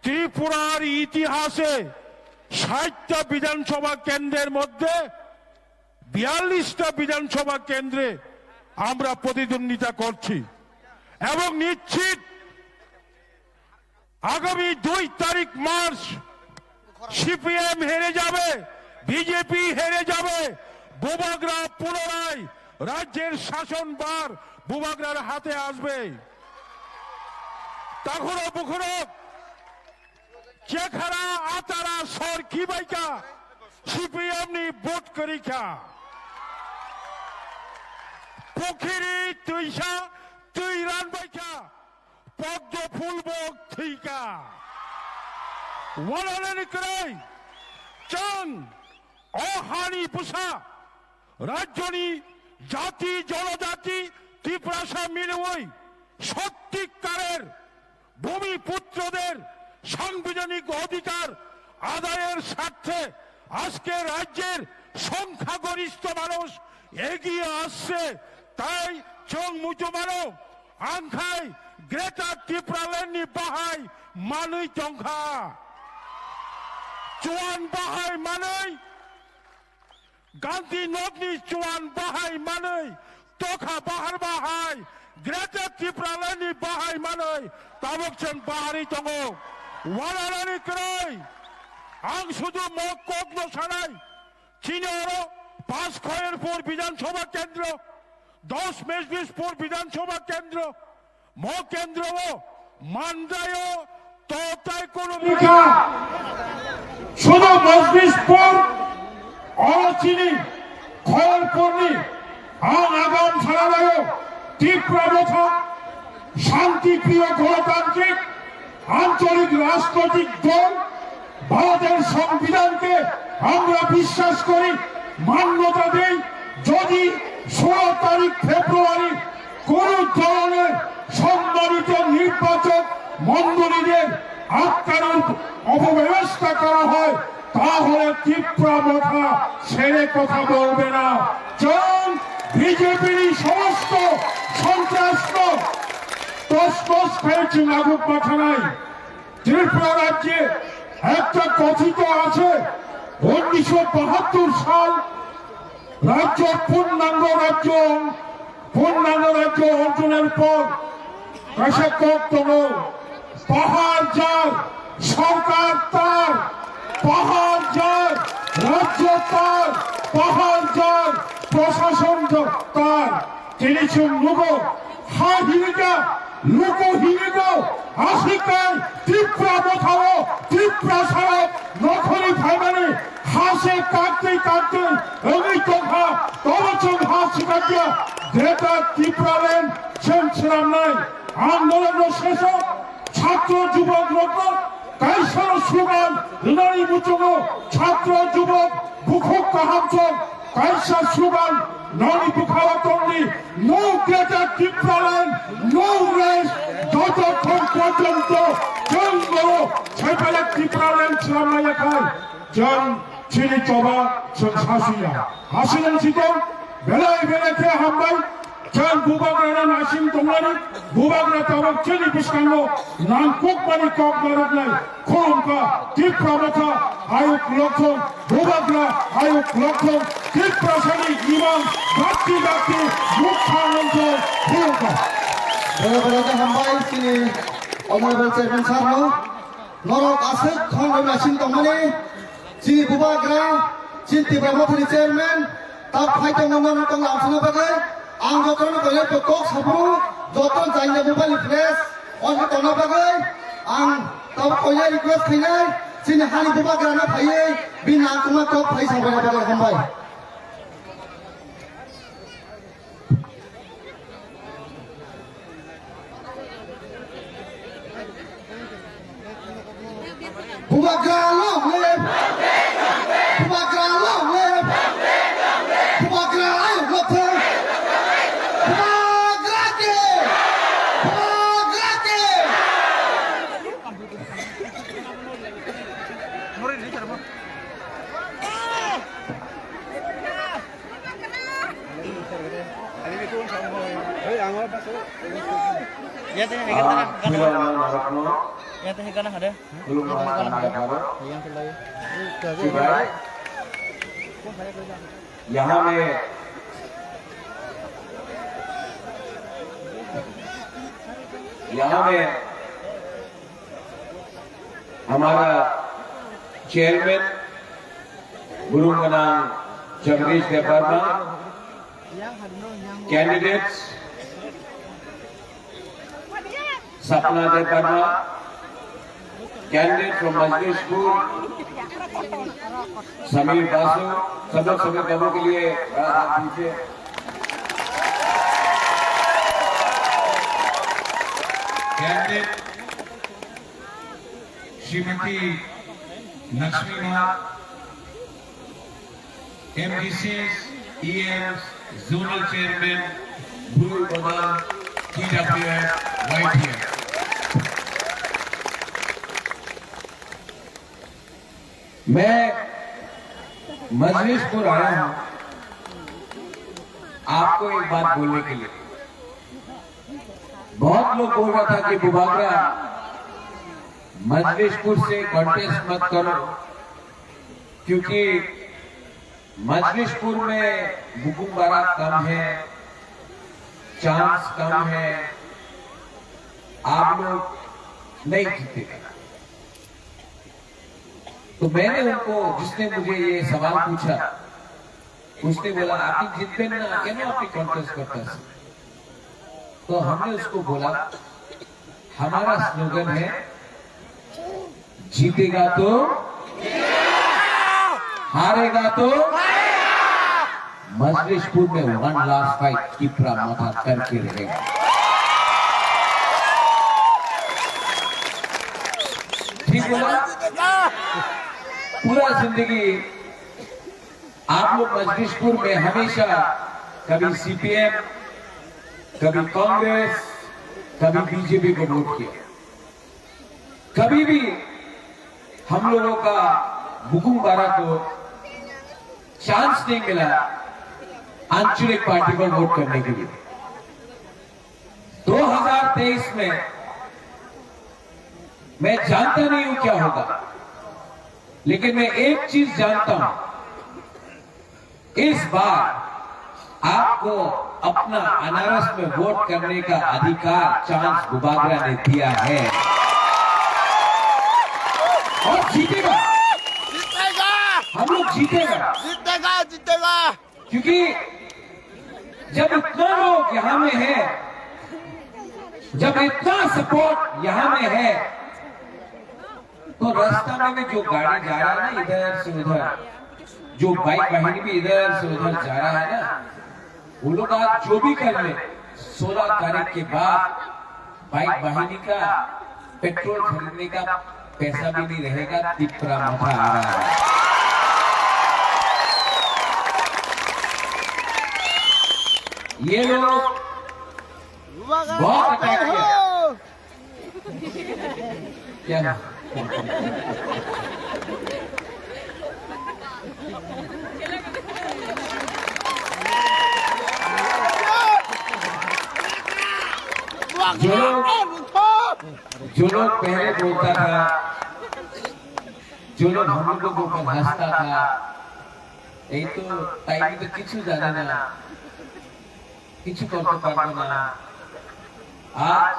ত্রিপুরার ইতিহাসে ষাটটা বিধানসভা কেন্দ্রের মধ্যে বিয়াল্লিশটা বিধানসভা কেন্দ্রে আমরা প্রতিদ্বন্দ্বিতা করছি এবং নিশ্চিত আগামী দুই তারিখ মার্চ সিপিএম হেরে যাবে, বিজেপি হেরে যাবে, বুবাগরা পুনরায় রাজ্যের শাসনভার বুবাগরার হাতে আসবে। তাখুরো বুখুরো Chekhara atara sor khibaikha, C P M ni vote kwrwikha. Pukhiri twisa twi ranbaikha, poddo phul bo thwikha. Wananani kwrwi, chwng o hani bwsa, rajyoni jati, jonojati, Tiprasa miliwi sottikkarer ভূমিপুত্রদের সাংবিধানিক অধিকার আদায়ের স্বার্থে আজকে রাজ্যের সংখ্যাগরিষ্ঠ মানুষ এগিয়ে আসছে। তাই চোখ মুজো মানো, আংখাই গ্রেটার ত্রিপুরাল্যান্ডনি বাহাই মানুই জংখা। চুয়ান বাহাই মানুই Gandhi nokni chuan bahai manwi, tokha bahar bahai, Greater Tipraland ni bahai manwi, tabuk chwng bahari tongo. Wananani kwrwi, ang sudu mo kokno sanai, chini oro pas Khoyerpur Bidhan Sabha Kendro, dos Mejlispur Bidhan Sabha Kendro, Mo kendro o mandaio totai kono bika. Sudo Mojlispur oro chini Khoyerpurni ang agam tharanaio Tipra Motha, Shanti Priyo Gonotantrik Ancholik Rajnoitik Dol ভারতের সংবিধানকে আমরা বিশ্বাস করি, মান্যতা দেই। যদি ষোলো তারিখ ফেব্রুয়ারি কোনো ধরনের সম্মানিত নির্বাচক মণ্ডলীদের আটকানোর অপব্যবস্থা করা হয়, তাহলে তিপ্রা মথা ছেড়ে কথা বলবে না। চং বিজেপির সমস্ত সন্ত্রাস তসমস করে চুনাগুক মাথা নাই। ত্রিপুরা রাজ্যে একটা কথিত আছে, উনিশশো বাহাত্তর সাল রাজ্য পূর্ণাঙ্গ রাজ্য, পূর্ণাঙ্গ রাজ্য অর্জনের পর কাশাকতন পাহাড় যার, সরকার তার, পাহাড় যার, রাজ্য তার, পাহাড় যার, প্রশাসন তার। Tini chwng nugo, ha hiniga, luku hinigo, aswk kai Tipra mothao, Tipra sarok, nokhorwi phaimani, ha se kaktwi kaktwi, wngwi tongkha, tobo chwng ha swkakya, Greater Tipraland, chwng swnamnai, ang norokno sesok, chhatro jubok rokno, kaisa slogan, rwnani muchungo, chhatro jubok, bukhuk kaham chwng, Kaisa slogan, noni bwkhao tongdi, no Greater Tipraland, no rest, jotokhon porjonto chwng bo Chaipailak Tipraland swnamnai yakhai, chwng chini choba chwng sasuya. Hasinung sitong, belai belai khe hambai, chwng bubagrano naising tongnani, bubagra tabok chini bwskango nangkukmani kok narwknai. Khulumkha, Tipra motha, ayuk lokthong, bubagra, ayuk lokthong, Tiprasani imang, dakti dakti, mukha nongthong, khulumkha. Bera bera khe hambai chini Honorable Chairman sir no, norok aswk khong rwna sing tongmani, chini bubagra, chini Tipra mothani chairman, tak phai tongmani norok tong lamsina bagwi, ang jotono koilai kok saphuru, joto jainda mobile ni flash, Omo tongna bagwi ang tabuk koilai request khainai, chini hani bubagrano phaiwi bini nangkukma kok phai sabaina bagwi hambai. Bubagra long live! Bubagra long live! Bubagra ayuk lok thang! Bubagra de! Bubagra de! Iya teh, iya teh, iya teh. Iya teh, iya teh, ada. Iya teh, iya teh, ada. Iya teh, iya teh. यहाँ में, यहाँ में हमारा चेयरमैन गुरु का नाम जगदीश देव वर्मा, कैंडिडेट्स सपना देव Verma, candidate from Majlispur, समीर बासु, सब लोग समीर बाबू के लिए बड़ा हाथ दीजिए। Candidate श्रीमती लक्ष्मी माँ, एमडीसीज, ईएम्स, जोनल चेयरमैन, ब्लू बदल, टीडब्ल्यूएस, वाईटीएस। मैं मजलिसपुर आया हूँ आपको एक बात बोलने के लिए। बहुत लोग बोल रहा था कि बुबागरा मजलिसपुर से कॉन्टेस्ट मत करो, क्योंकि मजलिसपुर में बुकुम बारा कम है, चांस कम है, आप लोग नहीं जीतेगा। तो मैंने उनको, जिसने मुझे ये सवाल पूछा, उसने बोला, "आप ही जीतते ना, क्या आप ही कॉन्टेस्ट करता है?" तो हमने उसको बोला, हमारा स्लोगन है, जीतेगा तो, हारेगा तो, मजलिसपुर में वन लास्ट फाइट टिपरा माथा करके रहेगा। ठीक बोला? पूरा जिंदगी आप लोग मजलिसपुर में हमेशा कभी सीपीएम, कभी कांग्रेस, कभी बीजेपी को वोट किया। कभी भी हम लोगों का बुकुम बारा को चांस नहीं मिला आंचलिक पार्टी को वोट करने के लिए। दो हज़ार तेईस में मैं जानता नहीं हूं क्या होगा, लेकिन मैं एक चीज जानता हूं, इस बार आपको अपना अनारस में वोट करने का अधिकार, चांस बुबागरा ने दिया है और जीतेगा। जीतेगा। हम लोग जीतेगा। जीतेगा, जीतेगा। क्योंकि जब इतना लोग यहाँ में है, जब इतना सपोर्ट यहाँ में है, तो रास्ता में भी जो गाड़ी जा रहा है ना इधर से उधर, जो बाइक वाहन भी इधर से उधर जा रहा है ना, वो लोग आज जो भी कर ले, सोलह तारीख के बाद बाइक वाहिनी का पेट्रोल खरीदने का पैसा भी नहीं रहेगा, टिपरा माथा आ रहा है। ये लोग बहुत अटैक किया। क्या? जो लोग, जो लोग पहले बोलता था, जो लोग हम लोगों को हंसता था, এই তো তাই তো কিছু জানে না, কিছু করতে পারবো না। आज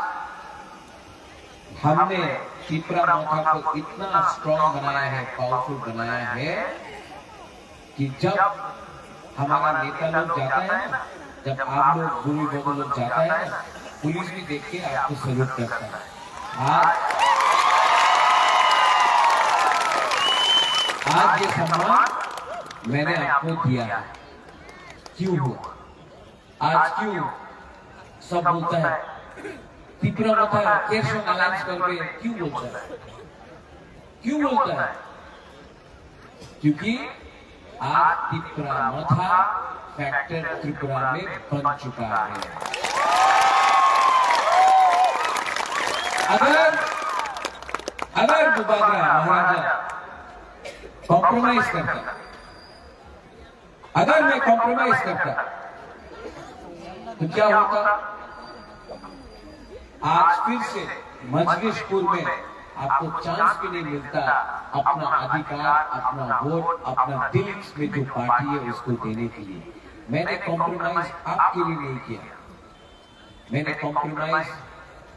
हमने टिपरा मोथा को इतना स्ट्रॉन्ग बनाया है, पावरफुल बनाया है कि जब हमारा नेता लोग जाता है ना, जब आप लोग गुरु बाबू लोग जाता है ना, पुलिस भी देख के आपको सैल्यूट करता है। आज, आज ये सम्मान मैंने आपको दिया है। क्यों हुआ? आज क्यों सब बोलता है, टिपरा मोथा केर संग अलायंस करबे, क्यों बोलता है? क्यों बोलता है? क्योंकि आज तिपरा मथा फैक्टर त्रिपुरा में बन चुका है। अगर अगर बुबागरा महाराजा कॉम्प्रोमाइज करता, अगर मैं कॉम्प्रोमाइज करता तो क्या होता? आज फिर से मजलिसपुर में आपको चांस भी नहीं मिलता अपना अधिकार, अपना वोट, अपना दिल में जो पार्टी है उसको देने के लिए। मैंने कॉम्प्रोमाइज आपके लिए नहीं किया, मैंने कॉम्प्रोमाइज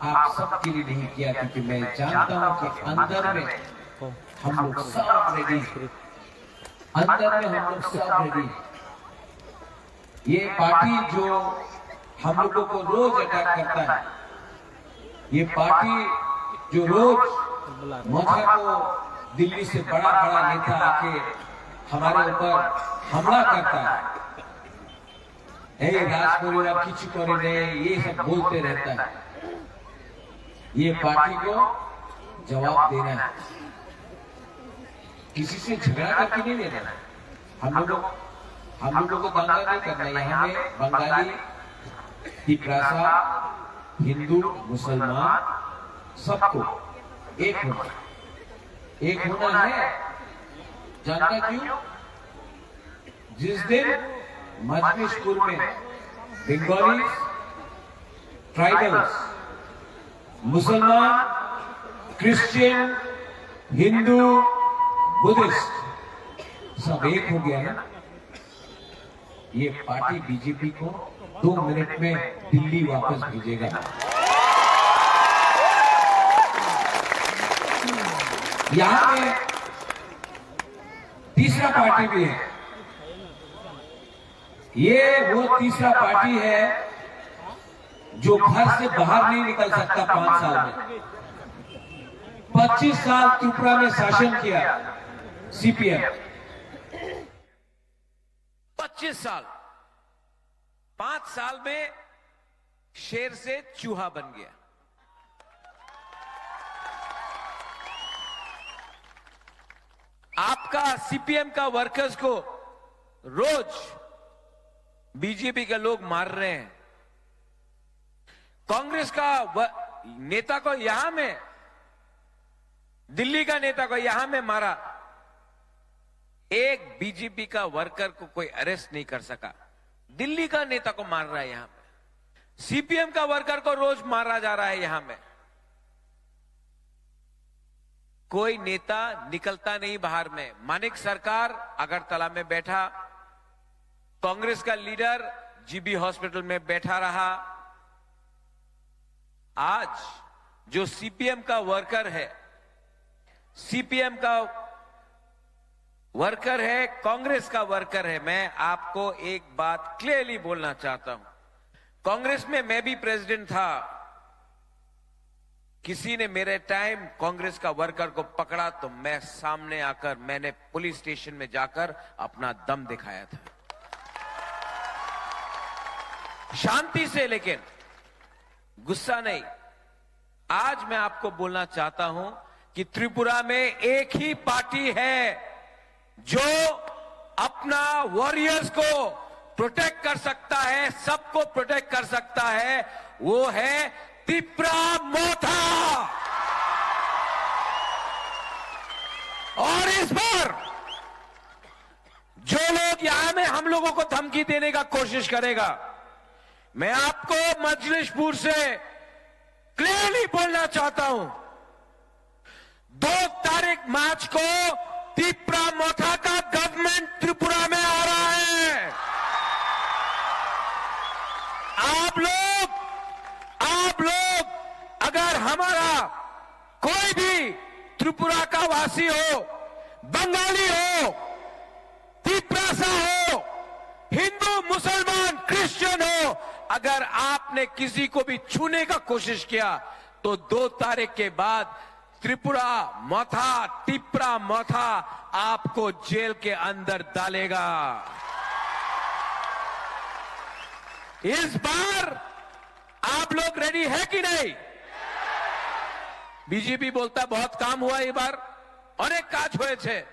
आप सबके लिए नहीं किया, क्योंकि मैं जानता हूं कि अंदर में हम लोग सब रेडी हैं, अंदर में हम लोग सब रेडी हैं। ये पार्टी जो हम लोगों को रोज अटैक करता है, ये पार्टी जो रोज मथा को दिल्ली से बड़ा बड़ा नेता आके हमारे ऊपर हमला करता है, "हे राजमौली, आप किसी को नहीं, ये सब बोलते रहता है।" ये पार्टी को जवाब देना है, किसी से झगड़ा करके नहीं लेना है। हम लोगों हम लोगों को दंगा नहीं करना है। यहाँ में बंगाली, तिपरासा, हिंदू, मुसलमान, सबको एक होना, एक होना है। जानता क्यों? जिस दिन मजलिसपुर में बंगालीज, ट्राइबल्स, मुसलमान, क्रिश्चियन, हिंदू, बुद्धिस्ट सब एक हो गया ना, ये पार्टी बीजेपी को दो मिनट में दिल्ली वापस भेजेगा। यहाँ पे तीसरा पार्टी भी है। ये वो तीसरा पार्टी है जो घर से बाहर नहीं निकल सकता पांच साल में। पच्चीस साल त्रिपुरा में शासन किया सीपीएम। पच्चीस साल, पांच साल में शेर से चूहा बन गया। आपका, सीपीएम का वर्कर्स को रोज बीजेपी के लोग मार रहे हैं। कांग्रेस का व-, नेता को यहां में, दिल्ली का नेता को यहां में मारा, एक बीजेपी का वर्कर को कोई अरेस्ट नहीं कर सका। दिल्ली का नेता को मार रहा है यहां पे, सीपीएम का वर्कर को रोज मारा जा रहा है यहां में। कोई नेता निकलता नहीं बाहर में। मानिक सरकार अगरतला में बैठा, कांग्रेस का लीडर जीबी हॉस्पिटल में बैठा रहा। आज जो सीपीएम का वर्कर है, सीपीएम का वर्कर है, कांग्रेस का वर्कर है, मैं आपको एक बात क्लियरली बोलना चाहता हूं। कांग्रेस में मैं भी प्रेसिडेंट था, किसी ने मेरे टाइम कांग्रेस का वर्कर को पकड़ा तो मैं सामने आकर, मैंने पुलिस स्टेशन में जाकर अपना दम दिखाया था, शांति से, लेकिन गुस्सा नहीं। आज मैं आपको बोलना चाहता हूं कि त्रिपुरा में एक ही पार्टी है जो अपना वॉरियर्स को प्रोटेक्ट कर सकता है, सबको प्रोटेक्ट कर सकता है, वो है तिपरा मोथा। और इस बार जो लोग यहां में हम लोगों को धमकी देने का कोशिश करेगा, मैं आपको मजलिसपुर से क्लियरली बोलना चाहता हूं, दो तारीख मार्च को तिपरा मोथा का गवर्नमेंट त्रिपुरा में आ रहा है। आप लोग, आप लोग अगर हमारा कोई भी त्रिपुरा का वासी हो, बंगाली हो, तिपरासा हो, हिंदू, मुसलमान, क्रिश्चियन हो, अगर आपने किसी को भी छूने का कोशिश किया तो दो तारीख के बाद त्रिपुरा मोथा, तिपरा मोथा आपको जेल के अंदर डालेगा। इस बार आप लोग रेडी है कि नहीं? बीजेपी बोलता बहुत काम हुआ ये बार, অনেক কাজ হয়েছে।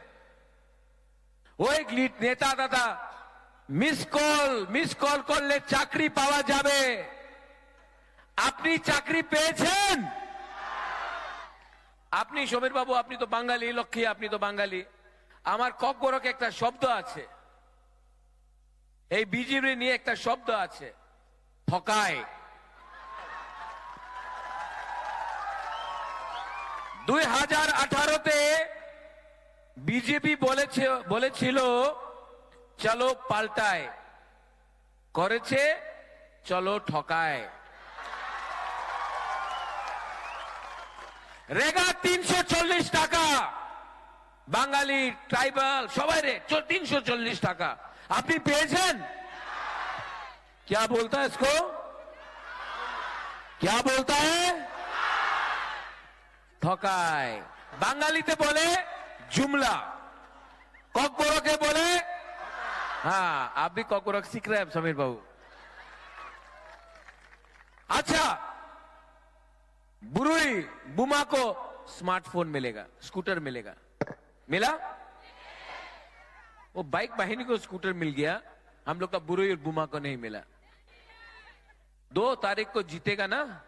ওই নেতা দাদা, মিস কল মিস কল করলে চাকরি পাওয়া যাবে। আপনি চাকরি পেয়েছেন? আপনি, সমীর বাবু, আপনি তো বাঙালি, লক্ষ্মী, আপনি তো বাঙালি। আমার ককবরকে একটা শব্দ আছে, এই বিজেপি নিয়ে একটা শব্দ আছে, ঠকায়। দুই হাজার আঠারোতে বিজেপি বলেছে, বলেছিল, "চলো পাল্টায়", করেছে, "চলো ঠকায়।" রেগা তিনশো চল্লিশ টাকা, বাঙালি, ট্রাইবাল, সবাই রে, চ-, তিনশো চল্লিশ টাকা। আপনি পেয়েছেন? क्या बोलता है इसको? क्या बोलता है? ঠকায়। বাঙালিতে বলে জুমলা, ককবরকে বলে। হ্যাঁ, আপনি ককবরক শিখ রে, সমীর বাবু। আচ্ছা, बुरुई बुमा को स्मार्टफोन मिलेगा, स्कूटर मिलेगा, मिला? वो बाइक वाहिनी को स्कूटर मिल गया, हम लोग का बुरुई और बुमा को नहीं मिला। दो तारीख को जीतेगा ना,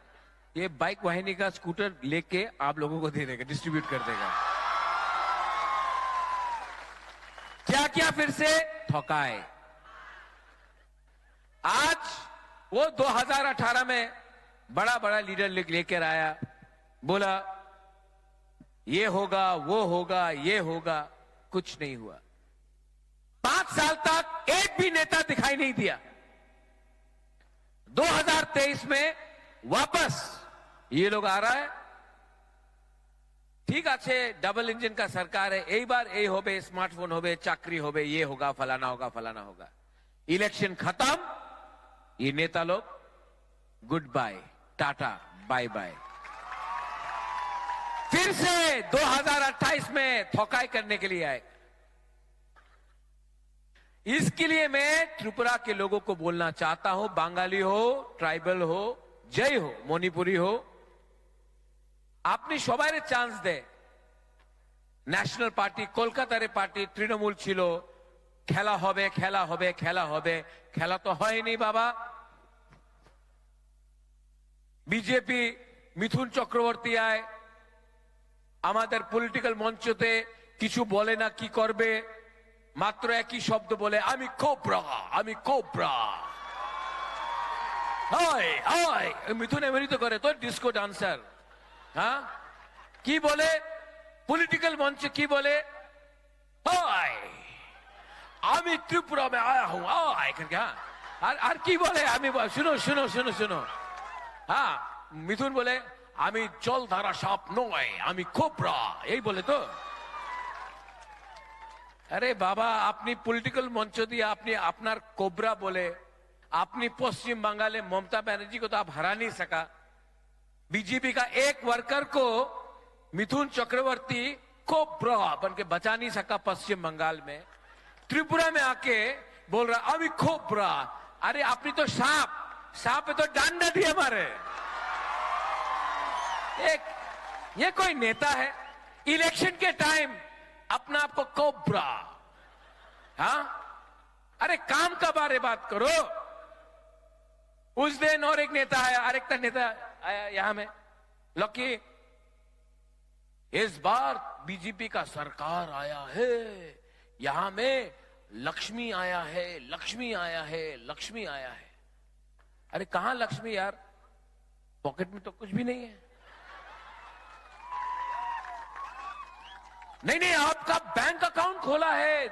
ये बाइक वाहिनी का स्कूटर लेके आप लोगों को दे देगा, डिस्ट्रीब्यूट कर देगा। क्या क्या फिर से ठकाए। आज वो दो हज़ार अठारह में बड़ा बड़ा लीडर ले-, लेकर आया, बोला, "ये होगा, वो होगा, ये होगा", कुछ नहीं हुआ। पांच साल तक एक भी नेता दिखाई नहीं दिया। दो हज़ार तेईस में वापस ये लोग आ रहा है। ঠিক আছে, ডাবল ইঞ্জিন কা সরকার হ্যায়, এইবার এই হবে, স্মার্টফোন হবে, চাকরি হবে, ইয়ে হোগা, ফালানা হোগা, ফালানা হোগা। ইলেকশন খতম, ये नेता लोग goodbye, tata, bye bye. फिर से दो हज़ार अट्ठाईस में ठकाई करने के लिए आए। इसके लिए मैं त्रिपुरा के लोगों को बोलना चाहता हूं, बंगाली हो, ट्राइबल हो, जय हो, मणिपुरी हो, আপনি সবাইরে চান্স দে। ন্যাশনাল পার্টি, কলকাতার পার্টি, তৃণমূল ছিল, খেলা হবে, খেলা হবে, খেলা হবে, খেলা তো হয়নি বাবা। বিজেপি, মিথুন চক্রবর্তী আয়, আমাদের পলিটিক্যাল মঞ্চতে কিছু বলে না, কি করবে, মাত্র একই শব্দ বলে, "আমি কোবরা, আমি কোবরা।" হায় হায়, মিথুন এমনি তো করে, তোর ডিস্কো ডান্সার। হ্যাঁ, কি বলে পলিটিক্যাল মঞ্চে, কি বলে? "হায়, আমি ত্রিপুরা মে আয়া হুম, আয় এখানকে।" হ্যাঁ, আর আর কি বলে? আমি বল-, শুনো, শুনো, শুনো, শুনো। হ্যাঁ, মিথুন বলে, "আমি জলধারা সাপ নয়, আমি কোবরা।" এই বলে তো। আরে বাবা, আপনি পলিটিক্যাল মঞ্চ দিয়ে আপনি আপনার কোবরা বলে, আপনি পশ্চিম বাঙালে মমতা ব্যানার্জি কো তো আপ হারা নেই সকা। बीजेपी का एक वर्कर को मिथुन चक्रवर्ती कोबरा बन के बचा नहीं सका पश्चिम बंगाल में। त्रिपुरा में आके बोल रहा, "अभी कोबरा।" अरे, आपने तो सांप, सांप पे तो डंडा दिए मारे। एक, ये कोई नेता है? इलेक्शन के टाइम अपना आप को कोबरा, हाँ? अरे, काम का बारे बात करो। उस दिन और एक नेता आया, आरेकता नेता आया यहाँ में, लकी, इस बार बीजेपी का सरकार आया है, यहाँ में लक्ष्मी आया है, लक्ष्मी आया है, लक्ष्मी आया है। अरे, कहाँ लक्ष्मी यार? पॉकेट में तो कुछ भी नहीं है। नहीं, नहीं, आपका बैंक अकाउंट खोला है,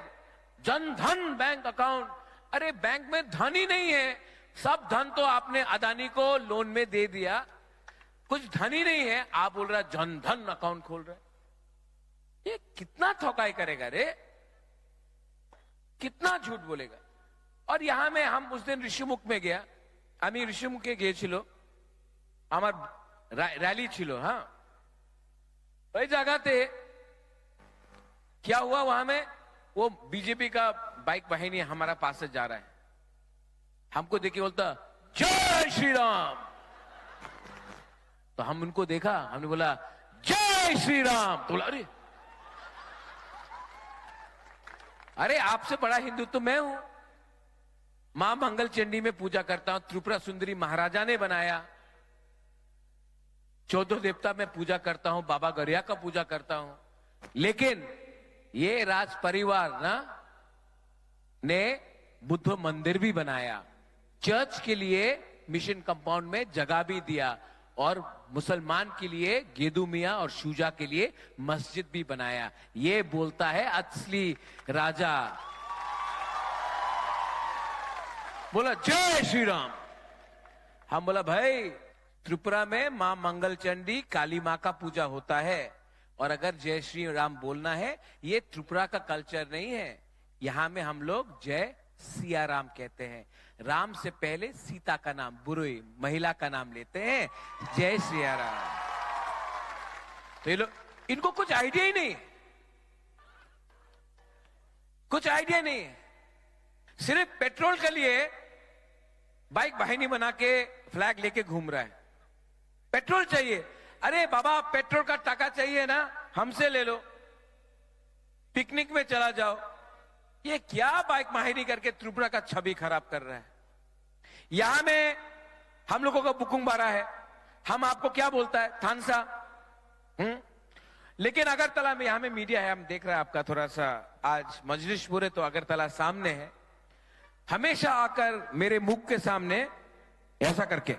जनधन बैंक अकाउंट। अरे, बैंक में धन ही नहीं है, सब धन तो आपने अदानी को लोन में दे दिया, कुछ धन ही नहीं है, आप बोल रहा जनधन अकाउंट खोल रहे। ये कितना ठगाई करेगा रे, कितना झूठ बोलेगा। और यहाँ में हम उस दिन ऋषिमुख में गया, আমি ঋষিমুখে গিয়েছিল, আমার রা-, র‍্যালি ছিল। হ্যাঁ, ওই জায়গাতে क्या हुआ वहां में, वो बीजेपी का बाइक वाहिनी हमारा पास से जा रहा है, हमको देख के बोलता, "जय श्री राम।" तो हम उनको देखा, हमने बोला, "जय श्री राम।" तो बोला, "अरे, अरे, आपसे बड़ा हिंदू तो मैं हूं। मां मंगल चंडी में पूजा करता हूं, त्रिपुरा सुंदरी महाराजा ने बनाया। चौदह देवता में पूजा करता हूं, बाबा गरिया का पूजा करता हूं, लेकिन ये राज परिवार ना ने बुद्ध मंदिर भी बनाया, चर्च के लिए मिशन कंपाउंड में जगह भी दिया और मुसलमान के लिए गेदू मियाँ और शुजा के लिए मस्जिद भी बनाया। ये बोलता है असली राजा। बोला, "जय श्री राम।" हम बोला, "भाई, त्रिपुरा में माँ मंगल चंडी काली माँ का पूजा होता है, और अगर जय श्री राम बोलना है, ये त्रिपुरा का कल्चर नहीं है। यहाँ में हम लोग जय सिया राम कहते हैं। राम से पहले सीता का नाम, बुरुई महिला का नाम लेते हैं, जय सिया राम।" तो ये लोग, इनको कुछ आइडिया ही नहीं, कुछ आइडिया नहीं है। सिर्फ पेट्रोल के लिए बाइक वाहिनी बना के फ्लैग लेके घूम रहा है। पेट्रोल चाहिए। अरे बाबा, पेट्रोल का टाका चाहिए ना, हमसे ले लो, पिकनिक में चला जाओ। ये क्या बाइक वाहिनी करके त्रिपुरा का छवि खराब कर रहा है? यहाँ में हम लोगों का बुकुंग बारा है, हम आपको क्या बोलता है, थानसा? हम्म? लेकिन अगरतला में, यहाँ में मीडिया है, हम देख रहे हैं आपका थोड़ा सा आज मजलिस पूरे तो अगरतला सामने है। हमेशा आकर मेरे मुख के सामने ऐसा करके,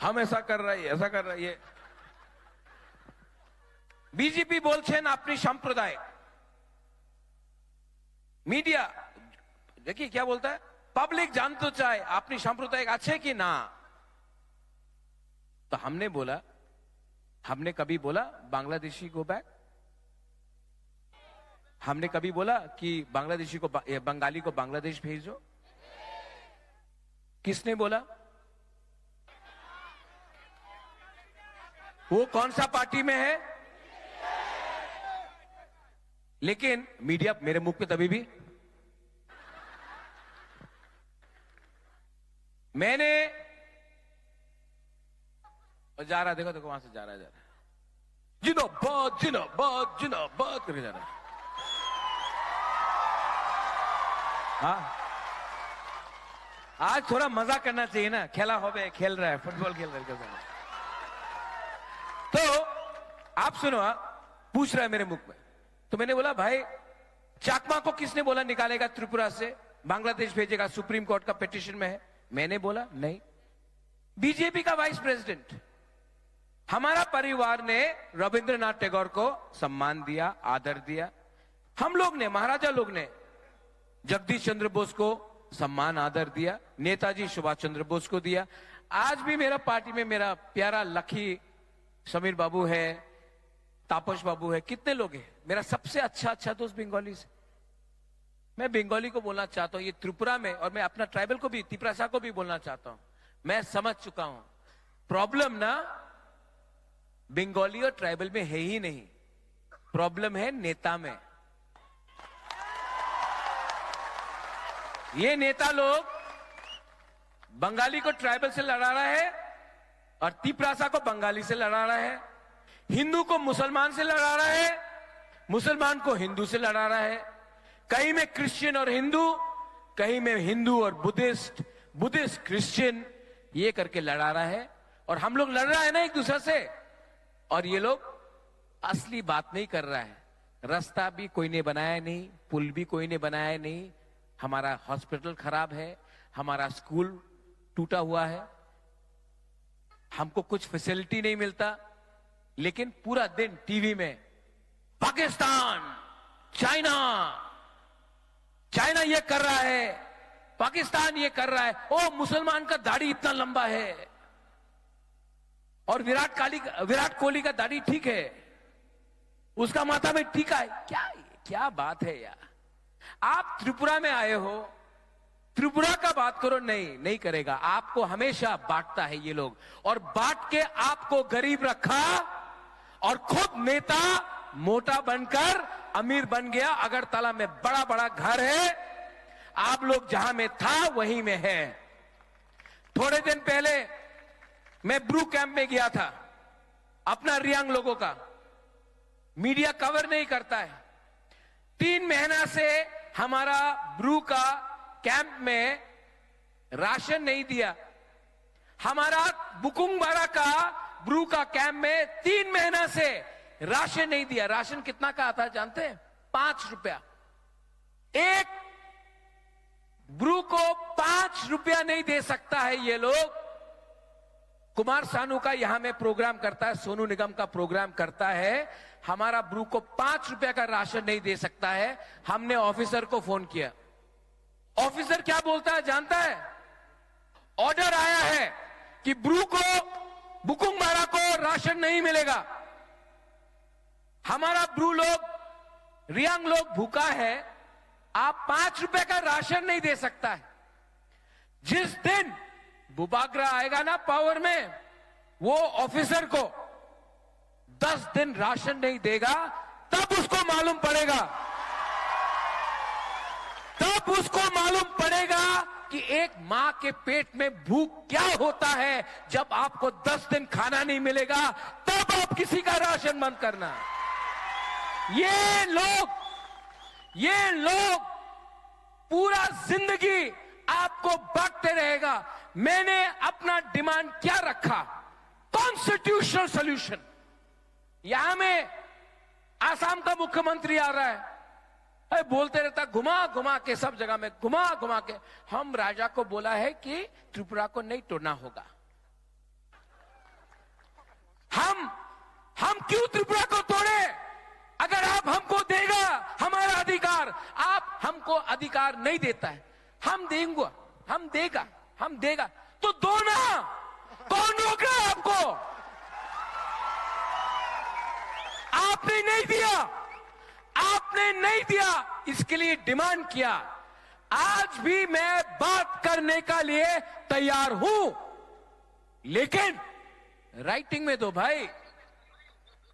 हम ऐसा कर रहा है, ऐसा कर रहा है। बीजेपी बोलছেন আপনি সাম্প্রদায়িক। मीडिया, देखिए क्या बोलता है, पब्लिक जान तो चाहे আপনি সাম্প্রদায়িক আছে কি না। तो हमने बोला, हमने कभी बोला बांग्लादेशी गो बैक? हमने कभी बोला कि बांग्लादेशी को बा-, ये बंगाली को बांग्लादेश भेजो? किसने बोला? वो कौन सा पार्टी में है? लेकिन मीडिया मेरे मुख पे तभी भी, मैंने, और जा रहा है, देखो, देखो, वहां से जा रहा है, जा रहा है। जिंदाबाद, जिंदाबाद, जिंदाबाद करके जा रहा है। हाँ, आज थोड़ा मजा करना चाहिए ना, खेला होबे, खेल रहा है, फुटबॉल खेल रहा है, खेल रहा है। तो आप सुनो, हाँ, पूछ रहा है मेरे मुख में। तो मैंने बोला, भाई, चाकमा को किसने बोला निकालेगा त्रिपुरा से, बांग्लादेश भेजेगा, सुप्रीम कोर्ट का पिटीशन में है? मैंने बोला, नहीं। बीजेपी का वाइस प्रेसिडेंट, हमारा परिवार ने रविंद्रनाथ टैगोर को सम्मान दिया, आदर दिया। हम लोग ने, महाराजा लोग ने जगदीश चंद्र बोस को सम्मान आदर दिया, नेताजी सुभाष चंद्र बोस को दिया। आज भी मेरा पार्टी में मेरा प्यारा लखी समीर बाबू है, तापस बाबू है, कितने लोग हैं। मेरा सबसे अच्छा, अच्छा दोस्त बंगाली से। मैं बंगाली को बोलना चाहता हूँ, ये त्रिपुरा में, और मैं अपना ट्राइबल को भी, तिपरासा को भी बोलना चाहता हूँ, मैं समझ चुका हूँ। प्रॉब्लम ना बंगाली और ट्राइबल में है ही नहीं, प्रॉब्लम है नेता में। ये नेता लोग बंगाली को ट्राइबल से लड़ा रहा है और तिपरासा को बंगाली से लड़ा रहा है, हिंदू को मुसलमान से लड़ा रहा है, मुसलमान को हिंदू से लड़ा रहा है, कहीं में क्रिश्चियन और हिंदू, कहीं में हिंदू और बुद्धिस्ट, बुद्धिस्ट क्रिश्चियन, ये करके लड़ा रहा है। और हम लोग लड़ रहा है ना एक दूसरे से, और ये लोग असली बात नहीं कर रहा है। रास्ता भी कोई ने बनाया नहीं, पुल भी कोई ने बनाया नहीं, हमारा हॉस्पिटल खराब है, हमारा स्कूल टूटा हुआ है, हमको कुछ फैसिलिटी नहीं मिलता, लेकिन पूरा दिन टीवी में पाकिस्तान, चाइना, चाइना ये कर रहा है, पाकिस्तान ये कर रहा है, ओ मुसलमान का दाढ़ी इतना लंबा है, और विराट काली, विराट कोहली का दाढ़ी ठीक है, उसका माथा में टीका है। क्या, क्या बात है यार? आप त्रिपुरा में आए हो, त्रिपुरा का बात करो, नहीं, नहीं करेगा। आपको हमेशा बांटता है ये लोग, और बांट के आपको गरीब रखा, और खुद नेता मोटा बनकर अमीर बन गया। अगरतला में बड़ा बड़ा घर है, आप लोग जहां में था वहीं में है। थोड़े दिन पहले मैं ब्रू कैंप में गया था, अपना रियांग लोगों का। मीडिया कवर नहीं करता है। तीन महीना से हमारा ब्रू का कैंप में राशन नहीं दिया। हमारा बुकुंगबारा का ब्रू का कैंप में तीन महीना से राशन नहीं दिया। राशन कितना का आता है जानते हैं? पांच रुपया। एक ब्रू को पांच रुपया नहीं दे सकता है ये लोग। कुमार सानू का यहां में प्रोग्राम करता है, सोनू निगम का प्रोग्राम करता है, हमारा ब्रू को पांच रुपया का राशन नहीं दे सकता है। हमने ऑफिसर को फोन किया। ऑफिसर क्या बोलता है जानता है? ऑर्डर आया है कि ब्रू को, बुकुंगबारा को राशन नहीं मिलेगा। हमारा ब्रू लोग, रियांग लोग भूखा है, आप पांच रुपए का राशन नहीं दे सकता है। जिस दिन बुबागरा आएगा ना पावर में, वो ऑफिसर को दस दिन राशन नहीं देगा, तब उसको मालूम पड़ेगा, तब उसको मालूम पड़ेगा कि एक माँ के पेट में भूख क्या होता है। जब आपको दस दिन खाना नहीं मिलेगा, तब आप किसी का राशन बंद करना। ये लोग, ये लोग पूरा जिंदगी आपको बांटते रहेगा। मैंने अपना डिमांड क्या रखा? Constitutional solution. यहां में आसाम का मुख्यमंत्री आ रहा है, अरे बोलते रहता, घुमा घुमा के, सब जगह में घुमा घुमा के। हम राजा को बोला है कि त्रिपुरा को नहीं तोड़ना होगा। हम हम क्यों त्रिपुरा को तोड़े? अगर आप हमको देगा हमारा अधिकार, आप हमको अधिकार नहीं देता है। हम देंगे, हम देगा, हम देगा, तो दो ना। कौन रोक रहा है आपको? आपने नहीं दिया, आपने नहीं दिया, इसके लिए डिमांड किया। आज भी मैं बात करने का लिए तैयार हूं, लेकिन राइटिंग में दो भाई।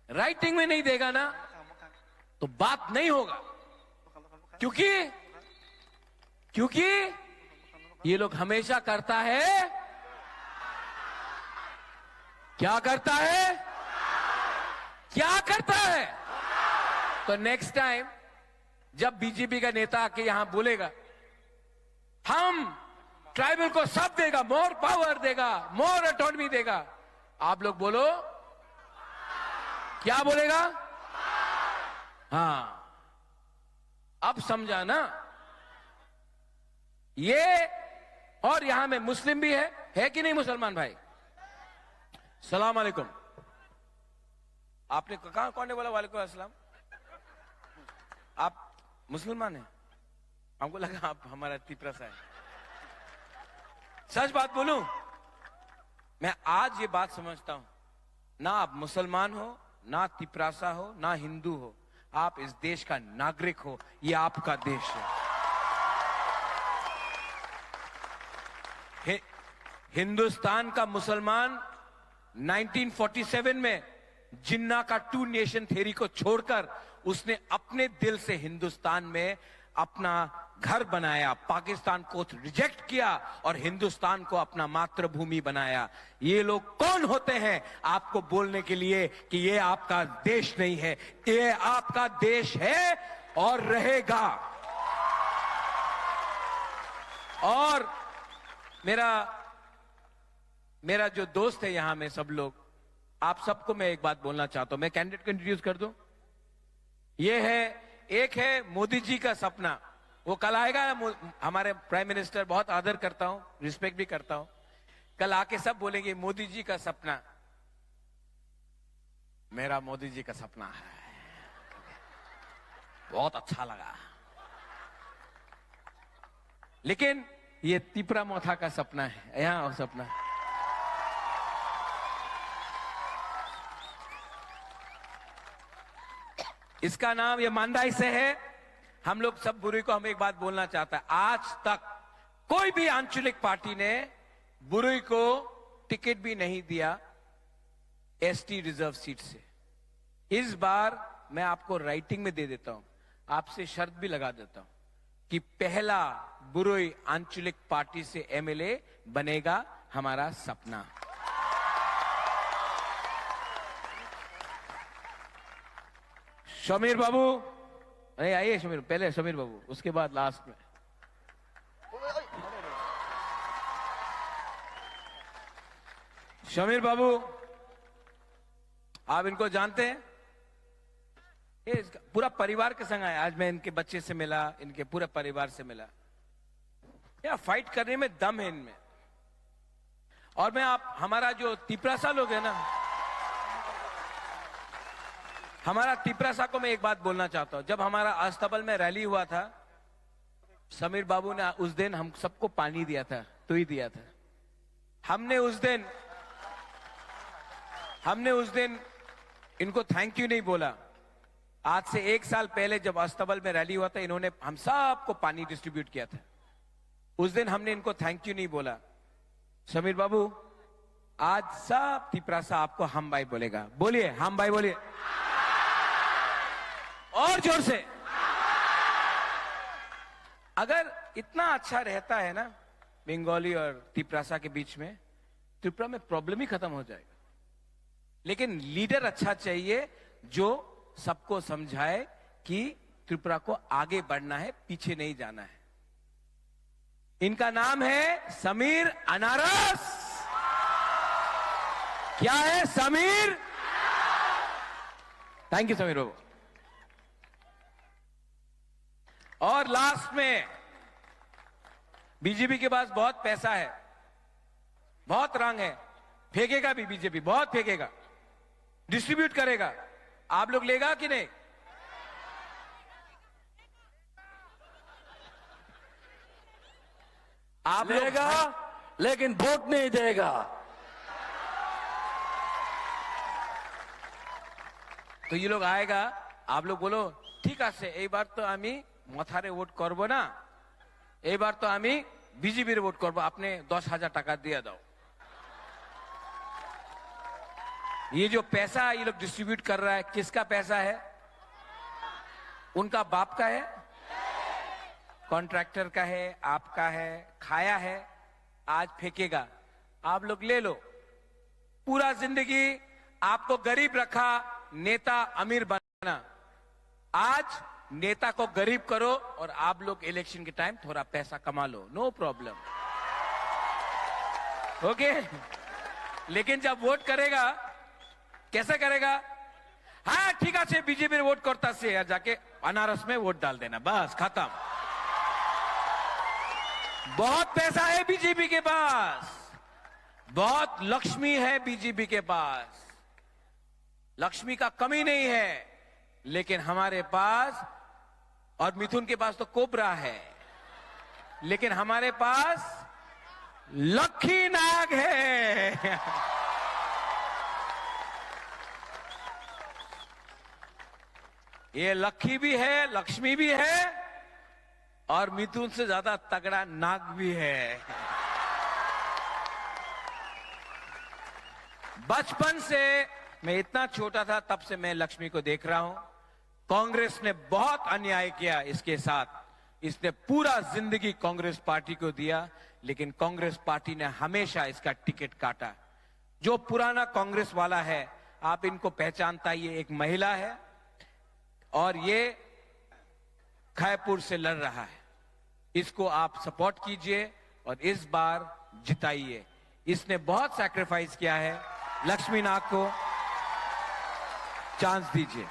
राइटिंग में नहीं देगा ना, तो बात नहीं होगा। क्योंकि क्योंकि ये लोग हमेशा करता है, क्या करता है, क्या करता है। तो नेक्स्ट टाइम जब बीजेपी का नेता आके यहां बोलेगा, हम ट्राइबल को सब देगा, मोर पावर देगा, मोर ऑटोनॉमी देगा, आप लोग बोलो, क्या बोलेगा? हाँ, अब समझा ना? ये, और यहां में मुस्लिम भी है, है कि नहीं मुसलमान भाई? सलाम अलैकुम। आपने कहा, कौन ने बोला वालेकुम अस्सलाम? आप मुसलमान हैं? हमको लगा आप हमारा तिपरासा है। सच बात बोलूं, मैं आज ये बात समझता हूं, ना आप मुसलमान हो, ना तिपरासा हो, ना हिंदू हो, आप इस देश का नागरिक हो। ये आपका देश है। हि-, हिंदुस्तान का मुसलमान नाइनटीन फ़ोर्टी सेवन में जिन्ना का टू नेशन थ्योरी को छोड़कर उसने अपने दिल से हिंदुस्तान में अपना घर बनाया, पाकिस्तान को रिजेक्ट किया और हिंदुस्तान को अपना मातृभूमि बनाया। ये लोग कौन होते हैं आपको बोलने के लिए कि ये आपका देश नहीं है? ये आपका देश है और रहेगा। और मेरा मेरा जो दोस्त है यहां में सब लोग, आप सबको मैं एक बात बोलना चाहता हूं। मैं कैंडिडेट को इंट्रोड्यूस कर दूं। ये है, एक है मोदी जी का सपना। वो कल आएगा, मो-, हमारे प्राइम मिनिस्टर, बहुत आदर करता हूं, रिस्पेक्ट भी करता हूं। कल आके सब बोलेंगे, "मोदी जी का सपना।" मेरा मोदी जी का सपना है, बहुत अच्छा लगा। लेकिन ये तिपरा मोथा का सपना है, यहाँ और सपना। इसका नाम, ये मांडाई से है। हम लोग सब बुरुई को हम एक बात बोलना चाहता है, आज तक कोई भी आंचलिक पार्टी ने बुरुई को टिकट भी नहीं दिया एसटी रिजर्व सीट से। इस बार मैं आपको राइटिंग में दे देता हूं, आपसे शर्त भी लगा देता हूं कि पहला बुरुई आंचलिक पार्टी से एमएलए बनेगा हमारा सपना। समीर बाबू, नहीं, आइए समीर, पहले समीर बाबू, उसके बाद लास्ट में। समीर बाबू, आप इनको जानते हैं? ये इसका पूरा परिवार के संग आया। आज मैं इनके बच्चे से मिला, इनके पूरे परिवार से मिला। या फाइट करने में दम है इनमें। और मैं आप, हमारा जो तिपरासा लोग है ना, हमारा तिपरासा को मैं एक बात बोलना चाहता हूँ। जब हमारा अस्तबल में रैली हुआ था, समीर बाबू ने उस दिन हम सबको पानी दिया था, तुई दिया था। हमने उस दिन, हमने उस दिन इनको थैंक यू नहीं बोला। आज से एक साल पहले जब अस्तबल में रैली हुआ था, इन्होंने हम सबको पानी डिस्ट्रीब्यूट किया था। उस दिन हमने इनको थैंक यू नहीं बोला। समीर बाबू, आज सब तिपरासा आपको हम भाई बोलेगा। बोलिए, हम भाई बोलिए। और जोर से। अगर इतना अच्छा रहता है ना बंगाली और तिपरासा के बीच में, त्रिपुरा में प्रॉब्लम ही खत्म हो जाएगा। लेकिन लीडर अच्छा चाहिए, जो सबको समझाए कि त्रिपुरा को आगे बढ़ना है, पीछे नहीं जाना है। इनका नाम है समीर अनारस। क्या है समीर? थैंक यू समीर बाबू। और लास्ट में, बीजेपी के पास बहुत पैसा है, बहुत रंग है, फेंकेगा भी बीजेपी, बहुत फेंकेगा, डिस्ट्रीब्यूट करेगा। आप लोग लेगा कि नहीं? आप लोग लेगा, लेकिन वोट नहीं देगा। तो ये लोग आएगा, आप लोग बोलो, "ठीक আছে, এইবার তো আমি মথারে ভোট করব না, এইবার তো আমি বিজেপির ভোট করব, আপনি দশ হাজার টাকা দিয়ে দাও।" ये जो पैसा ये लोग डिस्ट्रीब्यूट कर रहा है, किसका पैसा है? उनका बाप का है, कॉन्ट्रैक्टर का है, आपका है, खाया है, आज फेंकेगा। आप लोग ले लो। पूरा जिंदगी आपको गरीब रखा, नेता अमीर बनाना। आज नेता को गरीब करो और आप लोग इलेक्शन के टाइम थोड़ा पैसा कमा लो, नो प्रॉब्लम। ओके। लेकिन जब वोट करेगा, कैसे करेगा? हाँ, ठीक है, बीजेपी वोट करता से यार, जाके अनारस में वोट डाल देना, बस खत्म। बहुत पैसा है बीजेपी के पास, बहुत लक्ष्मी है बीजेपी के पास, लक्ष्मी का कमी नहीं है, लेकिन हमारे पास, और मिथुन के पास तो कोबरा है, लेकिन हमारे पास लक्खी नाग है। ये लक्खी भी है, लक्ष्मी भी है, और मिथुन से ज्यादा तगड़ा नाग भी है। बचपन से मैं इतना छोटा था, तब से मैं लक्ष्मी को देख रहा हूं। कांग्रेस ने बहुत अन्याय किया इसके साथ। इसने पूरा जिंदगी कांग्रेस पार्टी को दिया, लेकिन कांग्रेस पार्टी ने हमेशा इसका टिकट काटा। जो पुराना कांग्रेस वाला है, आप इनको पहचानता, ये एक महिला है और ये खैपुर से लड़ रहा है। इसको आप सपोर्ट कीजिए और इस बार जिताइए। इसने बहुत सैक्रिफाइस किया है, लक्ष्मी नाग को चांस दीजिए।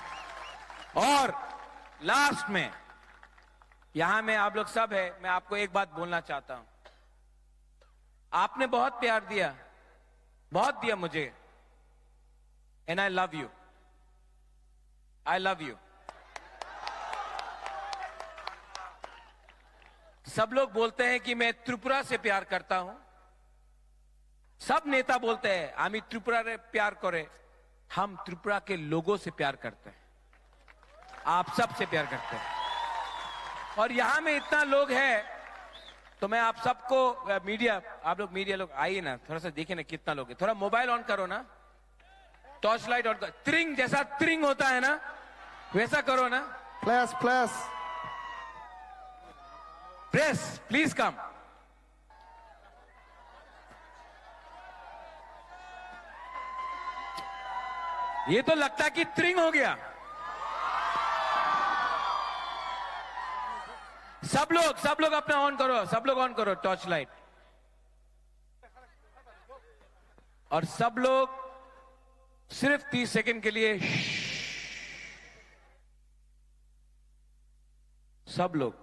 और लास्ट में, यहां में आप लोग सब है, मैं आपको एक बात बोलना चाहता हूं। आपने बहुत प्यार दिया, बहुत दिया मुझे, and I love you, I love you। सब लोग बोलते हैं कि मैं त्रिपुरा से प्यार करता हूं, सब नेता बोलते हैं, "आमी त्रिपुरा रे प्यार करे।" हम त्रिपुरा के लोगों से प्यार करते हैं, आप सब से प्यार करते हैं। और यहां में इतना लोग है, तो मैं आप सबको, अ, मीडिया, आप लोग मीडिया लोग आइए ना, थोड़ा सा देखिए ना कितना लोग है। थोड़ा मोबाइल ऑन करो ना, टॉर्च लाइट ऑन करो, त्रिंग जैसा त्रिंग होता है ना, वैसा करो ना। Place, place. Press, please come. ये तो लगता कि त्रिंग हो गया। सब लोग, सब लोग अपना ऑन करो, सब लोग ऑन करो टॉर्च लाइट। और सब लोग सिर्फ तीस सेकंड के लिए, सब लोग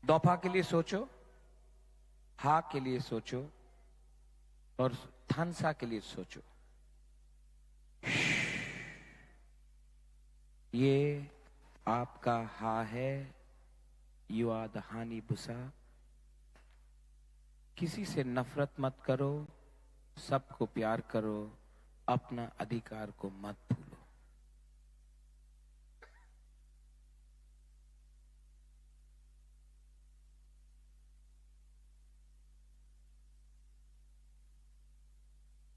दफा के लिए सोचो, हा के लिए सोचो और थानसा के लिए सोचो। ये आपका हा है, युआद हानी बुसा। किसी से नफरत मत करो, सबको प्यार करो, अपना अधिकार को मत भूलो।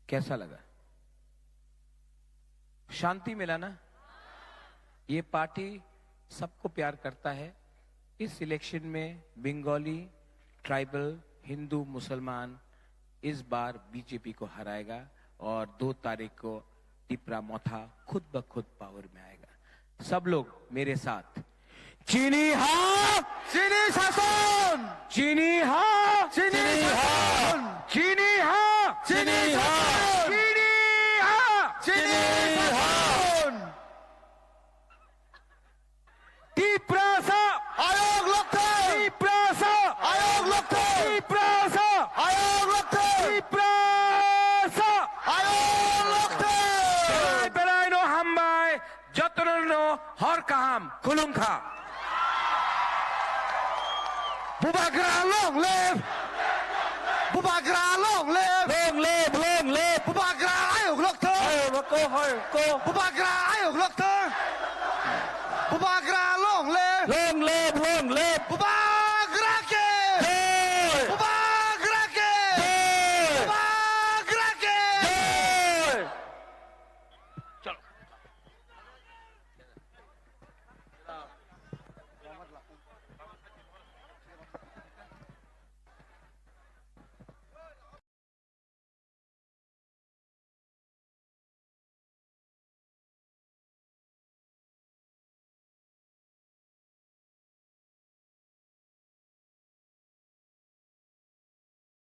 कैसा लगा? शांति मिला ना? ये पार्टी सबको प्यार करता है। इस इलेक्शन में बंगाली, ट्राइबल, हिंदू, मुसलमान इस बार बीजेपी को हराएगा और दो तारीख को टिपरा मोथा खुद ब खुद पावर में आएगा। सब लोग मेरे साथ। চিনি হা, চিনি শাসন। চিনি হা, চিনি চিনি হা। শাসন। চিনি হা, চিনি চিনি হা। শাসন। চিনি হা, চিনি চিনি হা। শাসন। তিপ্রাসা আয়োগ লক্ষ্য। তিপ্রাসা আয়োগ লক্ষ্য। তিপ্রাসা আয়োগ লক্ষ্য। তিপ্রাসা আয়োগ লক্ষ্য। Belai belai no hambai, jotono no hor kaham, khulumkha. Bubagra long live. Bubagra long live. Long live, long live. Bubagra ayuk lokthong. Ayuk lokthong, ayuk lokthong. Bubagra ayuk lokthong.